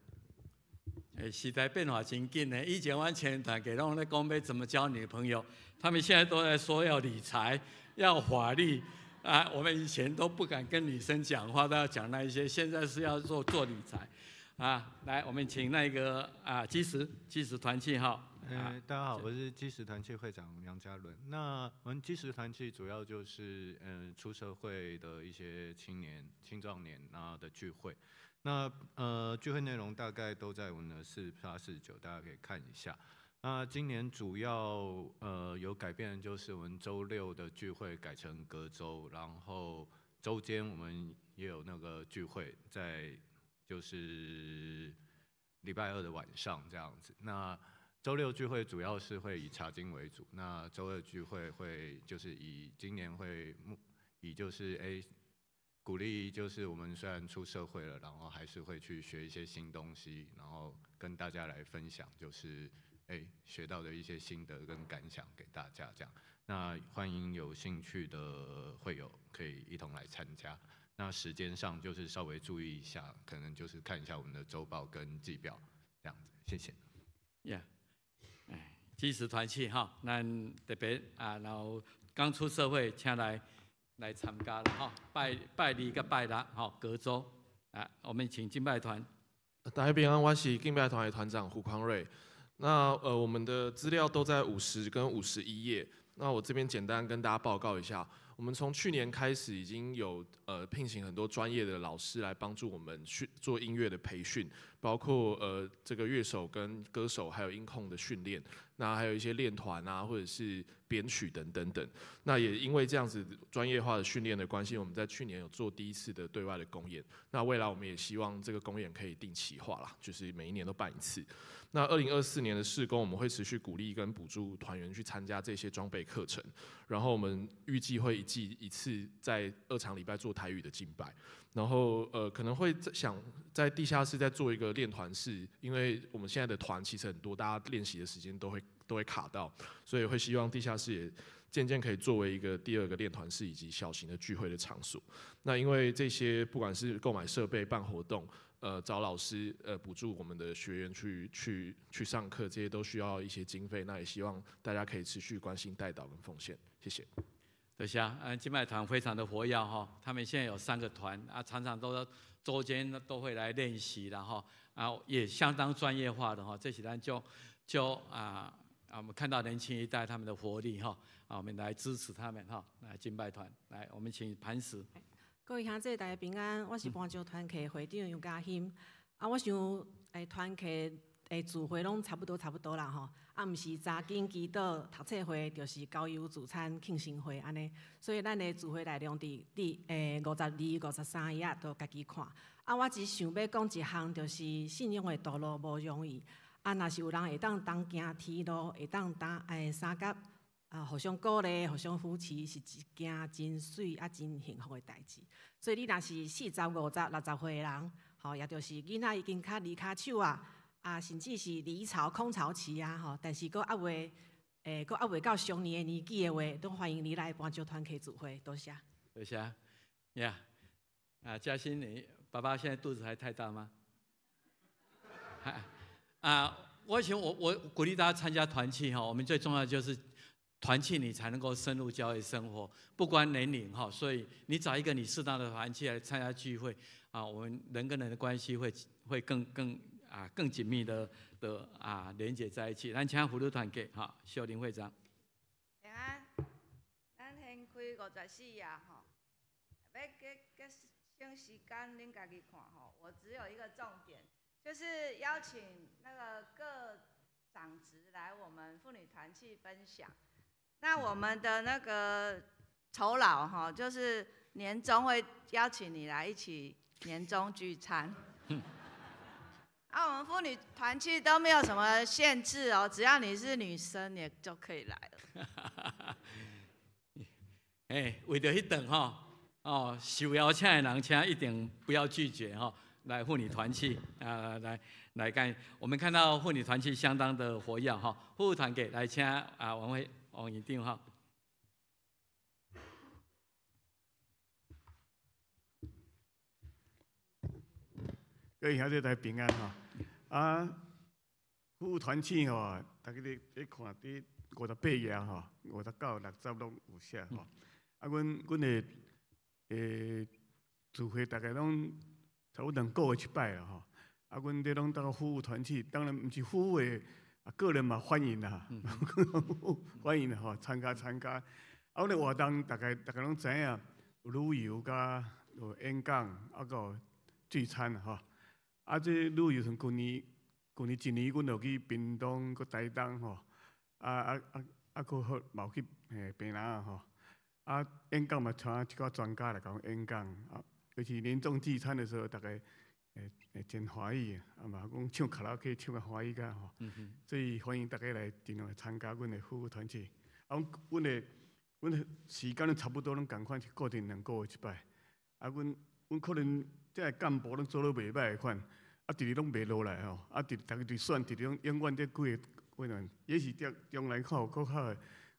Speaker 2: 哎，时代变化真紧呢。以前阮青年团契拢咧讲欲怎么交女朋友，他们现在都在说要理财、要法律啊。我们以前都不敢跟女生讲话，都要讲那一些，现在是要做理财啊。来，我们请那个啊，基石团契哈。
Speaker 16: 嗯，大家好，我是基石团契会长梁家伦。那我们基石团契主要就是出社会的一些青年、青壮年然后的聚会。那聚会内容大概都在我们的48、49，大家可以看一下。那今年主要有改变的就是我们周六的聚会改成隔周，然后周间我们也有那个聚会在就是礼拜二的晚上这样子。那周六聚会主要是会以查经为主，那周二聚会会就是以今年会以就是鼓励就是我们虽然出社会了，然后还是会去学一些新东西，然后跟大家来分享，就是学到的一些心得跟感想给大家这样。那欢迎有兴趣的会友可以一同来参加。那时间上就是稍微注意一下，可能就是看一下我们的周报跟季表这样子。谢谢。
Speaker 2: Yeah，哎，基石团契哈，咱特别啊，然后刚出社会，请来参加了哈，拜拜二佮拜六哈，隔周啊，我们请敬拜团。
Speaker 17: 大家平安，我是敬拜团的团长胡匡瑞。那我们的资料都在50跟51页。那我这边简单跟大家报告一下，我们从去年开始已经有聘请很多专业的老师来帮助我们去做音乐的培训，包括这个乐手跟歌手，还有音控的训练，那还有一些练团啊，或者是编曲等等等。那也因为这样子专业化的训练的关系，我们在去年有做第一次的对外的公演。那未来我们也希望这个公演可以定期化啦，就是每一年都办一次。那2024年的事工，我们会持续鼓励跟补助团员去参加这些装备课程，然后我们预计会一季一次在二场礼拜做台语的敬拜，然后可能会在想在地下室再做一个练团室，因为我们现在的团其实很多，大家练习的时间都会卡到，所以会希望地下室也渐渐可以作为一个第二个练团室以及小型的聚会的场所。那因为这些不管是购买设备、办活动，找老师，补助我们的学员去上课，这些都需要一些经费。那也希望大家可以持续关心、代祷跟奉献，谢谢。
Speaker 2: 多谢，敬拜团非常的活跃哈，他们现在有三个团啊，常常都周间都会来练习，然后啊也相当专业化的哈。这几单就我们看到年轻一代他们的活力哈，啊，我们来支持他们哈，来敬拜团，来，我们请磐石。
Speaker 18: 各位兄弟，大家平安，我是磐石团契会长杨嘉欣。啊，我想，团契的聚会拢差不多差不多啦吼。啊，毋是查经祈祷读册会，就是郊游聚餐庆生会按呢。所以咱的聚会内容伫52、53页都家己看。啊，我只想欲讲一项，就是信仰的道路无容易。啊，若是有人会当同行天路，会当担相佮啊，互相鼓励、互相扶持，是一件真媠啊、真幸福的代志。所以你若是40、50、60岁的人，吼，也就是囡仔已经较离跤手啊，啊，甚至是离巢空巢期啊，吼，但是阁犹未到壮年的年纪的话，都欢迎你来磐石团契聚会。多谢。
Speaker 2: 多谢。呀，啊，嘉欣，你爸爸现在肚子还太大吗？啊，我想我鼓励大家参加团契哈，我们最重要就是团契，你才能够深入教会生活，不管年龄哈，所以你找一个你适当的团契来参加聚会啊，我们人跟人的关系会更紧密的连接在一起。咱请妇女团契哈，秀玲会长。
Speaker 19: 平安，咱先开54页吼，欲节节省时间，恁家己看吼。我只有一个重点，就是邀请那个各长执来我们妇女团契分享。那我们的那个酬劳哈，就是年终会邀请你来一起年终聚餐。啊，我们妇女团契都没有什么限制哦，只要你是女生，你就可以来了。
Speaker 2: 哎，为著彼顿吼，哦，受邀请的人，请一定不要拒绝哈，来妇女团契啊，来看，我们看到妇女团契相当的活跃哈，妇女团契来请啊王辉王院长哈。
Speaker 20: 各位兄弟大家平安吼，啊，妇团契吼，大家咧看伫58页吼，59、60拢有写吼。啊，阮的聚会大概拢差不多两个月一摆啦吼。啊，阮这拢当夫妇团契，当然毋是夫妇的，啊，个人嘛欢迎啦，欢迎吼参加参加。啊，阮的活动大概拢知影，有旅游佮有演讲，啊，阁有聚餐吼。啊，这旅游像旧年一年，阮就去屏东、阁台东吼，啊，阁好嘛有去坪林吼。啊，演讲嘛，请一寡专家来共演讲，啊，尤其年终聚餐的时候，大家会真欢喜，啊嘛讲唱卡拉 OK 唱甲欢喜甲吼，所以欢迎大家来尽量来参加阮的夫妇团契。啊，阮的时间拢差不多，拢仝款是固定两个月一摆。啊，阮可能这个干部拢做了袂䆀款，啊，直直拢袂落来吼，啊，直逐家伫选，直直拢永远这几个温暖。也许将将来看有阁较的、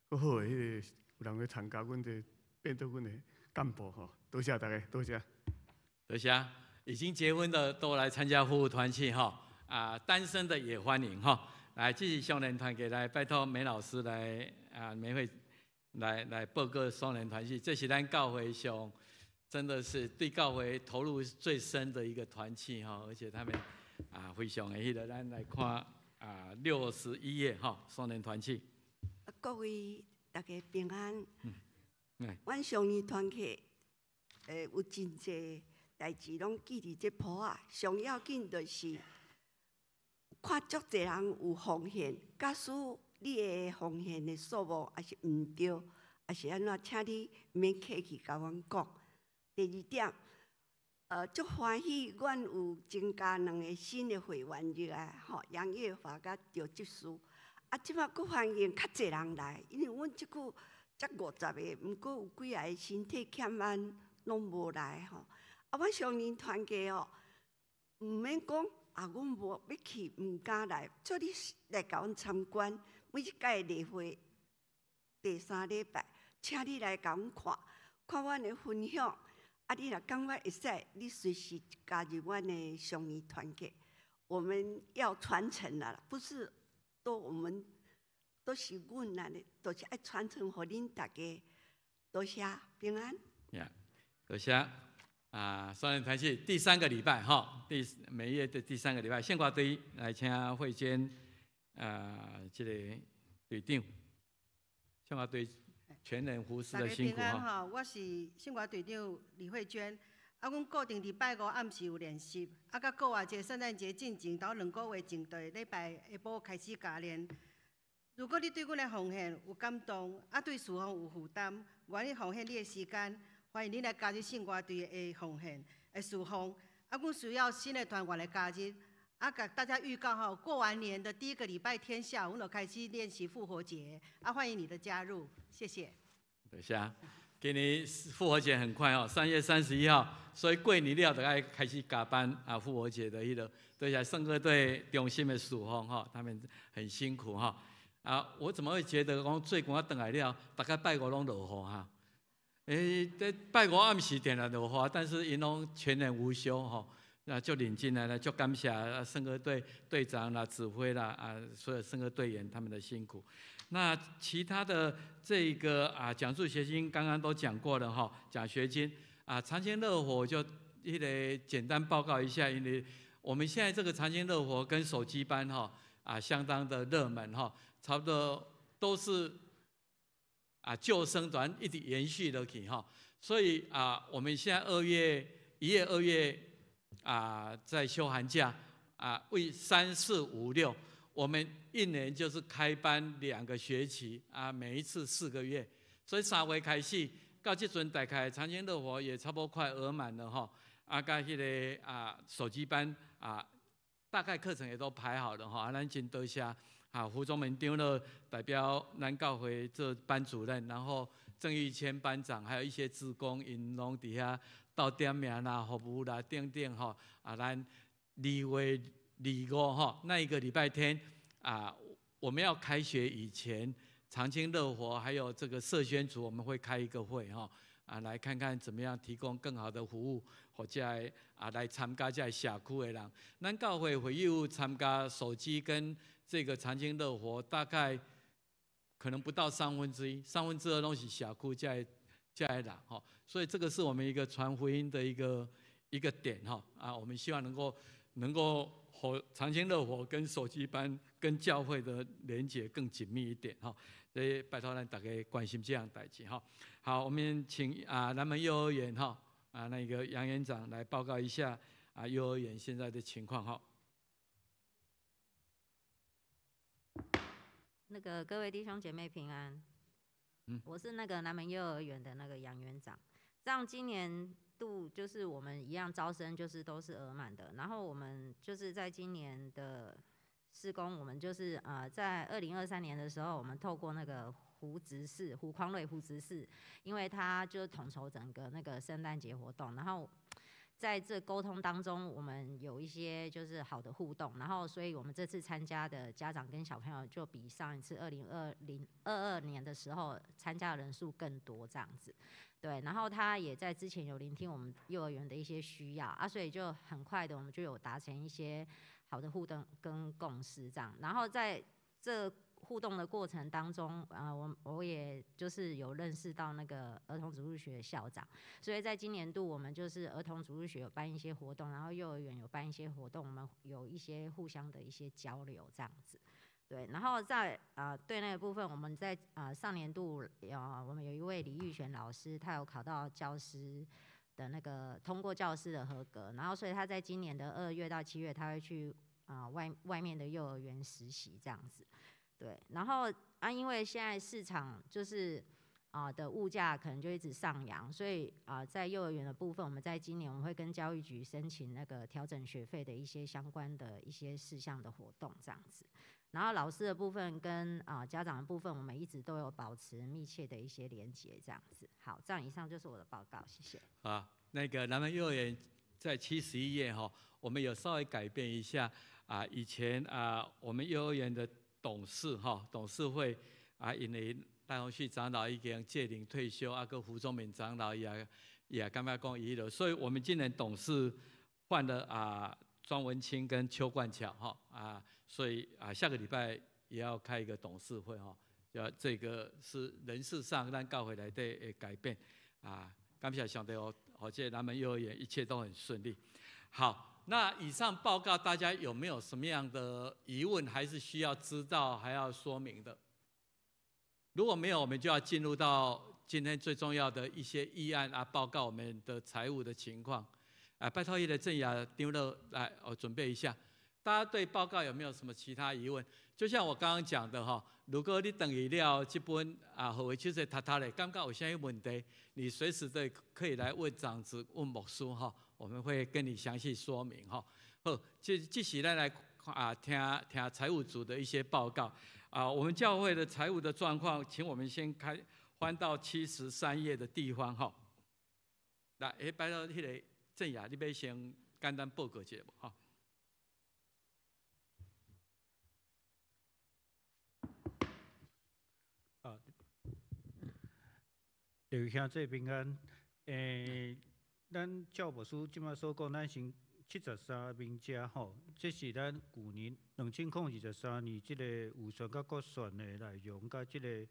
Speaker 20: 阁好的彼个有人去参加阮这变做阮的干部吼。多谢大家，多谢。
Speaker 2: 多谢。已经结婚的都来参加夫妇团契哈，啊，单身的也欢迎哈。来，这是少年团契来，拜托梅老师来啊，梅慧来报告少年团契。这是咱教会上真的是对教会投入最深的一个团契哈，而且他们啊非常的彼个，咱来看啊61页哈，少年团契。
Speaker 21: 各位大家平安。阮少年团契有真济代志拢记伫这簿仔，上要紧就是看足济人有奉献，假使你的奉献的数目抑是毋对，抑是按怎，请你毋免客气共阮讲。第二点，足欢喜，阮有增加两个新的会员入来，吼，杨月华佮赵执事。啊，这马阁欢迎较济人来，因为阮这久才50个，毋过有几个身体欠安，拢无来吼。啊，阮少年团契哦，毋免讲啊，阮无欲去，毋敢来，做你来共阮参观。每一届例会第三礼拜，请你来共阮看，看阮的分享。啊，你若感觉会使，你随时加入阮的少年团契。我们要传承啦，不是都我们都是阮啦，都是爱传承予恁大家。多谢平安。
Speaker 2: Yeah，多谢。啊，少年团契第三个礼拜哈，每月的第三个礼拜，圣歌队来请慧娟啊，这个队长，圣歌队全人服侍的辛苦
Speaker 22: 哈。哈，我是圣歌队长李慧娟。啊，阮固定伫拜五暗时有练习，啊，佮过活节、圣诞节进前头2个月前，就礼拜下晡开始加练。如果你对阮的奉献有感动，啊，对事奉有负担，愿意奉献你的时间，欢迎你来加入圣歌队的奉献的事奉。啊，阮需要新的团员来加入。啊，共大家预告吼，过完年的第一个礼拜天下午，阮就开始练习复活节。啊，欢迎你的加入，谢谢。
Speaker 2: 多谢。今年复活节很快哦，3月31号，所以过年了就爱开始加班啊。复活节的彼个，多谢圣歌队忠心的事奉哈，他们很辛苦哈。啊，我怎么会觉得讲最近我转来了，逐家拜五拢落雨哈？欸，这拜五暗时定定落雨，但是𪜶拢全年无休吼，那就领进来了，就感谢圣歌队队长啦、指挥啦啊，所有圣歌队员他们的辛苦。那其他的这个啊，奖助学金刚刚都讲过了哈，奖学金啊，长青乐活就彼个简单报告一下，因为我们现在这个长青乐活跟手机班哈啊，相当的热门哈，差不多都是啊旧生团一直延续落去哈，所以啊，我们现在二月1月2月啊在休寒假啊，为三四五六。我们一年就是开班2个学期啊，每一次4个月，所以3月开始到这阵大概长青乐活也差不多快额满了哈。啊，佮彼个啊手机班啊，大概课程也都排好了哈。啊，咱真多谢啊胡宗门长老代表咱教会做班主任，然后郑玉谦班长，还有一些志工，𪜶拢伫遐斗点名啦、服务啦等等吼。啊，咱2月25哈，那一个礼拜天啊，我们要开学以前，长青乐活还有这个社宣组，我们会开一个会哈，啊，来看看怎么样提供更好的服务，予遮啊来参加遮社区的人。咱教会会友参加手机跟这个长青乐活，大概可能不到三分之一，三分之二拢是社区遮的人哈，所以这个是我们一个传福音的一个点哈，啊，我们希望能够和长青乐活跟手机班跟教会的连结更紧密一点哈，所以拜托咱大家关心这样代志哈。好，我们请啊南门幼儿园哈啊那个杨园长来报告一下啊幼儿园现在的情况哈。
Speaker 23: 那个各位弟兄姐妹平安，我是那个南门幼儿园的那个杨园长。这样今年度就是我们一样招生，就是都是额满的。然后我们就是在今年的事工，我们就是在2023年的时候，我们透过那个胡执事胡匡瑞胡执事，因为他就统筹整个那个圣诞节活动，然后在这沟通当中，我们有一些就是好的互动，然后所以我们这次参加的家长跟小朋友就比上一次2022年的时候参加的人数更多这样子。对，然后他也在之前有聆听我们幼儿园的一些需要啊，所以就很快的我们就有达成一些好的互动跟共识这样。然后在这互动的过程当中，啊，我也就是有认识到那个儿童主日学校长，所以在今年度我们就是儿童主日学有办一些活动，然后幼儿园有办一些活动，我们有一些互相的一些交流这样子。对，然后在对那个部分，我们在上年度我们有一位李玉璇老师，他有考到教师的那个通过教师的合格，然后所以他在今年的2月到7月，他会去外面的幼儿园实习这样子。对，然后啊，因为现在市场就是的物价可能就一直上扬，所以啊，在幼儿园的部分，我们在今年我们会跟教育局申请那个调整学费的一些相关的一些事项的活动这样子。然后老师的部分跟家长的部分，我们一直都有保持密切的一些连结这样子。好，这样以上就是我的报告，谢谢。
Speaker 2: 啊，那个南门幼儿园在71页哈，我们有稍微改变一下啊，以前啊我们幼儿园的董事哈，董事会啊，因为赖鸿旭长老已经届龄退休，啊，阁胡宗明长老也感觉讲伊了，所以我们今年董事换了啊，庄文清跟邱冠巧哈啊，所以啊下个礼拜也要开一个董事会哈，要这个是人事上咱教会内底的改变啊，感谢上帝哦，予这南门幼儿园一切都很顺利。好。那以上报告，大家有没有什么样的疑问，还是需要知道还要说明的？如果没有，我们就要进入到今天最重要的一些议案啊，报告我们的财务的情况。啊，拜托伊的郑雅丢了来，我准备一下。大家对报告有没有什么其他疑问？就像我刚刚讲的哈，如果你转去了这本啊，和会手册读读咧，感觉有啥物问题，你随时都可以来问长执、问牧师哈，我们会跟你详细说明哈。好，这时咱来啊听听财务组的一些报告啊，我们教会的财务的状况，请我们先开翻到73页的地方哈。来，哎，拜托彼个郑雅，你欲先简单报告一下无哈？
Speaker 4: 啊，各位兄弟平安。咱照牧师这马所讲，咱先73面遮吼，这是咱旧年2023年这个预算佮决算的内容，佮这个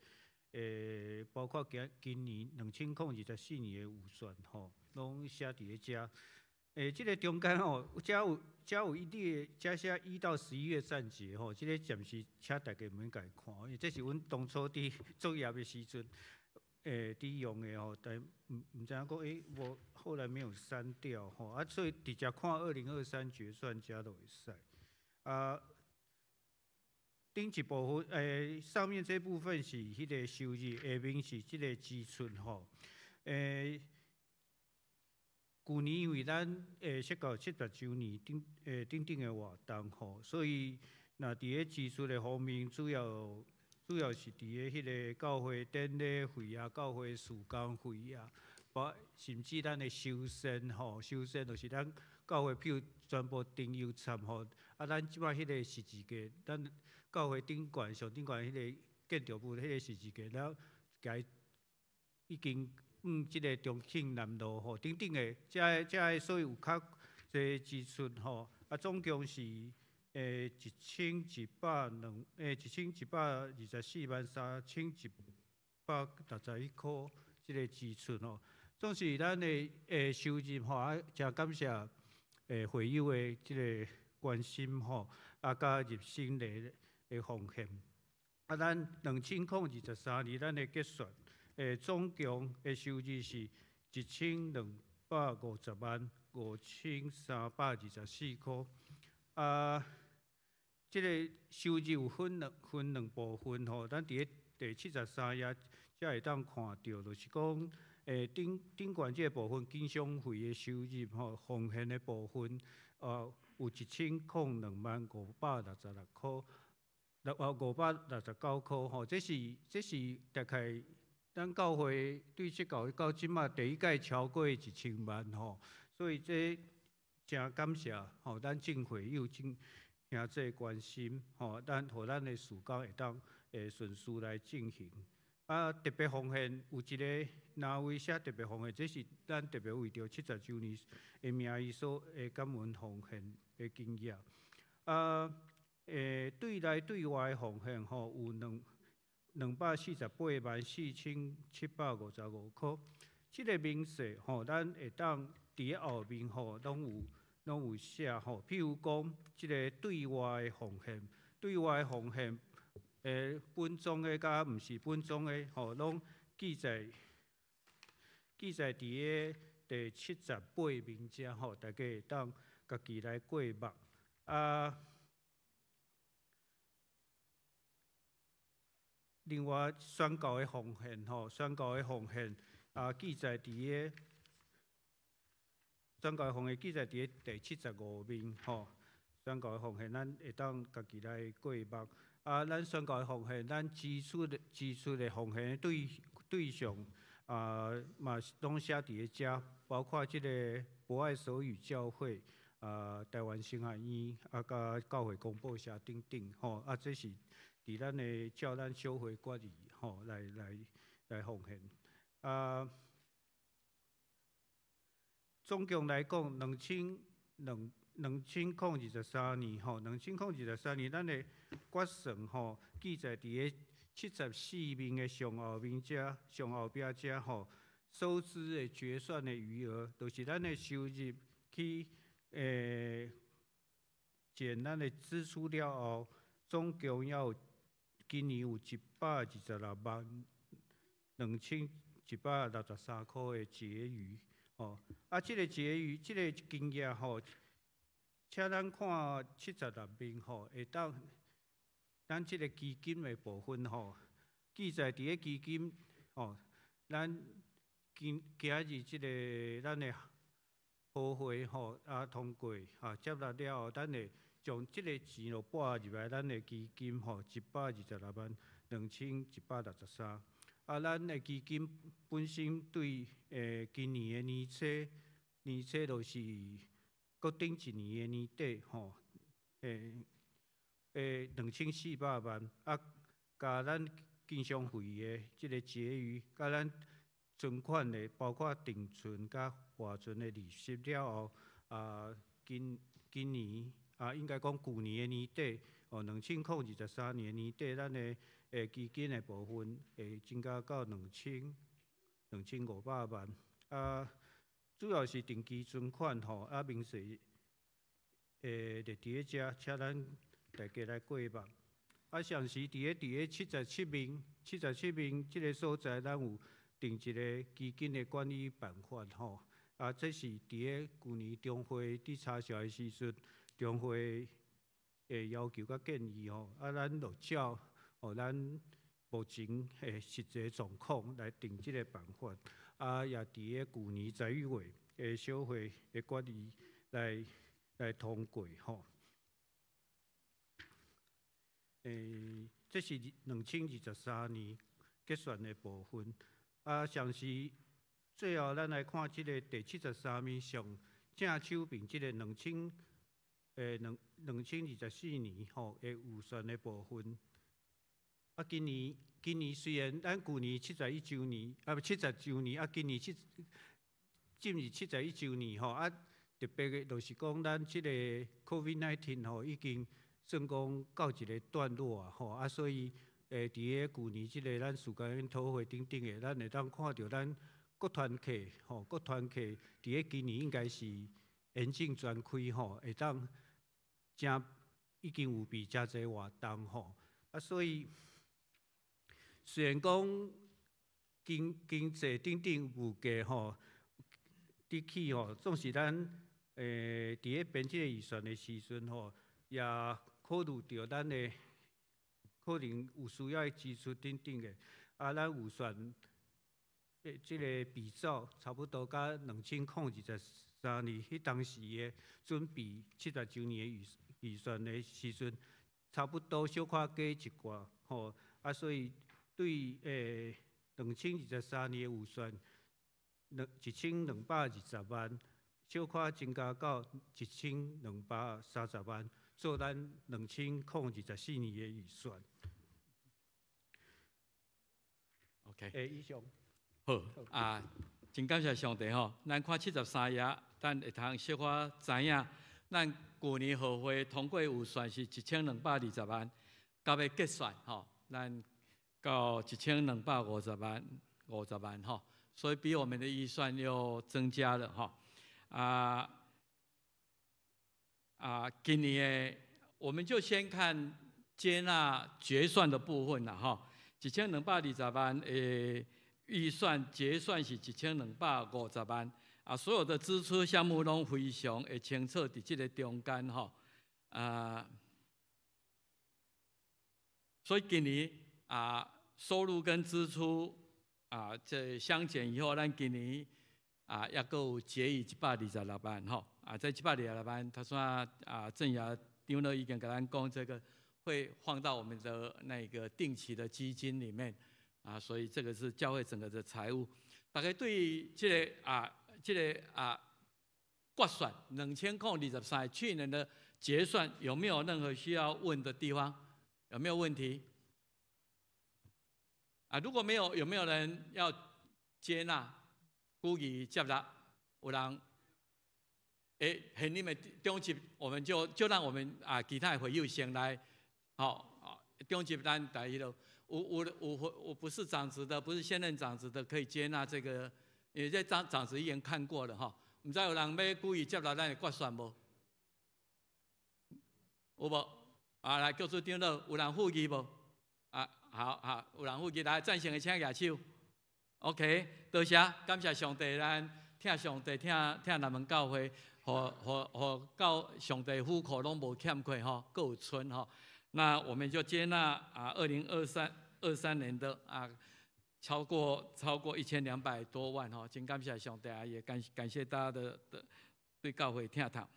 Speaker 4: 包括今年2024年的预算吼，拢写伫咧遮。这个中间吼，遮有一列，遮写1到11月暂结吼，这个暂时请大家毋免共看，因为这是阮当初伫作业的时阵，伫用的吼，但毋知影讲，我后来没有删掉吼，啊，所以直接看2023决算遮就会使。啊，顶一部分，上面这部分是彼个收入，下面是这个支出吼，旧年因为咱设到70周年顶顶的活动吼，所以若伫咧支出的方面，主要是伫咧彼个教会典礼费啊、教会事工费啊，包甚至咱的修缮吼，修缮就是咱教会譬如全部灯油插吼，啊，咱这摆彼个十字架，咱教会顶悬上顶悬彼个建筑物彼个十字架，咱共已经这个重庆南路吼，等等的，遮个所以有较济支出吼，啊，总共是一千一百两，11,243,161箍，这个支出吼，总是咱的收入吼，啊，诚感谢会友的这个关心吼，啊，佮热心的奉献，啊，咱2023年咱的结算。总共的收入是12,505,324箍。啊，这个收入有分两部分吼，咱伫咧第73页才会当看著，就是讲，顶顶悬这个部分经商费的收入吼，奉献的部分，有10,020,566箍，569箍吼，这是大概。咱教会对这教到这马第一届超过1000万吼，所以這誠感謝吼，咱眾會友眾兄弟關心吼，咱予咱的事工會當會順序來進行。啊，特別奉獻有一个哪位寫特別奉獻，這是咱特別為著七十週年的名義所的感恩奉獻的經驗。啊，對內對外奉獻吼，有248萬4755箍。這个明細吼，咱會當佇後面吼，攏有寫吼。譬如講，這个對外的奉獻，對外奉獻。本宗的佮毋是本宗的吼，攏記載佇个第78面遮吼，大家會當家己來過目。啊，另外宣教的奉獻吼，宣教的奉獻啊，記載佇個宣教的奉獻記載佇個第75面吼，宣教的奉獻咱會當家己來過目。啊，咱宣教的奉獻，咱支出的奉獻對象啊，嘛攏寫佇咧遮，包括這个博愛手語教會啊、台灣神學院啊，佮教會公報社等等吼，啊，這是佇咱的照咱小會決議吼，來奉獻。啊，總共來講，2023年吼，2023年，咱的決算吼，記載佇个74面的上後面遮，上後壁遮吼，收支的決算的餘額，就是咱的收入去減咱的支出了後，總共猶有今年有1,262,163箍的結餘，吼。啊，這个結餘，這个金額吼，請咱看76面吼，會當咱這个基金的部分吼，記載佇个基金吼，咱今仔日這个咱的和會吼啊通過啊接納了後，咱會將這个錢就撥入來咱的基金吼，1,262,163。啊，咱的基金本身對今年的年初，年初就是閣頂一年的年底吼，2400萬，啊，加咱經常費的這个結餘，佮咱存款的，包括定存佮活存的利息了後，啊，今年啊，應該講舊年的年底，哦，2023年年底，咱的基金的部分會增加到2500萬，啊，主要是定期存款吼，啊，明細會列佇咧遮，請咱大家來過目。啊，上時佇咧77面，77面這个所在，咱有定一个基金的管理辦法吼。啊，這是佇咧舊年中會佇查詢的時陣，中會的要求佮建議吼。啊，咱就照吼咱目前的實際狀況來定這个辦法。啊，也佇咧舊年10月的小會的決議來通過吼。這是2023年結算的部分。啊，上時最後咱來看這个第73面上正手邊這个2024年吼的預算的部分。啊，今年雖然咱舊年七十一週年，啊毋70週年，啊，今年進入七十一週年吼，啊，特別的就是講咱這个 COVID-19 吼已經算講到一个段落啊吼，啊，所以佇个舊年這个咱事工研討會等等的，咱會當看著咱各團契吼，各團契佇个今年應該是延進全開吼，會當誠已經有備誠濟活動吼，啊，所以雖然講經濟等等物價吼佇起吼，總是咱佇咧編這个預算的時陣吼，也考慮著咱的可能有需要的支出等等的，啊，咱預算的這个比照差不多佮2023年彼當時的準備七十週年的預算的時陣，差不多小可加一寡吼，啊，所以對2023年的預算1220萬小可增加到1230萬，做咱2024年的預算。
Speaker 2: OK，
Speaker 4: 以上。
Speaker 2: 好啊，真感謝上帝吼！咱看73頁，咱會通小可知影，咱舊年合會通過預算是1220萬，到尾結算吼，咱到1250萬，50萬吼，所以比我們的預算又增加了吼。今年我們就先看接納決算的部分啦，吼，1220萬的預算結算是1250萬，所有的支出項目攏非常的清楚佇這個中間吼，所以今年收入跟支出這相減以後，咱今年抑閣有結餘126萬吼，這126萬，頭先鄭雅長老已經共咱講，這個會放到我們的那個定期的基金裡面，所以這個是教會整個的財務。大家對這個決算2023去年的結算有沒有任何需要問的地方？有沒有問題？如果沒有，有沒有人要接納？估計接納，有人？欸，你們長執，我們就讓我們其他的會友先來，好，長執咱第一咯，有不是長執的，不是現任長執的，可以接納這個，因為這長執已經看過了哈。毋知有人欲故意接納咱的決算無？有無？來叫做長老，有人附議無？好好，有人附議來贊成的請舉手。OK，多謝，感謝上帝，咱疼上帝，疼疼南門教會，予予予到上帝府庫攏無欠缺吼，閣有存吼。那我們就接納2023年的超過1200多萬吼，真感謝上帝啊，也感謝大家的對教會疼痛。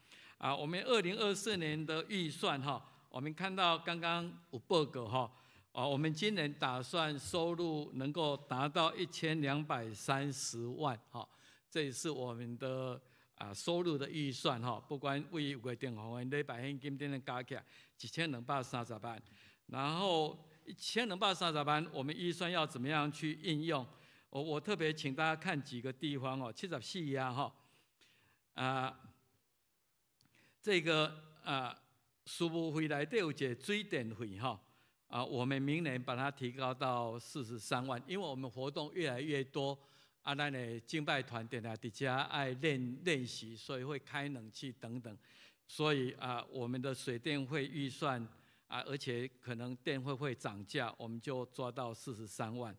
Speaker 2: 我們2024年的預算哈，我們看到剛剛有報告哈。我們今年打算收入能夠達到1230萬，哈，這也是我們的收入的預算，哈，不管為有個訂房的禮拜現金等等加起來1230萬，然後1230萬，我們預算要怎麼樣去應用？我特別請大家看幾個地方哦，74頁哈，這個事務費內底有一個水電費哈。我們明年把它提高到43萬，因為我們活動越來越多，咱的敬拜團定定佇遮愛練習，所以會開冷氣等等，所以我們的水電費預算而且可能電費會漲價，我們就抓到四十三萬。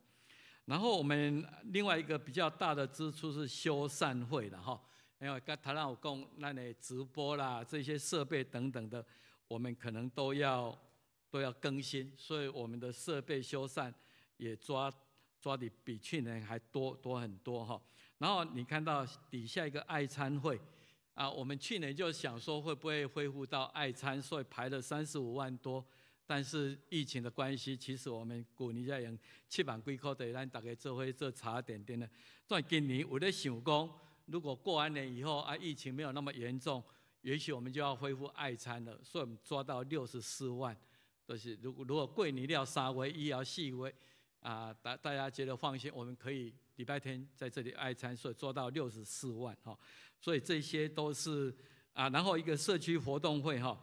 Speaker 2: 然後我們另外一個比較大的支出是修繕費了哈，因為剛才有講咱的直播啦，這些設備等等的，我們可能都要更新，所以我們的設備修繕也抓的比去年還多很多哈。然後你看到底下一個愛餐會，我們去年就想說會不會恢復到愛餐，所以排了35萬多，但是疫情的關係，其實我們舊年才用7萬幾塊，就咱大家做伙做茶點點的。所以今年有咧想講，如果過完年以後疫情沒有那麼嚴重，也許我們就要恢復愛餐了，所以我們抓到64萬。就是如果過年了3月以後4月，大家覺得放心，我們可以禮拜天在這裡愛餐，所以做到64萬哈。所以這些都是然後一個社區活動會哈，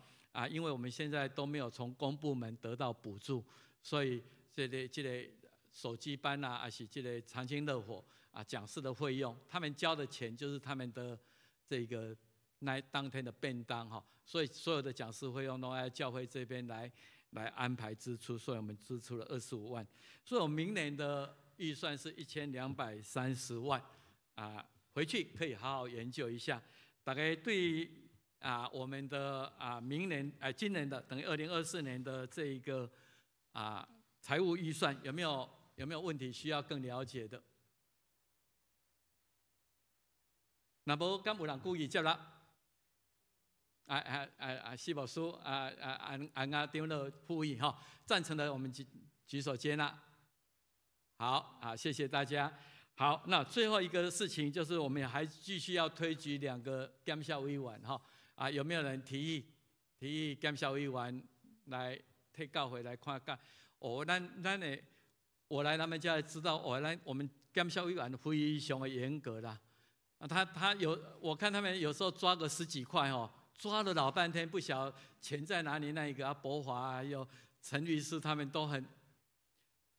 Speaker 2: 因為我們現在都沒有從公部門得到補助，所以這個手機班啊，還是這個長青樂火講師的費用，他們交的錢就是他們的這個那當天的便當哈，所以所有的講師費用都在教會這邊來安排支出，所以我們支出了25萬，所以我們明年的預算是1230萬，回去可以好好研究一下。大概對我們的明年今年的等於2024年的這一個財務預算有沒有問題需要更了解的？若無，敢有人故意接啦？謝牧師，安安阿長老附議哈，贊成的我們舉手接納。好，謝謝大家。好，那最後一個事情就是，我們還繼續要推舉兩個監校委員哈。啊，有沒有人提議？提議監校委員來替教會來看看？哦，咱的，我來他們家知道，哦，我們監校委員非常的嚴格啦。啊，他有，我看他們有時候抓個十幾塊哦，抓了老半天，不曉得錢在哪裡。那一個啊，博華還有陳律師，他們都很，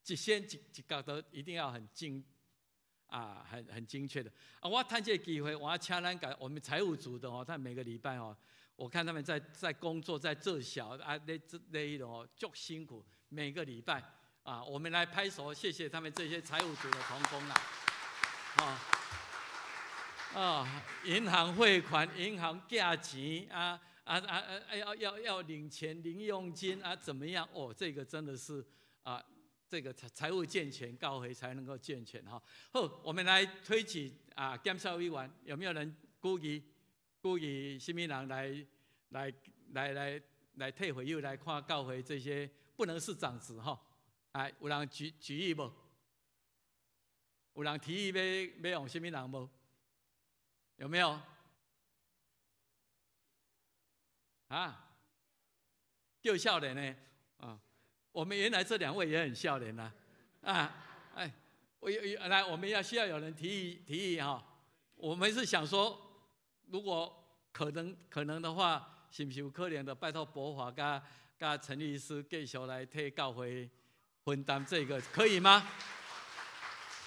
Speaker 2: 一仙一一角都一定要很精，啊，很精確的。啊，我趁這個機會，我請咱個我們財務組的哦，他每個禮拜哦，我看他們在工作，在做小啊，那這那一種哦，足辛苦，每個禮拜啊，我們來拍手，謝謝他們這些財務組的同工啦，啊。啊，銀行匯款、銀行寄錢啊啊啊啊！要領錢、零用金啊，怎麼樣？哦，這個真的是啊，這個財務健全，教會才能夠健全哈。好，我們來推舉啊，監察委員，有沒有人鼓勵鼓勵什麼人來替會友來看教會這些不能是長子哈？哎，有人舉議無？有人提議欲用什麼人無？有沒有？啊，叫少年的啊，我們原來這兩位也很少年呐，啊，哎，我有來，我們要需要有人提議提議哈。我們是想說，如果可能的話，是不是有可能的？拜託博華佮陳律師繼續來替教會分擔這個，可以嗎？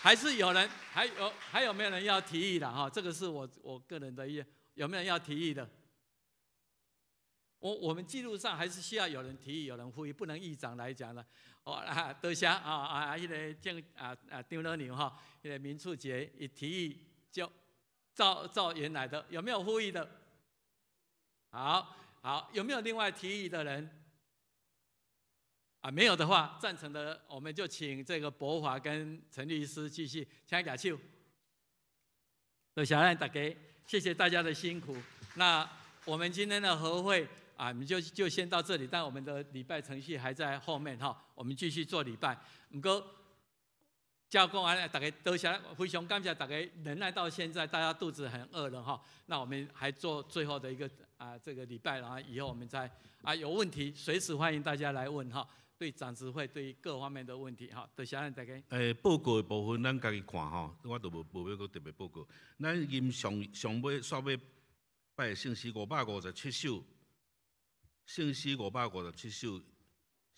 Speaker 2: 還是有人，還有沒有人要提議的哈？這個是我個人的意見，有沒有人要提議的？我們記錄上還是需要有人提議，有人呼籲，不能議長來講了。哦啊，多謝啊啊，彼個鄭啊啊張老娘哈，彼個民處姐一提議就照原來的，有沒有呼籲的？好，好，有沒有另外提議的人？啊，沒有的話，贊成的我們就請這個博華跟陳律師繼續請舉手。多謝咱大家，謝謝大家的辛苦。那我們今天的合會啊，我們就先到這裡，但我們的禮拜程序還在後面哈，我們繼續做禮拜。毋過，照講按呢，大家多謝，非常感謝大家忍耐到現在，大家肚子很餓了哈。那我們還做最後的一個啊這個禮拜，然後以後我們再啊有問題隨時歡迎大家來問哈。對長執會對各方面的問題，哈，多謝咱大家。
Speaker 1: 報告的部分咱家己看吼，我就無欲閣特別報告。咱吟上上尾煞尾拜聖詩557首，聖詩557首，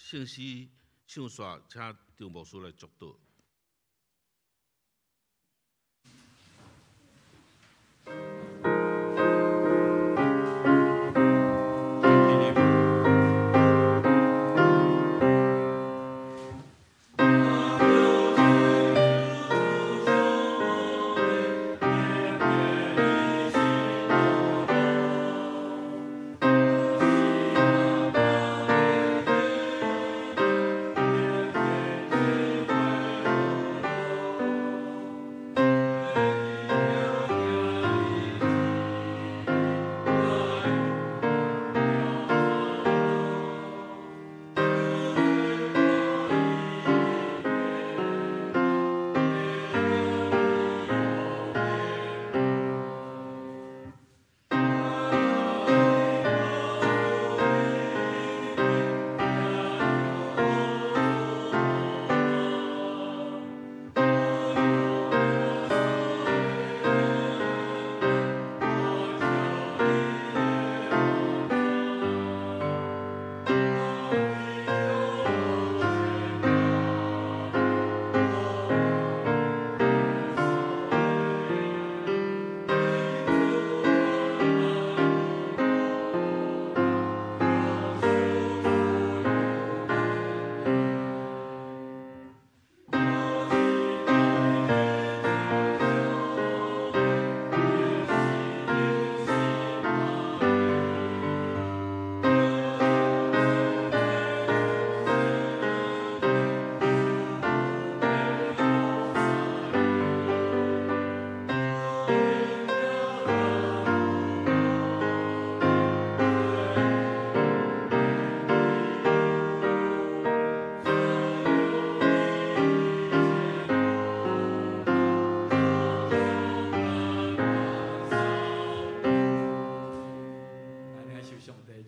Speaker 1: 聖詩唱煞，請張牧師來祝禱。
Speaker 5: Thank you.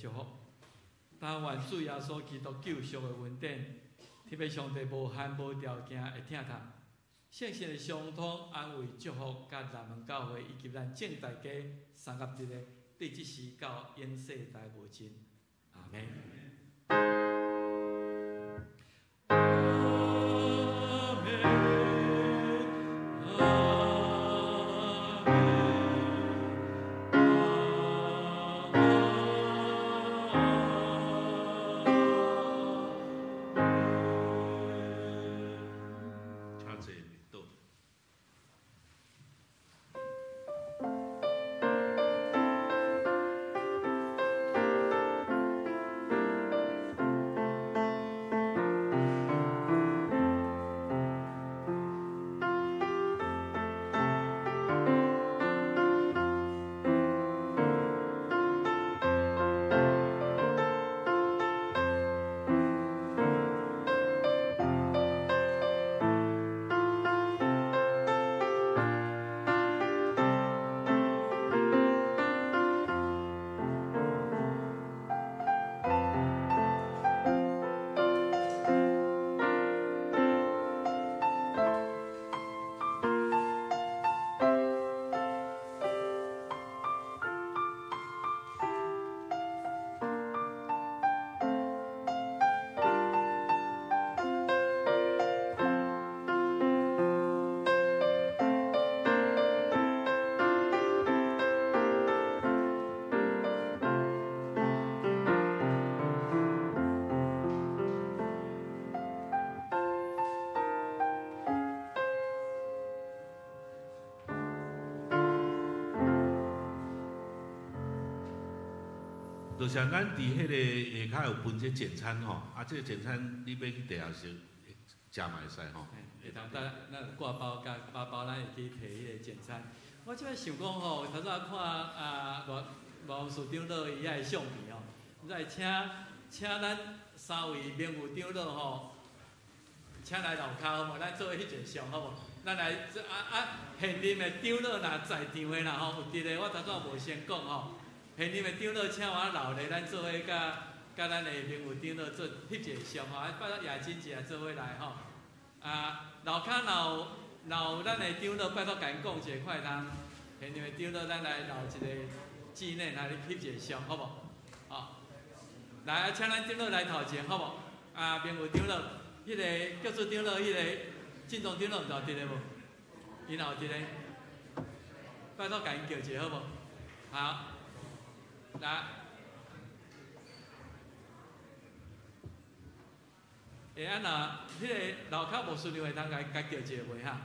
Speaker 2: 祝福。但愿主耶稣基督救赎的恩典，特别上帝无限无条件的疼痛，圣神的相通安慰祝福，佮南门教会以及咱众大家三合一个，对这时到永世代无尽。阿们。
Speaker 1: 多谢咱伫彼个下跤有分这简餐吼，啊，这个简餐你欲去地下室食嘛会使吼。
Speaker 2: 会当咱咱挂包佮包包，咱会去提彼个简餐。我这摆想讲吼，头先看啊罗罗署长老伊遐个相片吼，来请请咱三位名誉长老吼，请来楼跤好无？咱做伙翕一个相好无？咱来做现任的长老若在场的啦吼，有伫咧，我头先无先讲吼。现任的长老请我留咧，咱做伙佮佮咱的名誉长老做翕一个相吼，啊，拜托叶真姐做伙来吼。啊，楼跤若有咱的长老，拜托共𪜶讲一下，看会通。现任的长老，咱来留一个纪念，来翕一个相，好无？好，来啊，请咱长老来头前，好无？啊，名誉长老，彼个教主长老，彼个进宗长老，毋知有伫咧无？𪜶若有伫咧，拜托共𪜶叫一下，好无？好。来，会按若彼个楼跤无顺利，会当共共叫一下袂哈？